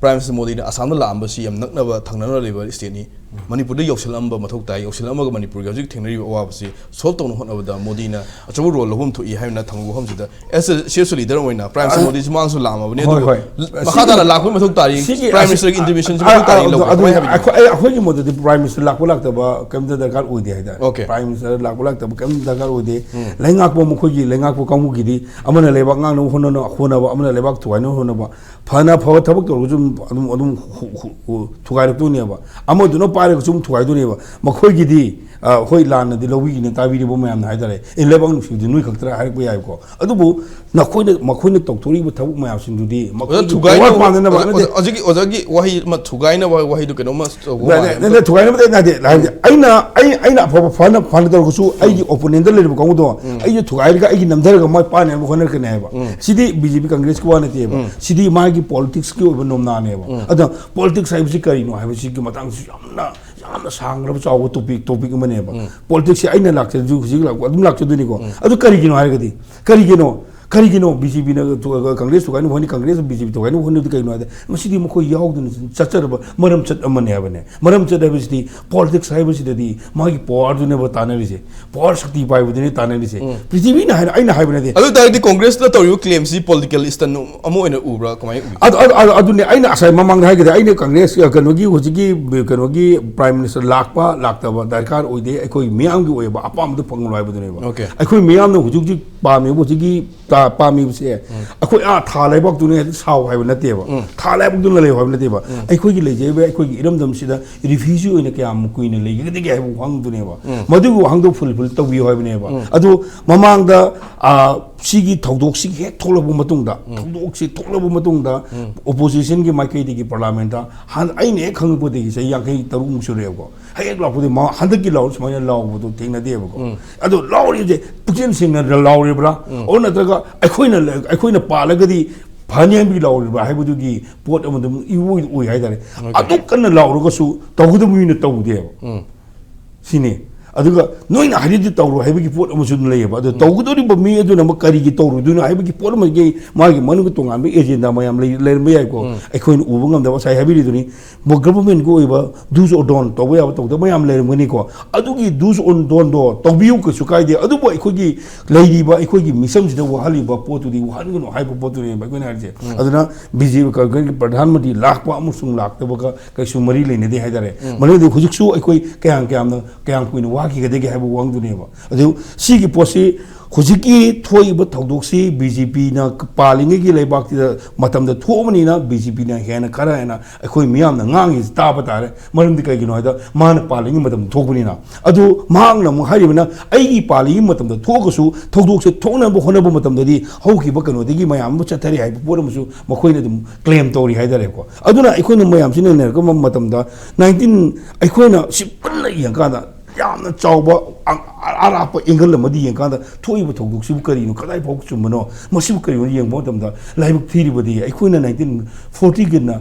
Prime Minister ꯃꯣꯗꯤꯅ ꯑꯁꯥꯝꯗ ꯂꯥꯛꯑꯝꯕꯁꯤ ꯌꯥꯝ ꯅꯛꯅꯕ, ꯊꯪꯅꯅ ꯂꯩꯕ state ꯅꯤ꯫ ꯃꯅꯤꯄꯨꯔꯗ ꯌꯧꯁꯤꯜꯂꯝꯕ ꯃꯊꯧ ꯇꯥꯏ꯫ ꯌꯧꯁꯤꯜꯂꯝꯃꯒ ꯃꯅꯤꯄꯨꯔꯒꯤ ꯍꯧꯖꯤꯛ ꯊꯦꯡꯅꯔꯤꯕ ꯑꯋꯥꯕꯁꯤ solve ꯇꯧꯅꯕ ꯍꯣꯠꯅꯕꯗ ꯃꯣꯗꯤꯅ ꯑꯆꯧꯕ role ꯂꯧꯐꯝ ꯊꯣꯛꯏ ꯍꯥꯏꯅ ꯊꯝꯕ ꯋꯥꯐꯝꯁꯤꯗ, as a C S O leader ꯑꯣꯏꯅ Prime Minister ꯑ, ꯃꯣꯗꯤꯁꯤ ꯃꯥꯡꯁꯨ ꯂꯥꯛꯑꯝꯃꯕꯅꯤ, ꯍꯣꯏ, ꯑꯗꯨꯕꯨ ꯍꯣꯏ꯫ ꯃꯈꯥ ꯁꯤꯒꯤ ꯇꯥꯅ ꯂꯥꯛꯄꯒꯤ ꯃꯊꯧ ꯇꯥꯔꯤ꯫ ꯁꯤꯒꯤ Prime ꯑꯁꯤ-, Minister ꯒꯤ intervention ꯁꯤ ꯑ, ꯃꯊꯧ ꯇꯥꯔꯤ ꯑ, ꯂꯧꯕ꯫ ꯑꯗꯨ, ꯀꯃꯥꯏꯅ ꯍꯥꯏꯕꯤꯅꯤꯡꯉꯤ? ꯑꯩꯈꯣꯏ, ꯑꯩ, ꯑꯩꯈꯣꯏꯒꯤ ꯃꯣꯠꯇꯗꯤ Prime Minister ꯂꯥꯛꯄ ꯂꯥꯛꯇꯕ ꯀꯩꯝꯇ ꯗꯔꯀꯥꯔ ꯑꯣꯏꯗꯦ ꯍꯥꯏꯇꯥꯔꯦ꯫ Okay. Prime Minister ꯂꯥꯛꯄ ꯂꯥꯛꯇꯕ ꯀꯩꯝꯇ ꯗꯔꯀꯥꯔ ꯑꯣꯏꯗꯦ꯫ ꯎꯝ꯫ ꯂꯩꯉꯥꯛꯄ ꯃꯈꯣꯏꯒꯤ ꯂꯩꯉꯥꯛꯄ ꯀꯥꯡꯕꯨꯒꯤꯗꯤ ꯑꯃꯅ ꯂꯩꯕꯥꯛ ꯉꯥꯛꯅꯕ ꯍꯣꯠꯅ-, ꯍꯣꯠꯅꯕ, ꯑꯃꯅ ꯂꯩꯕꯥꯛ ꯊꯨꯒꯥꯏꯅꯕ ꯍꯣꯠꯅꯕ, ꯐꯅ ꯐꯕ ꯊꯕꯛ ꯇꯧꯔꯒꯁꯨ ꯑꯗꯨꯝ, ꯑꯗꯨꯝ ꯍꯨ-, ꯍꯨ-, ꯍꯨ-, ꯊꯨꯒꯥꯏꯔꯛꯇꯣꯏꯅꯦꯕ꯫ ꯑꯃꯗꯨꯅ ꯄꯥꯏꯔꯒꯁꯨ ꯑꯗꯨꯝ ꯊꯨꯒꯥꯏꯗꯣꯏꯅꯦꯕ꯫ ꯃꯈꯣꯏꯒꯤꯗꯤ, ꯑ, ꯍꯣꯏ, ꯂꯥꯟꯅꯗꯤ ꯂꯧꯕꯤꯒꯅꯤ, ꯇꯥꯕꯤꯔꯤꯕ ꯃꯌꯥꯝꯅ ꯍꯥꯏꯇꯥꯔꯦ, "ꯑꯦ, ꯂꯩꯕꯥꯛ ꯅꯨꯡꯁꯤꯕꯗꯤ ꯅꯣꯏ ꯈꯛꯇꯔꯥ?" ꯍꯥꯏꯔꯛꯄ ꯌꯥꯏꯕꯀꯣ꯫ ꯑꯗꯨꯕꯨ ꯅꯈꯣꯏꯅ, ꯃꯈꯣꯏꯅ ꯇꯧꯊꯣꯔꯛꯏꯕ ꯊꯕꯛ ꯃꯌꯥꯝꯁꯤꯡꯗꯨꯗꯤ ꯑꯣꯖꯥ, ꯃꯈꯣꯏꯒꯤ ꯊꯨꯒꯥꯏꯅꯕ, power ꯄꯥꯟꯅꯅꯕ ꯑꯣꯖꯥ, ꯅꯠꯇꯦ꯫ ꯑꯣꯖꯥ, ꯍꯧꯖꯤꯛꯀꯤ ꯑꯣꯖꯥꯒꯤ ꯋꯥꯍꯩ ꯑꯃ, ꯊꯨꯒꯥꯏꯅꯕ ꯋꯥꯍꯩꯗꯨ ꯀꯩꯅꯣꯝꯃ ꯇꯧꯕ ꯅꯠꯇꯦ, ꯃꯥꯜꯂꯦ꯫ ꯅꯠꯇꯦ, ꯊꯨꯒꯥꯏꯅꯕꯗꯤ ꯅꯠꯇꯦ꯫ ꯍꯥꯏꯗꯤ, ꯑꯩꯅ, ꯑꯩ, ꯑꯩꯅ ꯑꯐꯕ ꯐꯅ, ꯐꯅ ꯇꯧꯔꯒꯁꯨ, ꯑꯩꯒꯤ opponent ꯂꯩꯔꯤꯕ ꯀꯥꯡꯕꯨꯗꯣ, ꯎꯝ꯫ ꯑꯩꯁꯦ ꯊꯨꯒꯥꯏꯔꯒ, ꯑꯩꯒꯤ ꯅꯝꯊꯔꯒ ꯃꯣꯏ ꯄꯥꯟꯅꯕ ꯍꯣꯠꯅꯔꯛꯀꯅꯤ ꯍꯥꯏꯕ꯫ ꯎꯝ꯫ ꯁꯤꯗꯤ B J P Congress ꯀꯤ ꯋꯥ ꯅꯠꯇꯦꯕ꯫ ꯎꯝ꯫ ꯁꯤꯗꯤ ꯃꯥꯒꯤ politics ꯀꯤ ꯑꯣꯏꯕ ꯅꯣꯝꯅꯥꯅꯦꯕ꯫ ꯎꯝ꯫ ꯑꯗ politics ꯍꯥꯏꯕꯁꯤ ꯀꯔꯤꯅꯣ ꯍꯥꯏꯕꯁꯤꯒꯤ ꯃꯇꯥꯡꯁꯨ ꯌꯥꯝꯅ, ꯌꯥꯝꯅ ꯁꯥꯡꯈ꯭ꯔꯕ ꯆꯥꯎꯕ topic, topic ꯑꯃꯅꯦꯕ꯫ ꯎꯝ꯫ Politics ꯁꯦ ꯑꯩꯅ ꯂꯥꯛꯆꯔꯁꯨ, ꯍꯧꯖꯤꯛ ꯂꯥꯛ-, ꯑꯗꯨꯝ ꯂꯥꯛꯆꯗꯣꯏꯅꯤꯀꯣ꯫ ꯎꯝ꯫ ꯑꯗꯨ ꯀꯔꯤꯒꯤꯅꯣ ꯍꯥꯏꯔꯒꯗꯤ, ꯀꯔꯤꯒꯤꯅꯣ? ꯀꯔꯤꯒꯤꯅꯣ B J P ꯅ ꯊꯨ-, Congress ꯊꯨꯒꯥꯏꯅꯕ ꯍꯣꯠꯅꯤ, Congress ꯅ BJ P ꯊꯨꯒꯥꯏꯅꯕ ꯍꯣꯠꯅꯕꯗꯤ ꯀꯩꯅꯣ ꯍꯥꯏꯗꯤ, ꯃꯁꯤꯗꯤ ꯃꯈꯣꯏ ꯌꯥꯎꯗꯅ ꯆꯠꯆꯔꯕ ꯃꯔꯝꯆꯠ ꯑꯃꯅꯦ ꯍꯥꯏꯕꯅꯦ꯫ ꯃꯔꯝꯆꯠ ꯍꯥꯏꯕꯁꯤꯗꯤ politics ꯍꯥꯏꯕꯁꯤꯗꯗꯤ ꯃꯥꯒꯤ power ꯗꯨꯅꯦꯕ ꯇꯥꯟꯅꯔꯤꯁꯦ꯫ Power, ꯁꯛꯇꯤ ꯄꯥꯏꯕꯗꯨꯅꯦ ꯇꯥꯟꯅꯔꯤꯁꯦ꯫ ꯎꯝ꯫ ꯄ꯭ꯔꯤꯊꯤꯕꯤꯅ ꯍꯥꯏꯅ, ꯑꯩꯅ ꯍꯥꯏꯕ ꯅꯠꯇꯦ꯫ ꯑꯗꯨ ꯑꯣꯏ ꯇꯥꯔꯗꯤ Congress ꯅ ꯇꯧꯔꯤꯕ claim ꯁꯤ political stunt ꯑꯃ ꯑꯣꯏꯅ ꯎꯕ꯭ꯔꯥ? ꯀꯃꯥꯏꯅ ꯎꯕꯤ? ꯑꯗꯨ, ꯑꯗꯨ, ꯑꯗꯨ, ꯑꯗꯨꯅꯦ ꯑꯩꯅ ꯉꯁꯥꯏ ꯃꯃꯥꯡꯗ ꯍꯥꯏꯈꯤꯗꯦ, ꯑꯩꯅ Congress, ꯑ, ꯀꯩꯅꯣꯒꯤ ꯍꯧꯖꯤꯛꯀꯤ, ꯀꯩꯅꯣꯒꯤ Prime Minister ꯂꯥꯛꯄ ꯂꯥꯛꯇꯕ ꯗꯔꯀꯥꯔ ꯑꯣꯏꯗꯦ, ꯑꯩꯈꯣꯏ ꯃꯤꯌꯥꯝꯒꯤ ꯑꯣꯏꯕ ꯑꯄꯥꯝꯕꯗꯨ ꯐꯪꯂꯣ ꯍꯥꯏꯕꯗꯨꯅꯦꯕ꯫ Okay. ꯑꯩꯈꯣꯏ ꯃꯤꯌꯥꯝꯅ ꯍꯧꯖꯤꯛ ꯍꯧꯖꯤꯛ ꯄꯥꯝꯃꯤꯕ ꯍꯧꯖꯤꯛꯀꯤ ꯇ-, ꯄꯥꯝꯃꯤꯕꯁꯦ, ꯎꯝ꯫ ꯑꯩꯈꯣꯏ ꯑꯥ ꯊꯥ ꯂꯩꯕꯥꯛꯇꯨꯅ ꯍꯦꯛꯇ ꯁꯥꯎ ꯍꯥꯏꯕ ꯅꯠꯇꯦꯕ꯫ ꯎꯝ꯫ ꯊꯥ ꯂꯩꯕꯥꯛꯇꯨꯅ ꯂꯩꯌꯣ ꯍꯥꯏꯕ ꯅꯠꯇꯦꯕ꯫ ꯎꯝ꯫ ꯑꯩꯈꯣꯏꯒꯤ ꯂꯩꯖꯔꯤꯕ ꯑꯩꯈꯣꯏꯒꯤ ꯏꯔꯝꯗꯝꯁꯤꯗ refugee ꯑꯣꯏꯅ ꯀꯌꯥꯝ ꯀꯨꯏꯅ ꯂꯩꯒꯗꯒꯦ ꯍꯥꯏꯕ ꯋꯥꯍꯪꯗꯨꯅꯦꯕ꯫ ꯎꯝ꯫ ꯃꯗꯨꯒꯤ ꯋꯥꯍꯪꯗꯣ fulfill ꯇꯧꯕꯤꯌꯣ ꯍꯥꯏꯕꯅꯦꯕ꯫ ꯎꯝ꯫ ꯑꯗꯨ ꯃꯃꯥꯡꯗ, ꯑꯥ, ꯁꯤꯒꯤ ꯊꯧꯗꯣꯛꯁꯤ ꯍꯦꯛ ꯊꯣꯛꯂꯕ ꯃꯇꯨꯡꯗ, ꯊꯧꯗꯣꯛꯁꯤ ꯊꯣꯛꯂꯕ ꯃꯇꯨꯡꯗ, ꯑꯣꯄꯣꯖꯤꯁꯟꯒꯤ ꯃꯥꯏꯀꯩꯗꯒꯤ ꯄꯥꯔꯂꯥꯃꯦꯟꯗ, ꯍꯥꯟ-, ꯑꯩꯅ ꯍꯦꯛ ꯈꯪꯉꯛꯄꯗꯒꯤ ꯆꯍꯤ ꯌꯥꯡꯈꯩ ꯇꯔꯨꯛꯃꯨꯛ ꯁꯨꯔꯦꯕꯀꯣ, ꯍꯦꯛ ꯂꯥꯎꯔꯛꯄꯗꯒꯤ ꯃꯥ ꯍꯟꯗꯛꯀꯤ ꯂꯥꯎꯔ ꯁꯨꯃꯥꯏꯅ ꯂꯥꯎꯕꯗꯣ ꯊꯦꯡꯅꯗꯦꯕꯀꯣ꯫ ꯑꯗꯣ ꯂꯥꯎꯔꯤꯁꯦ ꯄꯨꯛꯆꯦꯜ ꯁꯦꯡꯅ ꯂꯥꯎꯔꯤꯕ꯭ꯔꯥ? ꯑꯣꯔ ꯅꯠꯇ꯭ꯔꯒ ꯑꯩꯈꯣꯏꯅ, ꯑꯩꯈꯣꯏꯅ ꯄꯥꯜꯂꯒꯗꯤ ꯐꯅꯤ ꯍꯥꯏꯕꯒꯤ ꯂꯥꯎꯔꯤꯕ꯭ꯔꯥ ꯍꯥꯏꯕꯗꯨꯒꯤ ꯄꯣꯠ ꯑꯃ ꯑꯗꯨꯝ ꯏꯑꯣꯏ ꯑꯣꯏ ꯍꯥꯏꯇꯥꯔꯦ꯫ ꯑꯗꯨꯛ ꯀꯟꯅ ꯂꯥꯎꯔꯒꯁꯨ ꯇꯧꯒꯗꯕ ꯃꯤꯅ ꯇꯧꯗꯦꯕ꯫ ꯁꯤꯅꯤ꯫ ꯑꯗꯨꯒ ꯅꯣꯏꯅ ꯍꯥꯏꯔꯤꯗꯤ ꯇꯧꯔꯣ ꯍꯥꯏꯕꯒꯤ ꯄꯣꯠ ꯑꯃꯁꯨ ꯑꯗꯨꯝ ꯂꯩꯌꯦꯕ꯫ ꯑꯗꯣ ꯇꯧꯒꯗꯧꯔꯤꯕ ꯃꯤ ꯑꯗꯨꯅ ꯑꯃꯨꯛ ꯀꯔꯤꯒꯤ ꯇꯧꯔꯣꯏꯗꯣꯏꯅꯣ ꯍꯥꯏꯕꯒꯤ ꯄꯣꯠ ꯑꯃꯒꯤ ꯃꯥꯒꯤ ꯃꯅꯨꯡꯗ ꯇꯣꯉꯥꯟꯕ ꯑꯦꯖꯦꯟꯗꯥ ꯃꯌꯥꯝ ꯂꯩ-, ꯂꯩꯔꯝꯕ ꯌꯥꯏꯀꯣ꯫ ꯑꯩꯈꯣꯏꯅ ꯎꯕ ꯉꯝꯗꯕ ꯉꯁꯥꯏ ꯍꯥꯏꯕꯤꯔꯤꯗꯨꯅꯤ꯫ ꯃꯣ-, ꯒꯚꯔꯟꯃꯦꯟꯠꯀꯤ ꯑꯣꯏꯕ ꯗꯨꯁ ꯑꯣꯔ ꯗꯣꯟ ꯇꯧꯕ ꯌꯥꯕ ꯇꯧꯗꯕ ꯃꯌꯥꯝ ꯂꯩꯔꯝꯒꯅꯤꯀꯣ꯫ ꯑꯗꯨꯒꯤ ꯗꯨꯁ ꯑꯣꯔ ꯗꯣꯟꯗꯣ ꯇꯧꯕꯤꯌꯨ, ꯀꯩꯁꯨ ꯀꯥꯏꯗꯦ꯫ ꯑꯗꯨꯕꯨ ꯑꯩꯈꯣꯏꯒꯤ ꯂꯩꯔꯤꯕ ꯑꯩꯈꯣꯏꯒꯤ ꯃꯤꯆꯝꯁꯤꯗ ꯋꯥꯍꯜꯂꯤꯕ ꯄꯣꯠꯇꯨꯗꯤ ꯋꯥꯍꯟꯒꯅꯨ ꯍꯥꯏꯕ ꯄꯣꯠꯇꯨꯅꯦꯕ ꯑꯩꯈꯣꯏꯅ ꯍꯥꯏꯔꯤꯁꯦ꯫ ꯑꯗꯨꯅ ꯕꯤ ꯖꯦ ꯄꯤ, ꯑꯩꯈꯣꯏꯒꯤ ꯄ꯭ꯔꯙꯥꯟ ꯃꯟꯇ꯭ꯔꯤ ꯂꯥꯛꯄ ꯑꯃꯁꯨꯡ ꯂꯥꯛꯇꯕꯒ ꯀꯩꯁꯨ ꯃꯔꯤ ꯂꯩꯅꯗꯦ ꯍꯥꯏꯇꯥꯔꯦ꯫ ꯃꯔꯝꯗꯤ ꯍꯧꯖꯤꯛꯁꯨ ꯑꯩꯈꯣꯏ ꯀꯌꯥꯝ ꯀꯌꯥꯝꯅ, ꯀꯌꯥꯝ ꯀꯨꯏꯅ ꯋꯥꯈꯤꯒꯗꯒꯦ ꯍꯥꯏꯕ ꯋꯥꯍꯪꯗꯨꯅꯦꯕ꯫ ꯑꯗꯨ ꯁꯤꯒꯤ ꯄꯣꯠꯁꯤ ꯍꯧꯖꯤꯛꯀꯤ ꯊꯣꯛꯏꯕ ꯊꯧꯗꯣꯛꯁꯤ ꯕꯤ ꯖꯦ ꯄꯤꯅ ꯄꯥꯜꯂꯤꯉꯩꯒꯤ ꯂꯩꯕꯥꯛꯁꯤꯗ ꯃꯇꯝꯗ ꯊꯣꯛꯑꯕꯅꯤꯅ ꯕꯤ ꯖꯦ ꯄꯤꯅ ꯍꯦꯟꯅ ꯈꯔ ꯍꯦꯟꯅ ꯑꯩꯈꯣꯏ ꯃꯤꯌꯥꯝꯅ ꯉꯥꯡꯉꯤꯁꯤ ꯇꯥꯕ ꯇꯥꯔꯦ꯫ ꯃꯔꯝꯗꯤ ꯀꯩꯒꯤꯅꯣ ꯍꯥꯏꯗ ꯃꯥꯅ ꯄꯥꯜꯂꯤꯉꯩ ꯃꯇꯝꯗ ꯊꯣꯛꯄꯅꯤꯅ꯫ ꯑꯗꯨ ꯃꯍꯥꯛꯅ ꯑꯃꯨꯛ ꯍꯥꯏꯔꯤꯕꯅ ꯑꯩꯒꯤ ꯄꯥꯜꯂꯤꯉꯩ ꯃꯇꯝꯗ ꯊꯣꯛꯑꯒꯁꯨ ꯊꯧꯗꯣꯛꯁꯦ ꯊꯣꯛꯅꯕ ꯍꯣꯠꯅꯕ ꯃꯇꯝꯗꯗꯤ ꯍꯧꯈꯤꯕ ꯀꯩꯅꯣꯗꯒꯤ ꯃꯌꯥꯝ ꯑꯃ ꯆꯠꯊꯔꯤ ꯍꯥꯏꯕ ꯄꯣꯠ ꯑꯃꯁꯨ ꯃꯈꯣꯏꯅ ꯑꯗꯨꯝ ꯀ꯭ꯂꯦꯝ ꯇꯧꯔꯤ ꯍꯥꯏꯇꯥꯔꯦꯀꯣ꯫ ꯑꯗꯨꯅ ꯑꯩꯈꯣꯏꯅ ꯃꯌꯥꯝꯁꯤꯅ ꯅꯩꯅꯔꯛꯄ ꯃꯇꯝꯗ ꯅꯥꯏꯟꯇꯤꯟ, ꯑꯩꯈꯣꯏꯅ ꯁꯤ ꯄꯨꯟꯅ ꯌꯦꯡꯀꯥꯟꯗ ꯌꯥꯝꯅ ꯆꯥꯎꯕ ꯑ-, ꯑ-, ꯑꯔꯥꯞꯄ ꯑꯦꯡꯒꯜ ꯑꯃꯗ ꯌꯦꯡꯀꯥꯟꯗ ꯊꯣꯛꯏꯕ ꯊꯧꯗꯣꯛꯁꯤꯕꯨ ꯀꯔꯤꯅꯣ, ꯀꯗꯥꯏ ꯐꯥꯎ ꯆꯨꯝꯕꯅꯣ, ꯃꯁꯤꯕꯨ ꯀꯔꯤꯅꯣ ꯌꯦꯡꯕ ꯃꯇꯝꯗ ꯂꯥꯏꯕꯛ ꯊꯤꯔꯤꯕꯗꯤ ꯑꯩꯈꯣꯏꯅ ꯅꯥꯏꯟꯇꯤꯟ ꯐꯣꯔꯇꯤꯒꯤꯅ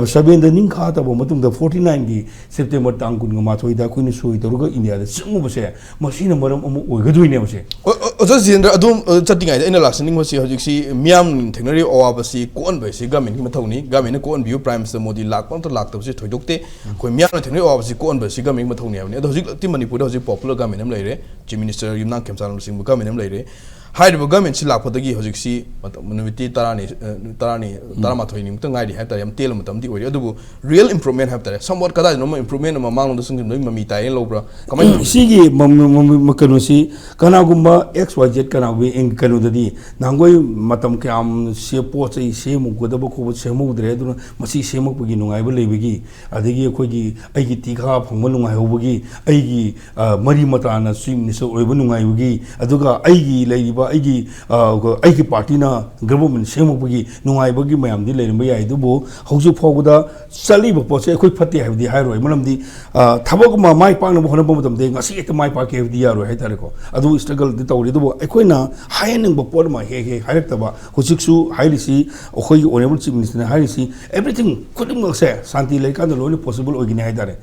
ꯁꯕꯦꯟꯗ ꯅꯤꯡꯈꯥ ꯇꯧꯕ ꯃꯇꯨꯡꯗ ꯐꯣꯔꯇꯤ ꯅꯥꯏꯟꯒꯤ ꯁꯦꯞꯇꯦꯝꯕꯔ ꯇꯥꯡ ꯀꯨꯟꯒ ꯃꯥꯊꯣꯏꯗ ꯑꯩꯈꯣꯏꯅ ꯁꯣꯏ ꯇꯧꯔꯒ ꯏꯟꯗꯤꯌꯥꯗ ꯆꯪꯉꯨꯕꯁꯦ ꯃꯁꯤꯅ ꯃꯔꯝ ꯑꯃ ꯑꯣꯏꯒꯗꯣꯏꯅꯦꯕꯁꯦ꯫ ꯑꯣ-, ꯑꯣ-, ꯑꯣꯖꯥ ꯖꯤꯇꯦꯟꯗ꯭ꯔ, ꯑꯗꯣꯝ, ꯑ, ꯆꯠꯇ꯭ꯔꯤꯉꯩꯗ ꯑꯩꯅ ꯂꯥꯛꯆꯅꯤꯡꯕꯁꯤ ꯍꯧꯖꯤꯛꯁꯤ ꯃꯤꯌꯥꯝꯅ ꯊꯦꯡꯅꯔꯤꯕ ꯑꯋꯥꯕꯁꯤ ꯀꯣꯛꯍꯟꯕ ꯍꯥꯏꯁꯤ ꯒꯃꯦꯟꯒꯤ ꯃꯊꯧꯅꯤ꯫ ꯒꯃꯦꯟꯅ ꯀꯣꯛꯍꯟꯕꯤꯌꯨ, ꯄ꯭ꯔꯥꯏꯝ ꯃꯤꯅꯤꯁꯇꯔ ꯃꯣꯗꯤ ꯂꯥꯛꯄ ꯑꯝꯇ ꯂꯥꯛꯇꯕꯁꯤ ꯊꯣꯏꯗꯣꯛꯇꯦ꯫ ꯑꯩꯈꯣꯏ ꯃꯤꯌꯥꯝꯅ ꯊꯦꯡꯅꯔꯤꯕ ꯑꯋꯥꯕꯁꯤ ꯀꯣꯛꯍꯟꯕ ꯍꯥꯏꯁꯤ ꯒꯃꯦꯟꯒꯤ ꯃꯊꯧꯅꯤ ꯍꯥꯏꯕꯅꯤ꯫ ꯑꯗꯣ ꯍꯧꯖꯤꯛꯇꯤ ꯃꯅꯤꯄꯨꯔꯗ ꯍꯧꯖꯤꯛ ꯄꯣꯄꯨꯂꯔ ꯒꯃꯦꯟ ꯑꯃ ꯂꯩꯔꯦ, ꯆꯤꯐ ꯃꯤꯅꯤꯁꯇꯔ ꯌꯨꯝꯅꯥꯝ ꯈꯦꯝꯆꯥꯟ ꯂꯨꯆꯤꯡꯕ ꯒꯃꯦꯟ ꯑꯃ ꯂꯩꯔꯦ꯫ ꯍꯥꯏꯔꯤꯕ ꯒꯃꯦꯟꯁꯤ ꯂꯥꯛꯄꯗꯒꯤ ꯍꯧꯖꯤꯛꯁꯤ ꯃꯇꯝ, ꯅꯨꯃꯤꯠꯇꯤ ꯇꯔꯥꯅꯤ, ꯑ, ꯇꯔꯥꯅꯤ, ꯇꯔꯥꯃꯥꯊꯣꯏꯅꯤꯃꯨꯛꯇ ꯉꯥꯏꯔꯤ ꯍꯥꯏꯕ ꯇꯥꯔꯦ, ꯌꯥꯝ ꯇꯦꯜꯂ ꯃꯇꯝꯗꯤ ꯑꯣꯏꯔꯤ꯫ ꯑꯗꯨꯕꯨ ꯔꯤꯌꯦꯜ ꯏꯝꯄ꯭ꯔꯨꯚꯃꯦꯟ ꯍꯥꯏꯕ ꯇꯥꯔꯦ, ꯁꯝꯋꯥꯠ ꯀꯗꯥꯏꯗꯅꯣ ꯑꯃ ꯏꯝꯄ꯭ꯔꯨꯚꯃꯦꯟ ꯑꯃ ꯃꯥꯡꯂꯣꯝꯗ ꯆꯪꯁꯤꯟꯕꯒꯤ ꯃꯃꯤ ꯇꯥꯏ ꯍꯥꯏꯅ ꯂꯧꯕ꯭ꯔꯥ? ꯀꯃꯥꯏꯅ ꯇꯧꯏ? ꯁꯤꯒꯤ ꯃ-, ꯃ-, ꯃ-, ꯃ-, ꯀꯩꯅꯣꯁꯤ ꯀꯅꯥꯒꯨꯝꯕ ꯑꯦꯛꯁ ꯋꯥꯏ ꯖꯦꯠ ꯀꯅꯥꯒꯨꯝꯕ ꯑꯦꯡ-, ꯀꯩꯅꯣꯗꯗꯤ ꯅꯍꯥꯟꯈꯣꯏ ꯃꯇꯝ ꯀꯌꯥꯝ ꯁꯦ-, ꯄꯣꯠ ꯆꯩ ꯁꯦꯝꯃꯨꯒꯗꯕ ꯈꯣꯠꯄ ꯁꯦꯝꯍꯧꯗ꯭ꯔꯦ, ꯑꯗꯨꯅ ꯃꯁꯤ ꯁꯦꯝꯃꯛꯄꯒꯤ ꯅꯨꯡꯉꯥꯏꯕ ꯂꯩꯕꯒꯤ, ꯑꯗꯒꯤ ꯑꯩꯈꯣꯏꯒꯤ ꯑꯩꯒꯤ ꯇꯤꯈꯥ ꯐꯪꯕ ꯅꯨꯡꯉꯥꯏꯍꯧꯕꯒꯤ, ꯑꯩꯒꯤ, ꯑ, ꯃꯔꯤ ꯃꯇꯥꯅ ꯆꯤꯐ ꯃꯤꯅꯤꯁꯇꯔ ꯑꯣꯏꯕ ꯅꯨꯡꯉꯥꯏꯕꯒꯤ, ꯑꯗꯨꯒ ꯑꯩꯒꯤ ꯂꯩꯔꯤꯕ ꯑꯩꯒꯤ ꯑ, ꯑꯩꯒꯤ ꯄꯥꯔꯇꯤꯅ ꯒꯚꯔꯟꯃꯦꯟ ꯁꯦꯝꯃꯛꯄꯒꯤ ꯅꯨꯡꯉꯥꯏꯕꯒꯤ ꯃꯌꯥꯝꯗꯤ ꯂꯩꯔꯝꯕ ꯌꯥꯏ, ꯑꯗꯨꯕꯨ ꯍꯧꯖꯤꯛ ꯐꯥꯎꯕꯗ ꯆꯠꯂꯤꯕ ꯄꯣꯠꯁꯦ ꯑꯩꯈꯣꯏ ꯐꯠꯇꯦ ꯍꯥꯏꯕꯗꯤ ꯍꯥꯏꯔꯣꯏ꯫ ꯃꯔꯝꯗꯤ ꯑ, ꯊꯕꯛ ꯑꯃ ꯃꯥꯏ ꯄꯥꯛꯅꯕ ꯍꯣꯠꯅꯕ ꯃꯇꯝꯗ ꯉꯁꯤ ꯍꯦꯛꯇ ꯃꯥꯏ ꯄꯥꯛꯀꯦ ꯍꯥꯏꯕꯗꯤ ꯌꯥꯔꯣꯏ ꯍꯥꯏꯇꯥꯔꯦꯀꯣ꯫ ꯑꯗꯨ ꯁ꯭ꯇ꯭ꯔꯒꯜꯗꯤ ꯇꯧꯔꯤ, ꯑꯗꯨꯕꯨ ꯑꯩꯈꯣꯏꯅ ꯍꯥꯏꯍꯟꯅꯤꯡꯕ ꯄꯣꯠ ꯑꯃ ꯍꯦꯛ ꯍꯦꯛ ꯍꯥꯏꯔꯛꯇꯕ꯫ ꯍꯧꯖꯤꯛꯁꯨ ꯍꯥꯏꯔꯤꯁꯤ, ꯑꯩꯈꯣꯏꯒꯤ ꯑꯣꯅꯔꯦꯕꯜ ꯆꯤꯐ ꯃꯤꯅꯤꯁꯇꯔꯅ ꯍꯥꯏꯔꯤꯁꯤ, ꯑꯦꯚ꯭ꯔꯤꯊꯤꯡ ꯈꯨꯗꯤꯡꯃꯛꯁꯦ ꯁꯥꯟꯇꯤ ꯂꯩꯔꯀꯥꯟꯗ ꯂꯣꯏꯅ ꯄꯣꯁꯤꯕꯜ ꯑꯣꯏꯒꯅꯤ ꯍꯥꯏꯇꯥꯔꯦ꯫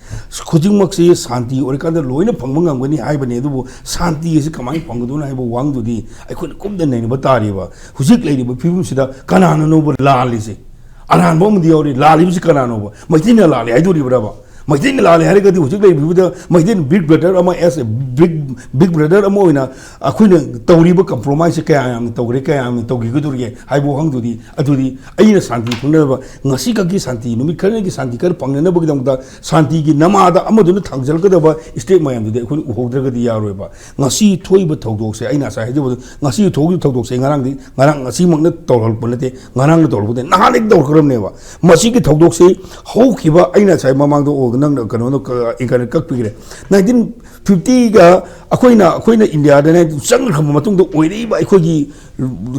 ꯈꯨꯗꯤꯡꯃꯛꯁꯤ ꯁꯥꯟꯇꯤ ꯑꯣꯏꯔꯀꯥꯟꯗ ꯂꯣꯏꯅ ꯐꯪꯕ ꯉꯝꯒꯅꯤ ꯍꯥꯏꯕꯅꯤ, ꯑꯗꯨꯕꯨ ꯁꯥꯟꯇꯤ ꯑꯁꯤ ꯀꯃꯥꯏꯅ ꯐꯪꯒꯗꯣꯏꯅꯣ ꯍꯥꯏꯕ ꯋꯥꯍꯪꯗꯨꯗꯤ ꯑꯩꯈꯣꯏꯅ ꯀꯨꯞꯅ ꯅꯩꯅꯕ ꯇꯥꯔꯤꯕ꯫ ꯍꯧꯖꯤꯛ ꯂꯩꯔꯤꯕ ꯐꯤꯕꯝꯁꯤꯗ ꯀꯅꯥꯅꯅꯣꯕ ꯂꯥꯜꯂꯤꯁꯦ? ꯑꯔꯥꯟꯕ ꯑꯃꯗꯤ ꯌꯥꯎꯔꯤ꯫ ꯂꯥꯜꯂꯤꯕꯁꯤ ꯀꯅꯥꯅꯣꯕ? ꯃꯩꯇꯩꯅ ꯂꯥꯜꯂꯤ ꯍꯥꯏꯗꯣꯔꯤꯕ꯭ꯔꯕ? ꯃꯩꯇꯩꯅ ꯂꯥꯜꯂꯤ ꯍꯥꯏꯔꯒꯗꯤ ꯍꯧꯖꯤꯛ ꯂꯩꯔꯤꯕꯗ ꯃꯩꯇꯩꯅ ꯕꯤꯛ ꯕ꯭ꯔꯗꯔ ꯑꯃ, ꯑꯦꯁ ꯑꯦ ꯕꯤꯛ, ꯕꯤꯛ ꯕ꯭ꯔꯗꯔ ꯑꯃ ꯑꯣꯏꯅ ꯑꯩꯈꯣꯏꯅ ꯇꯧꯔꯤꯕ ꯀꯝꯄ꯭ꯔꯣꯃꯥꯏꯁꯁꯦ ꯀꯌꯥ ꯌꯥꯝꯅ ꯇꯧꯈ꯭ꯔꯦ, ꯀꯌꯥ ꯌꯥꯝꯅ ꯇꯧꯈꯤꯒꯗꯧꯔꯤꯒꯦ ꯍꯥꯏꯕ ꯋꯥꯍꯪꯗꯨꯗꯤ, ꯑꯗꯨꯗꯤ ꯑꯩꯅ ꯁꯥꯟꯇꯤ ꯐꯪꯅꯅꯕ, ꯉꯁꯤꯈꯛꯀꯤ ꯁꯥꯟꯇꯤ, ꯅꯨꯃꯤꯠ ꯈꯔꯅꯤꯒꯤ ꯁꯥꯟꯇꯤ ꯈꯔ ꯐꯪꯅꯅꯕꯒꯤꯗꯃꯛꯇ ꯁꯥꯟꯇꯤꯒꯤ ꯅꯃꯥꯗ ꯑꯃꯗꯨꯅ ꯊꯥꯡꯖꯔꯛꯀꯗꯕ ꯁ꯭ꯇꯦꯞ ꯃꯌꯥꯝꯗꯨꯗꯤ ꯑꯩꯈꯣꯏꯅ ꯎꯍꯧꯗ꯭ꯔꯒꯗꯤ ꯌꯥꯔꯣꯏꯕ꯫ ꯉꯁꯤ ꯊꯣꯛꯏꯕ ꯊꯧꯗꯣꯛꯁꯦ, ꯑꯩꯅ ꯉꯁꯥꯏ ꯍꯥꯏꯖꯕꯗꯣ, ꯉꯁꯤ ꯊꯣꯛꯏꯕ ꯊꯧꯗꯣꯛꯁꯦ ꯉꯔꯥꯡꯗꯤ, ꯉꯔꯥꯡ ꯉꯁꯤꯃꯛꯅ ꯇꯧꯔꯛꯄ ꯅꯠꯇꯦ, ꯉꯔꯥꯡꯅ ꯇꯧꯔꯛꯄ ꯅꯠꯇꯦ, ꯅꯍꯥꯟꯗꯒꯤ ꯇꯧꯔꯛꯈ꯭ꯔꯕꯅꯦꯕ꯫ ꯃꯁꯤꯒꯤ ꯊꯧꯗꯣꯛꯁꯤ ꯍꯧꯈꯤꯕ, ꯑꯩꯅ ꯉꯁꯥꯏ ꯃꯃꯥꯡꯗ ꯑꯣ, ꯅꯪꯅ ꯀꯩꯅꯣꯗꯣ ꯀ-, ꯏꯪꯀꯅ ꯀꯛꯄꯤꯈ꯭ꯔꯦ꯫ ꯅꯥꯏꯟꯇꯤꯟ ꯐꯤꯐꯇꯤꯒ ꯑꯩꯈꯣꯏꯅ, ꯑꯩꯈꯣꯏꯅ ꯏꯟꯗꯤꯌꯥꯗ ꯆꯪꯈ꯭ꯔꯕ ꯃꯇꯨꯡꯗ ꯑꯣꯏꯔꯛꯏꯕ ꯑꯩꯈꯣꯏꯒꯤ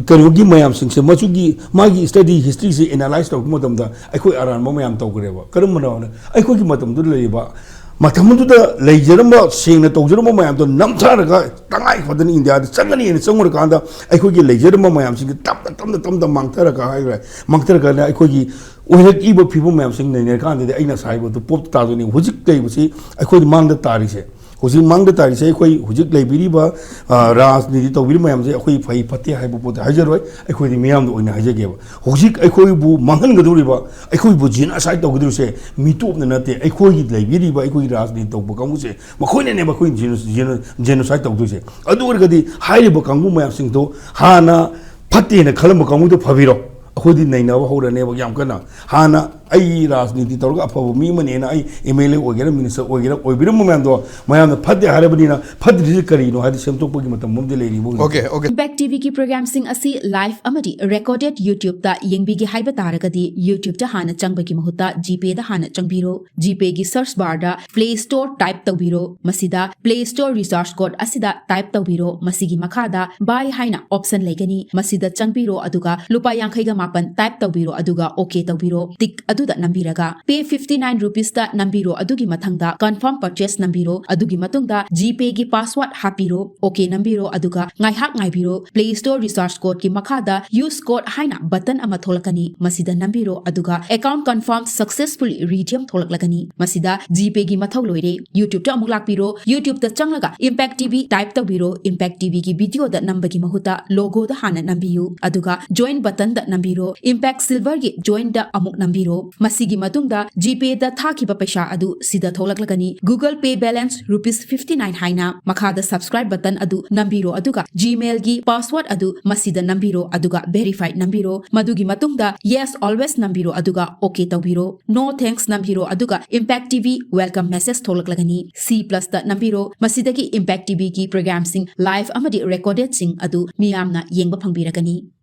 ꯀꯩꯅꯣꯒꯤ ꯃꯌꯥꯝꯁꯤꯡꯁꯦ, ꯃꯆꯨꯒꯤ ꯃꯥꯒꯤ ꯁ꯭ꯇꯗꯤ ꯍꯤꯁꯇ꯭ꯔꯤꯁꯦ ꯑꯦꯅꯥꯂꯥꯏꯁ ꯇꯧꯔꯛꯄ ꯃꯇꯝꯗ ꯑꯩꯈꯣꯏ ꯑꯔꯥꯟꯕ ꯃꯌꯥꯝ ꯇꯧꯈ꯭ꯔꯦꯕ꯫ ꯀꯔꯝꯕꯅꯣ ꯍꯥꯏꯅ, ꯑꯩꯈꯣꯏꯒꯤ ꯃꯇꯝꯗꯨꯗ ꯂꯩꯔꯤꯕ, ꯃꯇꯝꯗꯨꯗ ꯂꯩꯖꯔꯝꯕ, ꯁꯦꯡꯅ ꯇꯧꯖꯔꯝꯕ ꯃꯌꯥꯝꯗꯣ ꯅꯝꯊꯔꯒ ꯇꯉꯥꯏ ꯐꯗꯅ ꯏꯟꯗꯤꯌꯥꯗ ꯆꯪꯒꯅꯤ ꯍꯥꯏꯅ ꯆꯪꯉꯨꯔꯀꯥꯟꯗ ꯑꯩꯈꯣꯏꯒꯤ ꯂꯩꯖꯔꯝꯕ ꯃꯌꯥꯝꯁꯤꯡꯁꯦ ꯇꯞꯅ, ꯇꯞꯅ, ꯇꯞꯅ ꯃꯥꯡꯊꯔꯒ ꯍꯥꯏꯈ꯭ꯔꯦ꯫ ꯃꯥꯡꯊꯔꯀꯥꯟꯗ ꯑꯩꯈꯣꯏꯒꯤ ꯑꯣꯏꯔꯛꯏꯕ ꯐꯤꯕꯝ ꯃꯌꯥꯝꯁꯤꯡ ꯅꯩꯅꯔꯀꯥꯟꯗꯗꯤ ꯑꯩꯅ ꯉꯁꯥꯏ ꯍꯥꯏꯕꯗꯨ ꯄꯣꯞꯇ ꯇꯥꯗꯣꯏꯅꯤ꯫ ꯍꯧꯖꯤꯛ ꯂꯩꯕꯁꯤ ꯑꯩꯈꯣꯏ ꯃꯥꯡꯗ ꯇꯥꯔꯤꯁꯦ, ꯍꯧꯖꯤꯛ ꯃꯥꯡꯗ ꯇꯥꯔꯤꯁꯦ, ꯑꯩꯈꯣꯏ ꯍꯧꯖꯤꯛ ꯂꯩꯕꯤꯔꯤꯕ, ꯑ, ꯔꯥꯖꯅꯤꯇꯤ ꯇꯧꯕꯤꯔꯤꯕ ꯃꯌꯥꯝꯁꯦ ꯑꯩꯈꯣꯏ ꯐꯩ ꯐꯠꯇꯦ ꯍꯥꯏꯕ ꯄꯣꯠꯇꯤ ꯍꯥꯏꯖꯔꯣꯏ, ꯑꯩꯈꯣꯏꯗꯤ ꯃꯤꯌꯥꯝꯗ ꯑꯣꯏꯅ ꯍꯥꯏꯖꯒꯦꯕ꯫ ꯍꯧꯖꯤꯛ ꯑꯩꯈꯣꯏꯕꯨ ꯃꯥꯡꯍꯟꯒꯗꯧꯔꯤꯕ, ꯑꯩꯈꯣꯏꯕꯨ ꯖꯤꯅꯣꯁꯥꯏꯠ ꯇꯧꯒꯗꯧꯔꯤꯁꯦ ꯃꯤꯇꯣꯞꯅ ꯅꯠꯇꯦ, ꯑꯩꯈꯣꯏꯒꯤ ꯂꯩꯕꯤꯔꯤꯕ ꯑꯩꯈꯣꯏꯒꯤ ꯔꯥꯖꯅꯤꯇꯤ ꯇꯧꯕ ꯀꯥꯡꯕꯨꯁꯦ, ꯃꯈꯣꯏꯅꯅꯦꯕ ꯑꯩꯈꯣꯏ ꯖꯤꯅꯣ-, ꯖꯤꯅꯣ-, ꯖꯤꯅꯣꯁꯥꯏꯠ ꯇꯧꯗꯣꯏꯁꯦ꯫ ꯑꯗꯨ ꯑꯣꯏꯔꯒꯗꯤ ꯍꯥꯏꯔꯤꯕ ꯀꯥꯡꯕꯨ ꯃꯌꯥꯝꯁꯤꯡꯗꯣ ꯍꯥꯟꯅ ꯐꯠꯇꯦꯅ ꯈꯜꯂꯝꯕ ꯀꯥꯡꯕꯨꯗꯣ ꯐꯕꯤꯔꯣ꯫ ꯑꯩꯈꯣꯏꯗꯤ ꯅꯩꯅꯕ ꯍꯧꯔꯅꯦꯕ ꯌꯥꯝ ꯀꯟꯅ꯫ ꯍꯥꯟꯅ ꯑꯩ ꯔꯥꯖꯅꯤꯇꯤ ꯇꯧꯔꯒ ꯑꯐꯕ ꯃꯤ ꯑꯃꯅꯦꯅ ꯑꯩ M L A ꯑꯣꯏꯒꯦꯔꯥ, minister ꯑꯣꯏꯒꯦꯔꯥ, ꯑꯣꯏꯕꯤꯔꯝꯕ ꯃꯌꯥꯝꯗꯣ ꯃꯌꯥꯝꯅ ꯐꯠꯇꯦ ꯍꯥꯏꯔꯕꯅꯤꯅ ꯐꯠꯇ꯭ꯔꯤꯁꯤ ꯀꯔꯤꯅꯣ ꯍꯥꯏꯗꯤ ꯁꯦꯝꯗꯣꯛꯄꯒꯤ ꯃꯇꯝ ꯑꯃꯗꯤ ꯂꯩꯔꯤꯕ ꯍꯧꯖꯤꯛ꯫ Okay, okay. Impact TVꯒꯤ programꯁꯤꯡ ꯑꯁꯤ live ꯑꯃꯗꯤ recorded YouTubeꯇ ꯌꯦꯡꯕꯤꯒꯦ ꯍꯥꯏꯕ ꯇꯥꯔꯒꯗꯤ, YouTubeꯇ ꯍꯥꯟꯅ ꯆꯪꯕꯒꯤ ꯃꯍꯨꯠꯇ GPayꯗ ꯍꯥꯟꯅ ꯆꯪꯕꯤꯔꯣ꯫ GPayꯒꯤ search barꯗ Play Store type ꯇꯧꯕꯤꯔꯣ꯫ ꯃꯁꯤꯗ Play Store recharge code ꯑꯁꯤꯗ type ꯇꯧꯕꯤꯔꯣ꯫ ꯃꯁꯤꯒꯤ ꯃꯈꯥꯗ Buy ꯍꯥꯏꯅ option ꯂꯩꯒꯅꯤ꯫ ꯃꯁꯤꯗ ꯆꯪꯕꯤꯔꯣ, ꯑꯗꯨꯒ ꯂꯨꯄꯥ ꯌꯥꯡꯈꯩꯒ ꯃꯥꯄꯟ type ꯇꯧꯕꯤꯔꯣ, ꯑꯗꯨꯒ OK ꯇꯧꯕꯤꯔꯣ꯫ Tick ꯑꯗꯨꯗ ꯅꯝꯕꯤꯔꯒ Pay fifty nine rupeesꯇ ꯅꯝꯕꯤꯔꯣ, ꯑꯗꯨꯒꯤ ꯃꯊꯪꯗ Confirm Purchase ꯅꯝꯕꯤꯔꯣ꯫ ꯑꯗꯨꯒꯤ ꯃꯇꯨꯡꯗ GPayꯒꯤ password ꯍꯥꯞꯄꯤꯔꯣ, OK ꯅꯝꯕꯤꯔꯣ, ꯑꯗꯨꯒ ꯉꯥꯏꯍꯥꯛ ꯉꯥꯏꯕꯤꯔꯣ꯫ Play Store recharge codeꯀꯤ ꯃꯈꯥꯗ Use code ꯍꯥꯏꯅ button ꯑꯃ ꯊꯣꯛꯂꯛꯀꯅꯤ꯫ ꯃꯁꯤꯗ ꯅꯝꯕꯤꯔꯣ, ꯑꯗꯨꯒ Account confirm successfully redeem ꯊꯣꯛꯂꯛꯂꯒꯅꯤ꯫ ꯃꯁꯤꯗ GPayꯒꯤ ꯃꯊꯧ ꯂꯣꯏꯔꯦ꯫ YouTubeꯇ ꯑꯃꯨꯛ ꯂꯥꯛꯄꯤꯔꯣ꯫ YouTubeꯇ ꯆꯪꯂꯒ Impact TV type ꯇꯧꯕꯤꯔꯣ꯫ Impact TVꯒꯤ videoꯗ ꯅꯝꯕꯒꯤ ꯃꯍꯨꯠꯇ logoꯗ ꯍꯥꯟꯅ ꯅꯝꯕꯤꯌꯨ, ꯑꯗꯨꯒ Join buttonꯗ ꯅꯝꯕꯤꯔꯣ꯫ Impact Silverꯒꯤ Joinꯗ ꯑꯃꯨꯛ ꯅꯝꯕꯤꯔꯣ꯫ ꯃꯁꯤꯒꯤ ꯃꯇꯨꯡꯗ GPayꯗ ꯊꯥꯈꯤꯕ ꯄꯩꯁꯥ ꯑꯗꯨ ꯁꯤꯗ ꯊꯣꯛꯂꯛꯂꯒꯅꯤ꯫ Google Pay balance rupees fifty nine ꯍꯥꯏꯅ꯫ ꯃꯈꯥꯗ subscribe button ꯑꯗꯨ ꯅꯝꯕꯤꯔꯣ, ꯑꯗꯨꯒ Gmailꯒꯤ password ꯑꯗꯨ ꯃꯁꯤꯗ ꯅꯝꯕꯤꯔꯣ, ꯑꯗꯨꯒ Verify ꯅꯝꯕꯤꯔꯣ꯫ ꯃꯗꯨꯒꯤ ꯃꯇꯨꯡꯗ Yes Always ꯅꯝꯕꯤꯔꯣ, ꯑꯗꯨꯒ OK ꯇꯧꯕꯤꯔꯣ꯫ No Thanks ꯅꯝꯕꯤꯔꯣ, ꯑꯗꯨꯒ Impact TV welcome message ꯊꯣꯛꯂꯛꯂꯒꯅꯤ꯫ C plusꯇ ꯅꯝꯕꯤꯔꯣ꯫ ꯃꯁꯤꯗꯒꯤ Impact TVꯒꯤ programꯁꯤꯡ live ꯑꯃꯗꯤ recordedꯁꯤꯡ ꯑꯗꯨ ꯃꯤꯌꯥꯝꯅ ꯌꯦꯡꯕ ꯐꯪꯕꯤꯔꯒꯅꯤ꯫